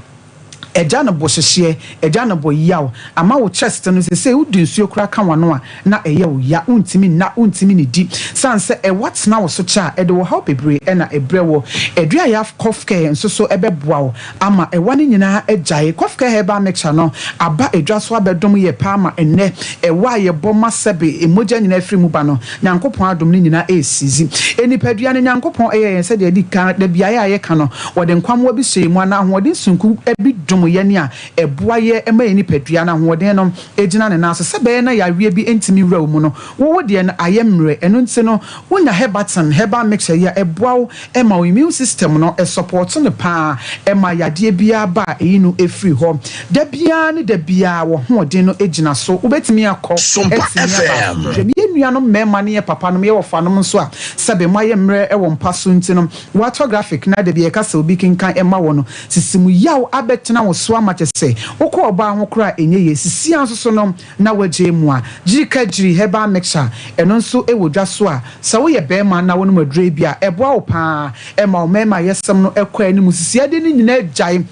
Agya no bo hyehyeɛ, agya no bo yaw, ama wo chest no sesei wode nsuo koraa ka w'ano a na ɛyɛ wo ya, wontumi nna, wontumi nnidi. Sane sɛ ɛwa tena wo so kyɛ a, ɛde ɔhaw bebree na ɛbrɛ wo. Aduayaf Cough Care nso so bɛboa wo ama ɛwa no nyinaa agyae. Cough Care Herbal Mixture no aba adwa so abɛdom yɛ paa ma ɛnnɛ ɛwa a yɛbɔ ma sɛbe mogya nyinaa firi mu ba no, Nyankopɔn adom no nyinaa ɛresizi. Nipadua no, Nyankopɔn yɛɛ yɛn sɛdeɛ adi kan da biara a yɛka no, wɔde nkwammoa bi hyɛ yɛn mu anaa ahoɔden sononko bi dom yɛn a ɛboa yɛn ma yɛn nipadua no ahoɔden no gyina ne nan so sɛ ɛbɛyɛ na yareɛ bi ntumi nwura wo mu no, wo wo deɛ no ayɛ mmerɛ. Ɛno nti no, wonya Herbatin herbal mixture yi a, ɛboa wo ma wo immune system no, ɛsɔpɔɔto no pa ara, ɛma yadeɛ biara ba a, ɛyi no firi hɔ. Da biara ne da biara w'ahoɔden no gyina so. Wobɛtumi akɔ Sompa atumi aba FM. asomdwoeɛ mu. Yɛn nuanom mmarima ne yɛn papanom, yɛn wɔfanom nso a sɛbe moayɛ mmerɛ wɔ mpa so nti no, woatɔ graphic na da biara yɛka sɛ obi kenkan ma wo no, sisi mu yaw abɛtena wo so ama kyerɛ sɛ wokɔ ɔbaa ho koraa a ɛnyɛ yie. Sisi ara nso so no na woagyae mu a, Gyirikagyiri herbal mixture, ɛno nso wɔ dwa so a sɛ woyɛ barima na wonom aduro yi bi a, ɛboa wo pa ara ma wo mmarima ayɛsɛm no kɔ anim. Sisi adeɛ no nyinaa gyae.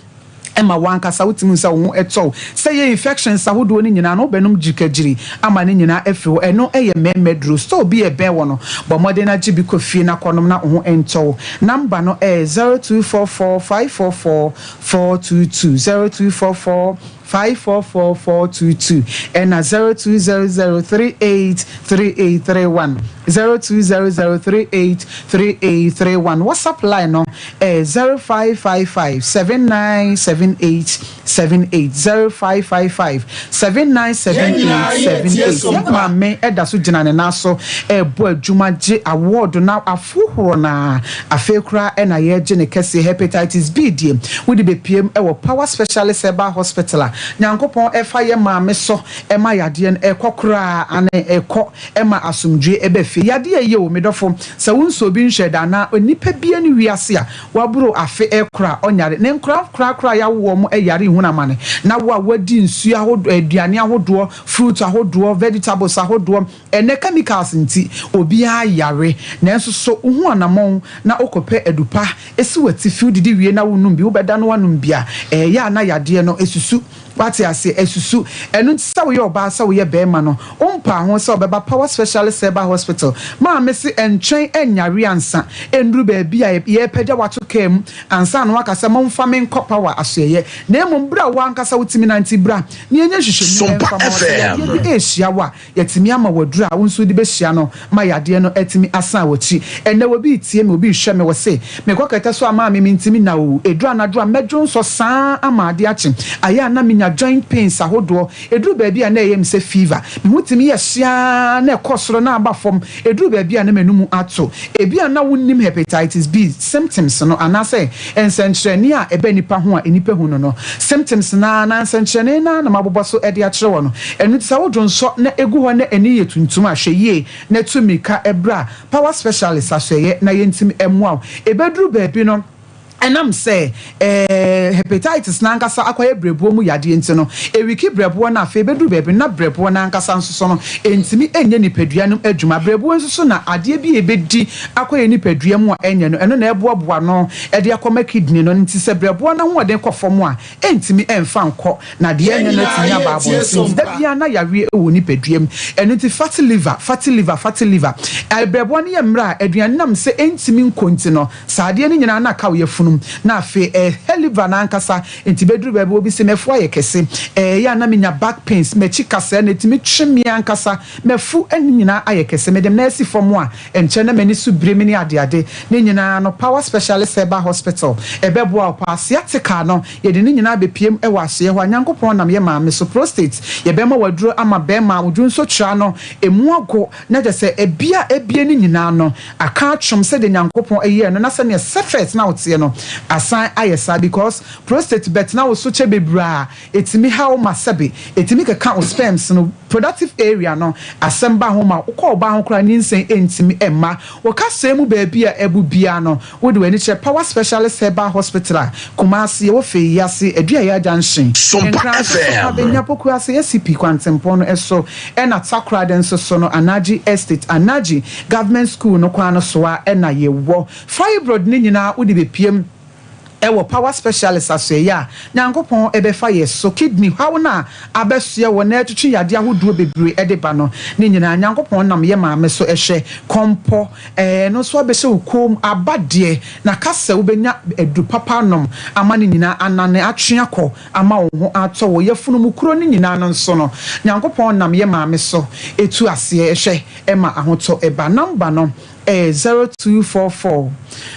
Ɛma w'ankasa wotumi hu sɛ wo ho tɔ wo. Sɛ ɛyɛ infections ahodoɔ no nyinaa no, wobɛnom gyirikagyiri ama ne nyinaa afiri hɔ. Ɛno yɛ mmarima aduro. Store bi a ɛbɛn wo no, bɔ mmɔden na gye bi kɔ fie na kɔnom na wo ho ntɔ wo. Number no yɛ 0244 544 422, 0244 544 422, ɛna 0200 383831, 0200 383831. WhatsApp line no ɛyɛ 0555 7978 78, 0555 7978 78. Yɛn maame da so gyina ne nan so rebɔ adwuma gye award no afohoro no ara. Afei koraa na yɛregye ne kɛseɛ. Hepatitis B deɛ wode bɛpiem wɔ Power Specialist Herbal Hospital a Nyankopɔn fa yɛn maame so ma yadeɛ no ɛkɔ koraa, aane ɛkɔ ma asomdwoeɛ ba fie. Yadeɛ yɛ o me dɔfo. Sɛ wo nso obi nhwɛ da anaa onipa bia ne wiase a waboro afe rekoro a ɔnyare. Ne nkora korakora a yawo wɔn yare nhunu amane. Na wo a wadi nsuo ahodoɔ, aduane ahodoɔ, fruit ahodoɔ, vegetables ahodoɔ, ɛnɛ chemicals nti obiara yare. Nanso so wohu anamɔn na wokɔpɛ adu pa si w'atifi, wodidi wie na wonom bi, wobɛda na woanom bi a, ɛyɛ a na yadeɛ no susu. Wate aseɛ? Asusu. Ɛno nti sɛ woyɛ ɔbaa sɛ woyɛ barima no, wompaa ho sɛ wobɛba Power Specialist Herbal Hospital. Maame se ɛntwɛn ɛnyare ansa, ɛnnuru baabi a yɛrepagya wo ato kaa mu ansa na woaka sɛ momfa me nkɔ Power asoɛeɛ. Na mmom berɛ a wo ankasa wotumi nante, bra na yɛnyɛ nhwehwɛmu Sompa mfa ma wo. Sɛ FM. yadeɛ bi rehyia wo a, Yɛatumi ama wo aduru a wo nso wode bɛhyia no ma yadeɛ no atumi asan w'akyi. Ɛnnɛ obi retie me, obi rehwɛ me, ɔse, mekɔ kɛtɛ so a maame mentumi nna oo, ɛduru anadwo a mɛdwonsɔ saa ama adeɛ akye, ayɛ a na menya. menya joint pains ahodoɔ. Ɛduru baabi a na ɛyɛ me sɛ fever. Me ho tumi yɛ hye ara na ɛkɔ soro na aba fam. Ɛduru baabi a na m'anomu ato. Ebia na wonnim hepatitis B symptoms no anaasɛ nsɛnkyerɛnne a ɛba nnipa ho a nnipa hu no no. Symptoms no ara anaa nsɛnkyerɛnne no ara na mabobɔ so de akyerɛ wo no. Ɛno nti sɛ wodwonsɔ na ɛgu hɔ na ani yɛ tuntum a, hwɛ yie na tu mmirika bra Power Specialist asoɛeɛ na yɛntumi mmoa wo. Ɛbɛduru baabi no, ɛnam sɛ hepatitis no ankasa akɔyɛ berɛboɔ mu yadeɛ nti no, ɛwiki berɛboɔ no afei ɛbɛduru baabi no na berɛboɔ no ankasa nso so no ɛntumi nyɛ nipadua no adwuma. Berɛboɔ nso so na adeɛ bi a ɛbɛdi akɔyɛ nipadua mu a ɛnyɛ no, ɛno na ɛboaboa ano de akɔma kidney no. Nti sɛ berɛboɔ no ahoɔden kɔ fam a, ɛntumi mfa nkɔ na deɛ ɛnyɛ no atumi aba abɔnten. Nti da biara na yareɛ wɔ nipadua mu. Ɛno nti fatty liver, fatty liver, fatty liver. Berɛboɔ no yɛ mmerɛ a aduane nam sɛ ɛntumi nkɔ nti no, Saa adeɛ no nyinaa na aka wo yafunum, na afei ɛhɛ liver no ankasa, nti bɛduru baabi obi se m'afu ayɛ kɛse, ɛyɛ a na menya back pains, m'akyi kasɛɛ na ɛtumi twe me ankasa, m'afu ne nyinaa ayɛ kɛse, mede me nan asi fam a ɛnkyɛ na m'ani so biri me ne adeade, ne nyinaa no Power Specialist Herbal Hospital ɛbɛboa wo paa, sciatica no yɛde ne nyinaa bɛpiem wɔ asoeɛ hɔ a, Nyankopɔn nam yɛ maame so, prostate yɛbɛma wo aduro ama bɛɛma wo dwonsotwaa no ɛmu ago, Na kyerɛ sɛ, ebia a abue no nyinaa no, aka atwom sɛdeɛ Nyankopɔn yɛɛ no na sɛdeɛ sɛfɛs na woteɛ no asan ayɛ saa because prostate bɛtena wo so kyɛ bebree a ɛtumi ha wo ma sɛbe ɛtumi keka wo sperms no productive area no asɛm ba ho ma wokɔ ɔbaa ho koraa nyinsɛn ɛntumi mma wo kasɛɛ mu baabi a abu biara no wode w'ani kyerɛ Power Specialist Herbal Hospital a Kumasi yɛwɔ Feyiase Aduayaa Junction Sompa Nkran nso so FM. Kwabenya Pokuase ACP Kwantempɔn no so Ɛna Takoradi nso so no Anagye Estate, Anagye Government School no kwan no so ara na yɛwɔ. Fibroid no nyinaa wode bɛpiem wɔ Power Specialist asoɛeɛ a Nyankopɔn bɛfa yɛ so. Kidney haw no a abɛsoɛ wɔ na ɛtwetwe yadeɛ ahodoɔ bebree de ba no, ne nyinaa Nyankopɔn nam yɛ maame so hwɛ. Kɔmpɔ, ɛno nso abɛhyɛ wo kɔn mu aba deɛ, na ka sɛ wobɛnya aduru papa anom ama ne nyinaa anane atwe akɔ ama wo ho atɔ wo yafunu mu kuro no nyinaa no nso no, Nyankopɔn nam yɛ maame so tu aseɛ hwɛ ma ahotɔ ba. Number no yɛ 0244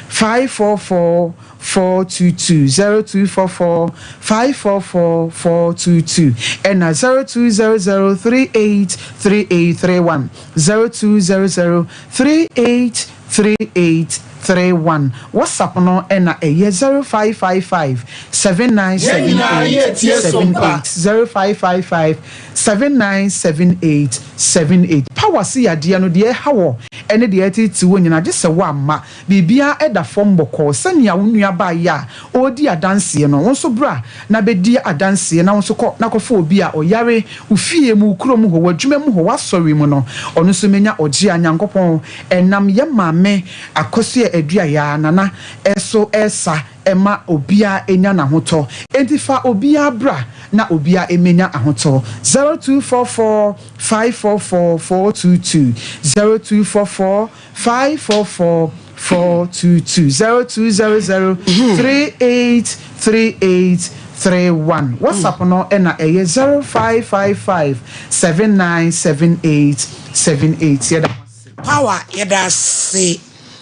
544 422, 0244 544 422, ɛna 0200 383831, 0200 38. 3831 WhatsApp no na ɛyɛ 0555 7978 78 0555 7978 78 Power se yadeɛ no deɛ ɛha wɔ ɛne deɛ ɛtete wɔ nyinaa gye sɛ woamma biribiara ɛda fam bɔkɔɔ sɛnea wo nua baa yi a ɔredi adanseɛ no wo nso bra na bɛdi adanseɛ na wo nso kɔ na kɔfa obi a ɔyare wo fie mu wo kurom hɔ w'adwuma mu hɔ w'asɔre mu no ɔno nso mɛnya ɔgye a Nyankopɔn Ɛnam yɛ maame Akosua Aduayaa Nana so ɛsa ɛma obiara nya n'ahotɔ. Enti fa obiara bra na obiara mmenya ahotɔ. 0244 544 422 0244 544 422 0200 3838 31 WhatsApp no na ɛyɛ 0555 7978 78. Yɛda mo ase. Power yɛda ase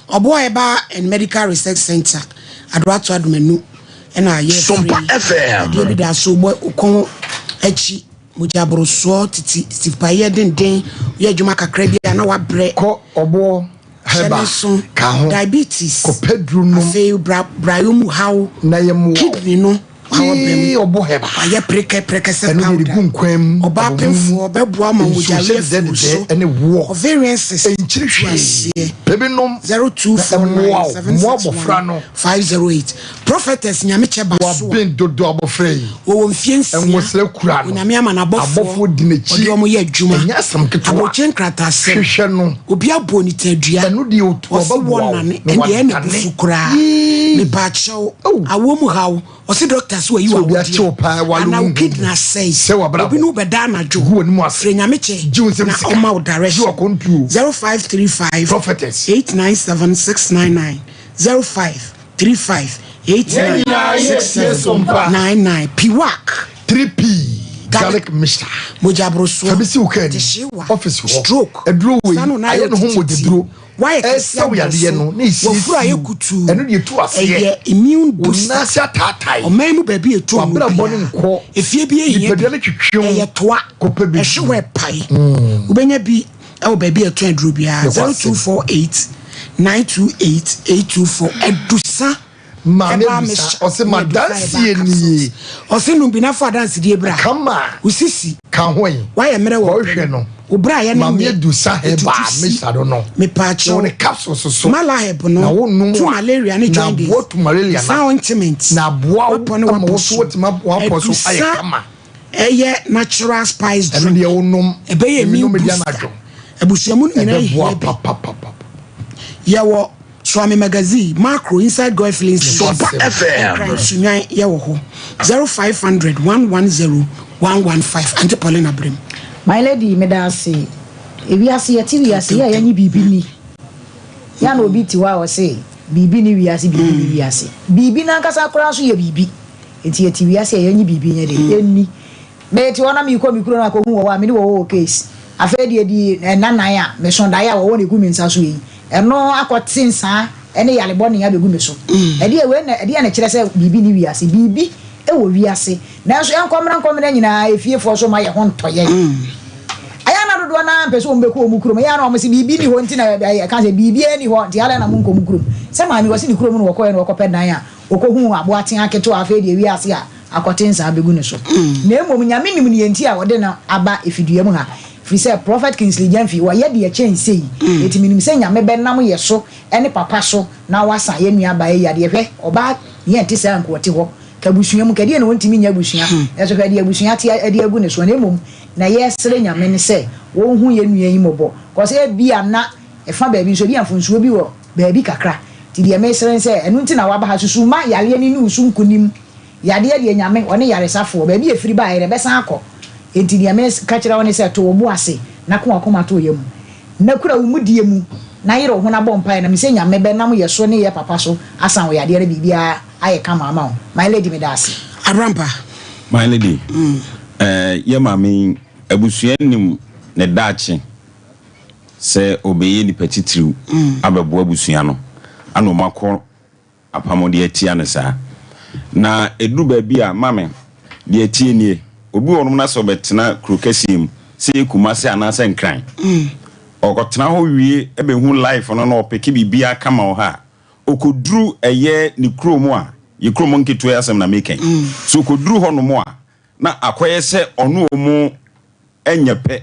Ɔboa Herbal and Medical Research Centre Adoato Adomanu ɛna yɛfiri Sompa FM. adeɛ bi da so bɔ okɔn akyi mogya borosoɔ titi sipayɛ denden woyɛ adwuma kakra bi a na wabrɛ Kɔ ɔboɔ hyɛ ne herbal nso ka ho diabetes kɔpɛ duro nom afei bra brayɔ mu haw na yɛ mmoa wo. kidney no haw Yee bɛm ɔbo herbal wayɛ prekɛ prɛkɛsɛ ɛno deɛ yɛde powder gu nkwan mu ɔbaa abomu pemfoɔ bɛboa ma nsuo mogya hyɛ werɛ fi wo so dedɛdedɛ ɛne woɔ ovarian cyst ɛnkyiri tu hwee aseɛ pɛ bi nom na ɛmmoa wo mmoa abɔfra 0249 no 761508 Prophetess Nyamekyɛ Basoa Waben dodo abɔfra yi wɔwɔ mfie nsia nwosra kura no Onyame ama n'abɔfoɔ abɔfoɔ di n'akyi ɔde wɔn yɛ adwuma ɛnyɛ asɛm ketewa aburokye nkrataasɛm hwehwɛ no obi abɔ ne tadua ɛno deɛ otu ɔse ɔbɛboa wɔ wo nane na ɛndeɛ ɛna wadane bufu koraa yii mepaakyɛw oh awoɔ mu haw ɔse doctor se wayi sɛ obi w'awodeɛ akye wo paa wale anaa wo wo kidney hu asɛe sɛ obi wabrabɔ ne wo bɛda anadwo gu w'anim ase frɛ Nyamekyɛ gye wo nsam na sika ɔma wo gye direction w'akɔntuo 0535 prophetess 897 699 05 35 Yɛn 89 nyinaa yɛ tie 67 Sompa. 99 Piwak 3P garlic garlic mixture mogyaborosoɔ fa bi si wo kaa nim tehyewa office hɔ stroke aduro wei saa no na ayɛ ayɛ ne ho tititi mogyaduro. Wayɛ kɛse Ɛsɛ wo yadeɛ no na aboro so. Wafuru ayɛ ɛsiesie wo. kutuu. Ɛno deɛ ɛtu aseɛ. Ɛyɛ immune Wo booster. nan ase ataatae. Ɔman mu baabi a ɛtɔ nnuro W'abrabɔ no biara. nkɔ. Efie bi ahia Nipadua bi. no twetwe wo. Ɛyɛ toa. Kɔpɛ baabi. Ɛhye hɔ ɛpae. Wobɛnya bi wɔ baabi a ɛtɔn aduro biara. Nokwasɛm. 0248 928 824. Adusa Maame herbal Adusa, mixture ɔse ne Adusa herbal m'adanseɛ capsules. nie. Ɔse nom bi na fa adansedie bra. Kama. Wo sisi. Ka ho yi. Woayɛ mmerɛ wɔ Kɔhwɛ mpam. no. Wo bra yɛ ne Maame nyɛ. Adusa herbal Ɛtutu si. mixture no no. Mepaakyɛw. Na wo ne capsules so. Malaheb Na no wo nom tu a, malaria ne na jaundice. aboa tu malaria Saa na. ointment. Na aboa wo Wapɔ ne ama wapɔ wo so so. watumi ab- wapɔ so ayɛ Adusa kama. ɛyɛ natural spice Ɛno drink. deɛ wo nom. Ɛbɛyɛ Mimi immune nom di booster. anadwo. Abusua mu no nyinaa Ɛbɛboa hia bi. papapapa. Yɛwɔ Suame Magazine, Macro, Inside Goy Filling Station, Sopa FM. Nkran Sunyan yɛwɔ hɔ. 0500 110 115. Auntie Paulina Brem. My lady meda ase. Ewiase yɛte wiase yɛ a yɛnye biribi ni. Yɛ a na obi te hɔ a ɔse biribi ni wiase biribi ni wiase. Biribi no ankasa koraa nso yɛ biribi. Nti yɛte wiase a yɛnye biribi nyɛ dɛ ɛnni. Mete hɔ na merekɔ me kuro no akɔhu wɔwɔ a me ne wɔwɔ wɔ case. Afei deɛ di nna nan a meso daeɛ a wɔwɔ na ɛgu me nsa so yi, ɛno akɔte nsaa ne yare bɔne abɛgu me so. Ɛdeɛ wei na ɛdeɛ na ɛkyerɛ sɛ biribi nni wiase. Biribi wɔ wiase. Nanso ɛnkɔmmra nkɔmmra nyinaa efiefoɔ nso mma yɛn ho ntɔ yɛn. Ɛyɛ a na dodoɔ no ara mpɛ sɛ wɔbɛkɔ wɔn kurom. Ɛyɛ a na wɔse biribi nni hɔ nti na yɛka sɛ biribiara nni hɔ nti adɛn na monkɔ mo kurom. Sɛ maame ɔse ne kurom na wɔkɔeɛ na wɔkɔpɛ dan a wɔkɔhuu aboatea ketewa afei deɛ wiase a akɔte nsa abɛgu ne so. Na mmom Nyame nim neɛ nti a ɔde no aba efidua mu ha, firi sɛ Prophet Kingsley Gyamfi wayɛ deɛ ɛkyɛn sei, enti menim sɛ Nyame bɛnam yɛ so ne papa so na wasa yɛn nua baa yi yadeɛ. Hwɛ, ɔbaa yɛ nte saa nka ɔte hɔ, ka abusua mu, ka deɛ na ɔntumi nyɛ abusua, nanso hwɛ deɛ abusua ate de agu ne soɔ, na mmom na yɛsrɛ Nyame ne sɛ ɔnhu yɛn nua yi mmɔbɔ, cause ebia na ɛfa baabi nso ebia mfomsoɔ bi wɔ baabi kakra, nti deɛ mesrɛ ne sɛ ɛno nti na waba ha, susu ma yareɛ no nni wo so nkonim. Yadeɛ deɛ Nyame, ɔne yaresafoɔ, baabi a ɛfiri baeɛ no ɛbɛsan akɔ. Enti deɛ meka kyerɛ wo ne sɛ, to wo bo ase na ko w'akoma to wo yam, na kura wo mudie mu, na yere wo ho na bɔ mpaeɛ, na mesɛ Nyame bɛnam yɛ so ne yɛ papa so asan wo yadeɛ na biribiara ayɛ kama ama wo. My lady meda ase. Abrampa. My lady, eh, yɛ maame yi, abusua nim ne daakye sɛ ɔbɛyɛ nipa titiriw abɛboa abusua no, ana wɔakɔ apam de atia no saa. Na ɛduru baabi a, mame, deɛ ɛteɛ nie, obi wɔ hɔnom na sɛ ɔbɛtena kuro kɛseɛ mu, sɛ ɛyɛ Kumasi anaasɛ Nkran, ɔkɔtena hɔ wie bɛhu life no na ɔpeke biribiara kama wɔ ha a, ɔkɔduru ɛyɛ ne kurom a, yɛ kurom nketewa yi asɛm na meka yi, sɛ ɔkɔduru hɔnom a, na akɔyɛ sɛ ɔne wɔn nyɛ pɛ.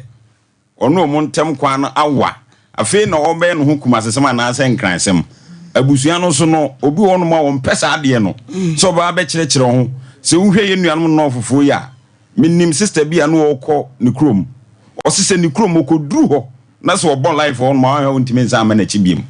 Ɔne wɔn ntam kwan no awa. Afei na ɔrebɛyɛ ne ho Kumasesɛm anaasɛ Nkransɛm. Abusua no nso no, obi wɔ hɔnom a wɔmpɛ saa adeɛ no, sɛ ɔbɛba abɛkyerɛkyerɛ wo ho. Sɛ wohwɛ yɛn nuanom Nɔɔfofoɔ yi a, menim sista bi a na ɔrekɔ ne kurom. Ɔse sɛ ne kurom ɔkɔduru hɔ na sɛ ɔbɔ life wɔ hɔnom a, ɔnhwɛ a ɔntumi nsan mma n'akyi biom.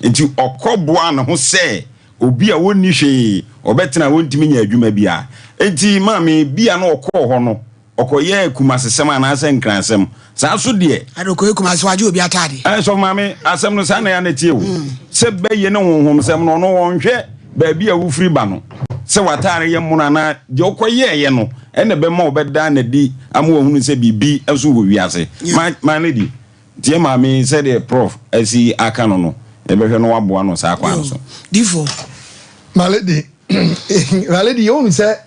Nti ɔkɔboaa ne ho sɛ obi a ɔnni hwee, ɔbɛtena a ɔntumi nyɛ adwuma biara. Nti maame bi a na ɔkɔɔ hɔ no, Ɔkɔyɛɛ Kumasesɛm anaasɛ Nkransɛm. Saa nso deɛ. Ade ɔkɔyɛ Kumase wagye obi ataade. Ɛɛ sɔfo maame, asɛm no saa na ɛyɛ a na ɛteɛ o. Sɛ bɛyɛ ne honhomsɛm no, ɔno ɔnhwɛ baabi a wofiri ba no, sɛ w'ataare yɛ mono anaa deɛ ɔkɔyɛɛyɛ no ɛna ɛbɛma ɔbɛda no adi ama wahunu sɛ biribi nso wɔ wiase. My, my lady, tie maame yi sɛdeɛ prof asi aka no no, yɛbɛhwɛ na waboa no saa kwan no so. Difo. My lady, my lady, yɛhunu sɛ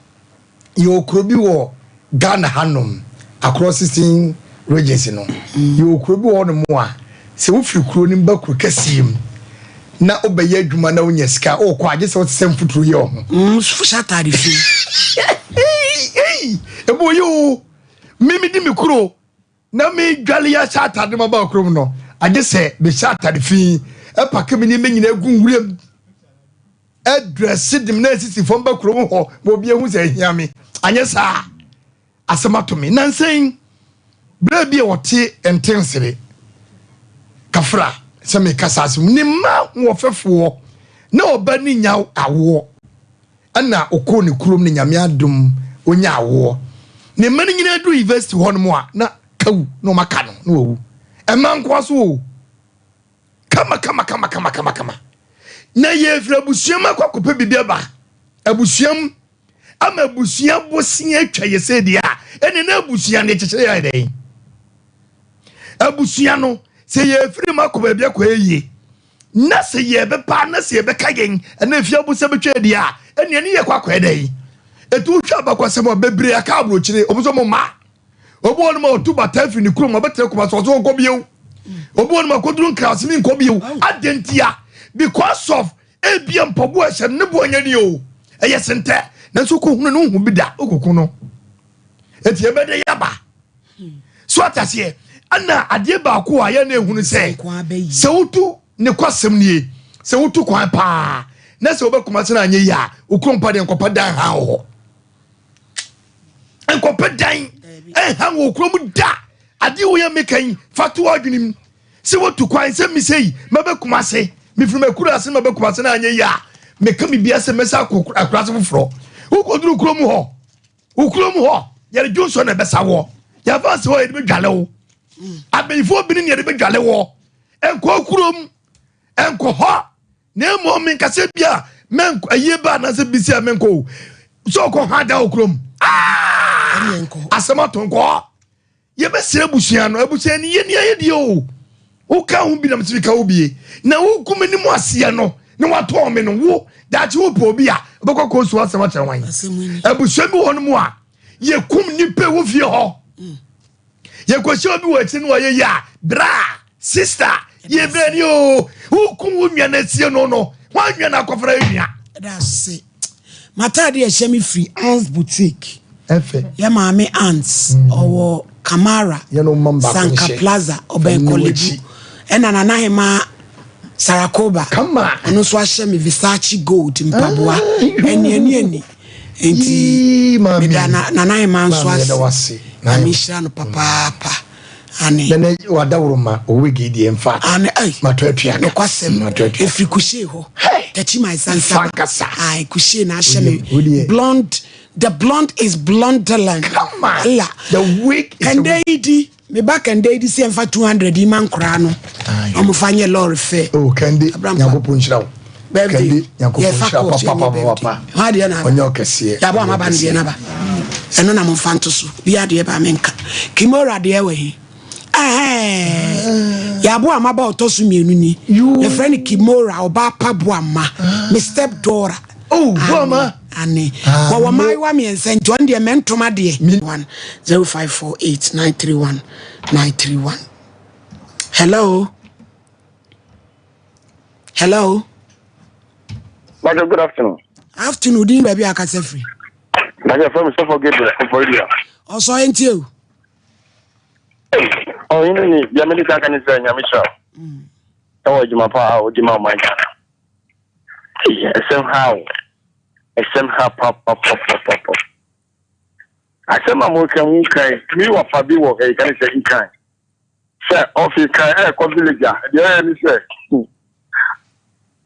Yɛwɔ kuro bi wɔ Ghana hanom, across 16 regions no. Yɛwɔ kuro bi wɔ hɔnom a, sɛ wofiri kuro no mu ba kuro kɛseɛ mu na wobɛyɛ adwuma na wonya sika a, wokɔ a, gye sɛ wote sɛ mfuturo yɛ wo ho. Hyɛ ataade fi. Ɛbɔ yɛ o, me medi me kuro na medwale yɛ ahyɛ ataade ma ba kurom no, agye sɛ mehyɛ ataade fi, ɛpake me nneɛma nyinaa gu nwuram. Ɛdrɛse de me na asisi fam ba kurom hɔ ma obi ahu sɛ ahia me. Anyɛ saa a, asɛm ato me. Nnansa yi, berɛ bi a wɔte ntensere kafra sɛ meka saa asɛm ne mma ahoɔfɛfoɔ na ɔba ne nya awoɔ ɛna ɔkɔɔ ne kurom ne nyame adom ɔnya awoɔ ne mma no nyinaa duru university hɔ nom a na kawu na ɔmaka no na wawu ɛma nkoa so o kama kama kama kama kama kama na yɛfiri abusua mu akɔ akɔpɛ biribi aba abusua mu ama abusua bosea atwa yɛ sɛ deɛ a ɛne na abusua no yɛkyekyere yɛ dɛn abusua no sɛ yɛfiri mu akɔ baabi akɔ yie. Na sɛ yɛbɛba na sɛ yɛbɛka yɛn ɛna efie abosɛ bɛtwa adi a, ɛnneɛ ne yɛkɔ akɔyɛ dɛn? Ɛti wohwɛ abakwasɛm a bebree aka aburokyire, wɔn nso wɔn mma. Obi wɔ nom a ɔtu bata afiri ne kurom ɔbɛtena kuma so ɔso ɔnkɔ bio. Obi wɔ nom a kɔduru nkrase mi nkɔ bio. Adɛn ntia? Because of ebia mpaboa ɛhyɛ no ne boɔ nyɛ ni o. Ɛyɛ sentɛ. Nanso wokɔhunu no wohu bi da wokɔku no. Eti ɛbɛdɛ yaba. So ate aseɛ? Ɛna adeɛ baako a yɛn na ehunu sɛ sɛ wotu ne kwasɛm nie sɛ wotu kwan paa na sɛ wobɛkoma sɛ no anyɛ yie a wokuro mpa deɛ nkɔpɛ dan ha wɔ hɔ. Nkɔpɛ dan nha wɔ kurom da. Adeɛ wo yɛ meka yi fa to adwene mu sɛ wotu kwan sɛ mesɛ yi mɛbɛ Kumase mefiri m'akura ase mɛbɛ Kumase na anyɛ yie a meka biribi asɛ mɛsa akɔ akura ase foforɔ. Wokɔduru kurom hɔ wo kurom hɔ yɛde dwonsɔ na ɛbɛsa wɔ yɛfa ase hɔ yɛde bɛdwale wo abayifoɔ bi ne yɛde bɛdwale wɔ nkɔ kurom nkɔ hɔ na mmom menkasɛ bi a menkɔ ayie ba anaasɛ bisi a menkɔ o sɛ ɔkɔ ha da wɔ kurom asɛm ato nkɔ hɔ Yɛbɛsrɛ abusua no, abusua no yɛ nea yɛdeɛ o. Woka ho bi na mesɛ meka wo bie. Na wogu m'anim aseɛ no na watɔn me no wo daakye wopɛ obi a wobɛkɔ kɔ nsuo asɛm akyerɛ wan. Abusua bi wɔ no mu a yɛkum nipa wɔ fie hɔ. Yɛkɔhyɛ obi wɔ akyiri no ɔyɛ yɛ a bra sister yɛ brɛ ni o. Wokum wo nua no asie no no wɔn nua no akɔfra nua. Ɛda M'ataade a ɛhyɛ me firi Ann's Boutique. Ɛfɛ. Yɛ maame Ann's ɔwɔ Kamara, Sanka Plaza, ɔbɛn Korle Bu. Ɛna Nana Hemaa Sarakoba, ɔno nso ahyɛ me Versace gold mpaboa. Ɛni ɛni ɛni. Nti meda Nana Hemaa nso ase. Nyame nhyira no papaapa. Ane. Nana wadaworo ma o wig yi deɛ in fact. Ane ai. Matɔ atua ka. Nokwasɛm. Matɔ atua. Efiri kushie hɔ. Tachi my sansa. Fankasa. Ai kushie na ahyɛ me. Blonde. The blonde is blondeland. Come on. La. The wig is Kɛndɛ yi di. Me ba kɛndɛ yi di si ɛnfa 200 yi ma nkoraa no. Ɔmo fa nyɛ lɔre fɛ. Oh kɛnde. Nyankopɔn nhyira wo. Birthday. Kɛnde Nyankopɔn nhyira wo papa papa papa. Hɔ adeɛ na aba. Ɔnyɛ ɔkɛseɛ. Yɛabɔ ama ba no deɛ na ba. Ɛno na momfa nto so. Bi adeɛ ba menka. Kimora deɛ wɔ he? Ɛhɛɛ. Yɛabo ama ba ɔtɔ so mmienu ni. Yɛfrɛ no Kimora, ɔbaa pa Boama. Me step daughter. Oh, Boama. Ane. Wɔwɔ mmaayewa mmiɛnsa nti ɔno deɛ mɛntoma deɛ. 1 0548 931 931. Hello. Hello. Major, good afternoon. Afternoon, din baabi akasa firi. Major, from Sɔfo Gabriel, Koforidua. Ɔsɔ yɛn tie o. Ɔhene ni, deɛ mede ka ka ne sɛ Nyame hyira wo. Ɛwɔ adwuma pa a wodi ma ɔman Ghana. Ɛsɛm ha o. Ɛsɛm ha papapapapapa. Asɛm a moka mu kan, me wafa bi wɔ ɛyi ka ne sɛ nkan. Sɛ ɔfi kan ɛrekɔ village a, deɛ ɔyɛ ne sɛ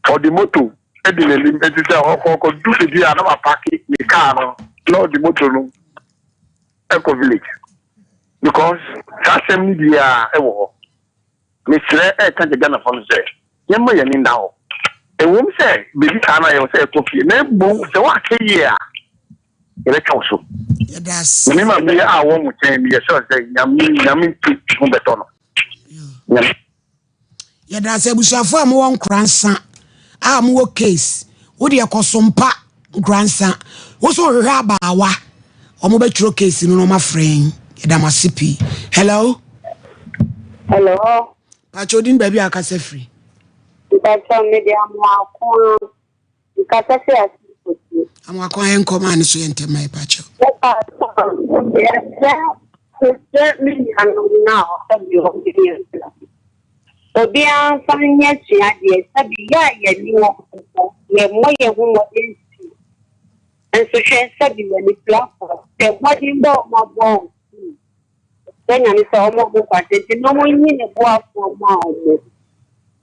ɔde moto di n'anim. Eti sɛ ɔkɔ ɔkɔdu baabi a na wapaki ne kaa no na ɔde moto no ɛkɔ village because saa asɛm no biara ɛwɔ hɔ. Mesrɛ ɛreka kyerɛ Ghanafoɔ no sɛ yɛmma yɛn ani nna hɔ. Ɛwom sɛ baabi saa no a yɛwɔ sɛ yɛkɔ fie na mmom sɛ woanhwɛ yie a yɛbɛtwa wo so. Na me maame a ɔwɔ mo nkyɛn meyɛ sure sɛ Nyame Nyame nti ho bɛtɔ no. Nyame. Yɛda ase abusuafoɔ a mowɔ Nkoransa a mowɔ case wo deɛ kɔ so mpa Nkoransa wo so wohwehwɛ abaawa wɔn bɛtwerɛ case no na wɔn afrɛ yɛn yɛda mo ase pii hello. Hello. Pakyɛ odin baabi a akasa firi. Mpakyɛ mede amoako Nkasa sɛ ase nkotie. Amoako ayɛ nkɔm a ne so yɛ ntɛm ma yɛ pakyɛ. Yɛsrɛ mesrɛ me nuanom no a sɛbi wɔn yɛ nso obiara mfa nyɛ suadeɛ sɛbi yɛ a yɛni wɔ hɔ yɛmmɔ yɛn ho mmɔden si nso hwɛ sɛbi yɛn anifirafoɔ hwɛ mmɔden bɔ wɔn abɔ wɔn Mesrɛ Nyame sɛ ɔmɔ ɔmo nkwa tenten na ɔmo nyi ne boafoɔ ma ɔmo.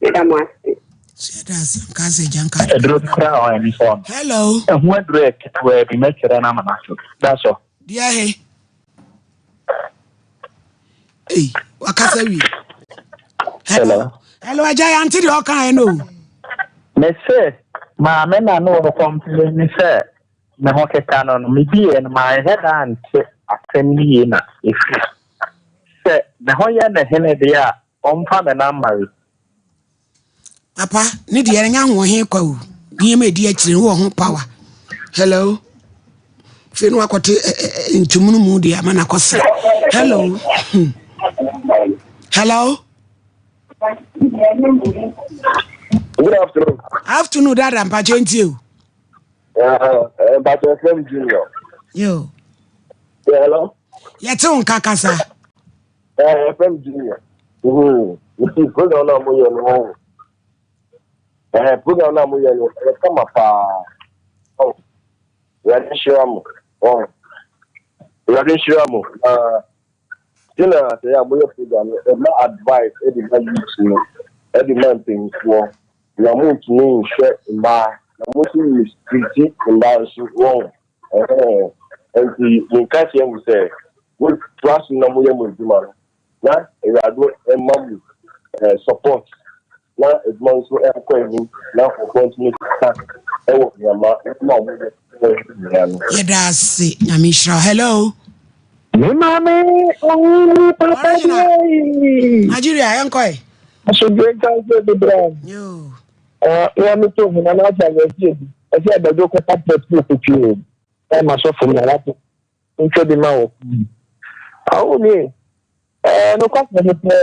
Meda mo ase. Aduro no koraa a ɔyɛ me fɔɔ no. Hello. Ɛho aduro yɛ ketewaa bi mɛkyerɛ no ama no aso. That's all. Deɛ he? Ei, wakasa wie. Hello. Hello, agya yɛante deɛ ɔkaeɛ no o. Mese maame na ne wɔ complain sɛ Me ho keka no no, midiiɛ no, manhwɛ da ante asɛm no yie na ɛfiri sɛ me ho yɛ ne hene deɛ a, ɔmfa me number yi. Papa, ne deɛ ɛnyɛ ahoɔhen kwa o. Nneɛma ɛdi akyire no wɔ ho power. Hello. Afei no wakɔte ntumunu mu deɛ ama no akɔsra. Hello. Hello. Good afternoon. Afternoon, dada mpakyɛ ntie o. Mpakyɛ fam junior. Yo. Yeah, hello. Yɛte wo nka kasa. Ɛɛ fam junior. Nti program na mo yɛ no. Ɛɛ program na mo yɛ no ɛyɛ kama paa. Oh. Awurade nhyira mo. Oh. Awurade nhyira mo. Na sina sɛ yɛ a moyɛ program no ɛma advice ɛde ma youth no ɛde ma mpanyinfoɔ na montumi nhwɛ mmaa na mo nso mistreat mmaa nso wɔn ɛhɛn nti menka kyerɛ mo sɛ motoa so na moyɛ mo adwuma no na awurade ɛma mo eh, support na adwuma nso ɛnkɔ anim na nkurɔfoɔ ntumi ka ɛwɔ nneɛma nneɛma a wɔyɛ nyinaa no. Yɛda ase nyame nhyira hello. Me maame ɔwuni papa bi. Nigeria yɛnkɔ ɛ. Asomdwe nka nso bebree. Wọ́n mi tó hùn náà n'asà yẹ ẹsẹ̀ ebi ẹsẹ̀ ẹ̀bẹ̀dọ̀ kọ́ta pẹ̀tù òkùtù ẹ̀ ma sọ́fọ̀ mu na wàtò ntwa bi ma wɔ. Awo ni ɛɛ nokwasɛm ne sɛ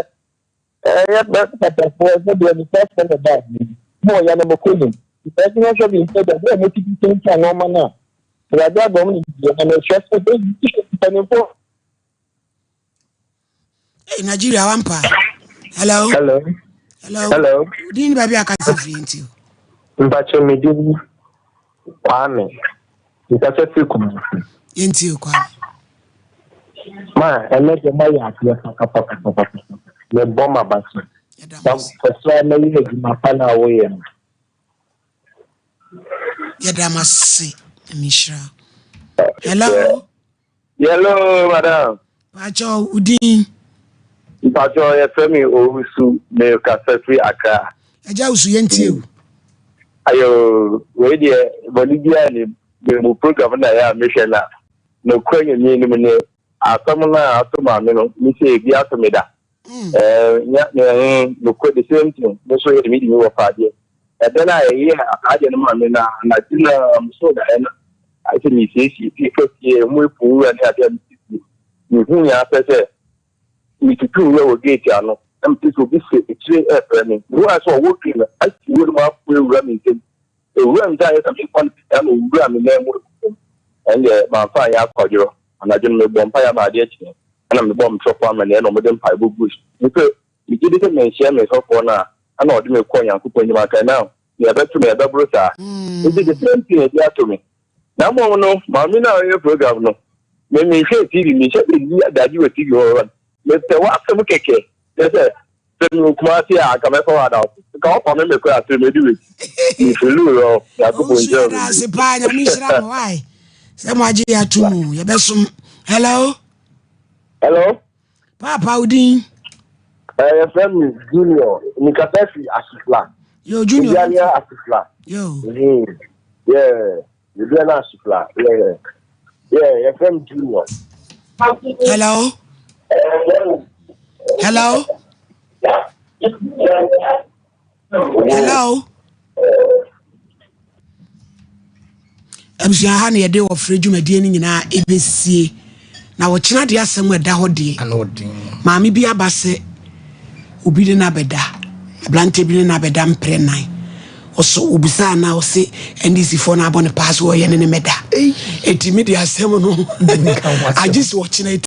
ɛɛ yɛ bɛ papafoɔ sɛ deɛ ne first friend ɛba mo ɔya no mokɔ nim ɛsɛ yɛ hwɛ bi nsɛ deɛ bɛɛ mo titi sɛ nneɛma no a awurade abɔ mo ne deɛ na mehwɛ sɛ mpanimfoɔ. Hey, Nigeria wampa. Hello. Hello. Hello. Hello. Din baabi akasa firi nti. Mpakyɛ me din Kwame. Nkasa firi Kumasi. Yɛnti o Kwame. Ma ɛnɛ deɛ moayɛ adeɛ papapapapapa. Mebɔ m'aba so. Na kɔso ara na yɛ adwuma pa no a woyɛ no. Yɛda mo ase. Nyame nhyira wo. Hello. Hello, madam. Pacho, wo din? Mpacho, yɛfrɛ me Owusu, mekasa firi Accra. Agya Owusu, yɛntie o. Ayo, wei deɛ bɔne biara ni mu program na ɛyɛ a mehwɛ na nokorɛ nyame anim ne asɛm no a ato maame no me sɛ ebi ato me da. Mm. Eh, nya ne nokorɛ the same thing me nso yɛ me di me wɔ fa adeɛ. Ɛda no a ɛyɛ saa adeɛ no maa me na anadwo na mesoo daeɛ no ayɛ sɛ mesiesie fie kɛseɛ mu efu nwura ne adeɛ a mesiesie. Mehu yɛn apɛ sɛ metutu nwura wɔ gate ano na mete sɛ obi sɛ akyire ɛrefrɛ me. Mehu ayɛ sɛ ɔwɔ tree no asi wɔ no mu afo awura me nsam. Ewura me sɛ ayɛ sɛ mefa no pita na owura me nan mu agu fam. Ɛndeɛ mamfa anyɛ akwadworɔ. Anadwo no mebɔɔ mpaeɛ ama adeɛ kyeeɛ. Ɛna mebɔɔ me sɔfoɔ amanneɛ na wɔde mpaebɔ guu so. Mepɛ Megye di sɛ manhyia me sɔfoɔ no a, ɛna ɔde me kɔɔ Nyankopɔn anim aka, now, nea ɛbɛto me, ɛbɛboro saa. Nti the same thing ebi ato me. Na mmom no, maame no a ɔyɛ program no, me menhwɛɛ TV, menhyɛ da nni adagye wɔ TV hɔ, mepɛ w'asɛm kɛkɛ, kyerɛ sɛ, sɛ mewɔ Kumasi a, anka mɛfa w'adamfo. Nka wɔpa me me koraa sɛ mɛdi w'akyi. Mefili wo, Nyankopɔn Owusu nhyira wo yɛda ase bebree. paa nyame nhyira mo wae sɛ mo agye yɛ ato mu yɛbɛsom hello Hello? Paapa wo din? Eh, yɛfrɛ me Junior. Mekasa fi Asifla. Yo, Junior. Obiara Asifla. Yo. Mm-hmm. Yeah. Obiara Asifla. Yeah. Yeah, yɛfrɛ me Junior. Hello. Hello. Hello. Abusua ha na yɛde ɔfrɛ dwumadie no nyinaa ɛbɛsie na wɔkyena deɛ asɛm ɛda hɔ deɛ maame bi aba sɛ obi ne no abɛda aberanteɛ bi ne no abɛda mprɛ nan ɔso obisaa na ɔse ndc foɔ no abɔ ne paa so ɔyɛ ne ne mɛda ɛti me de asɛm no agye sɛ ɔkyena.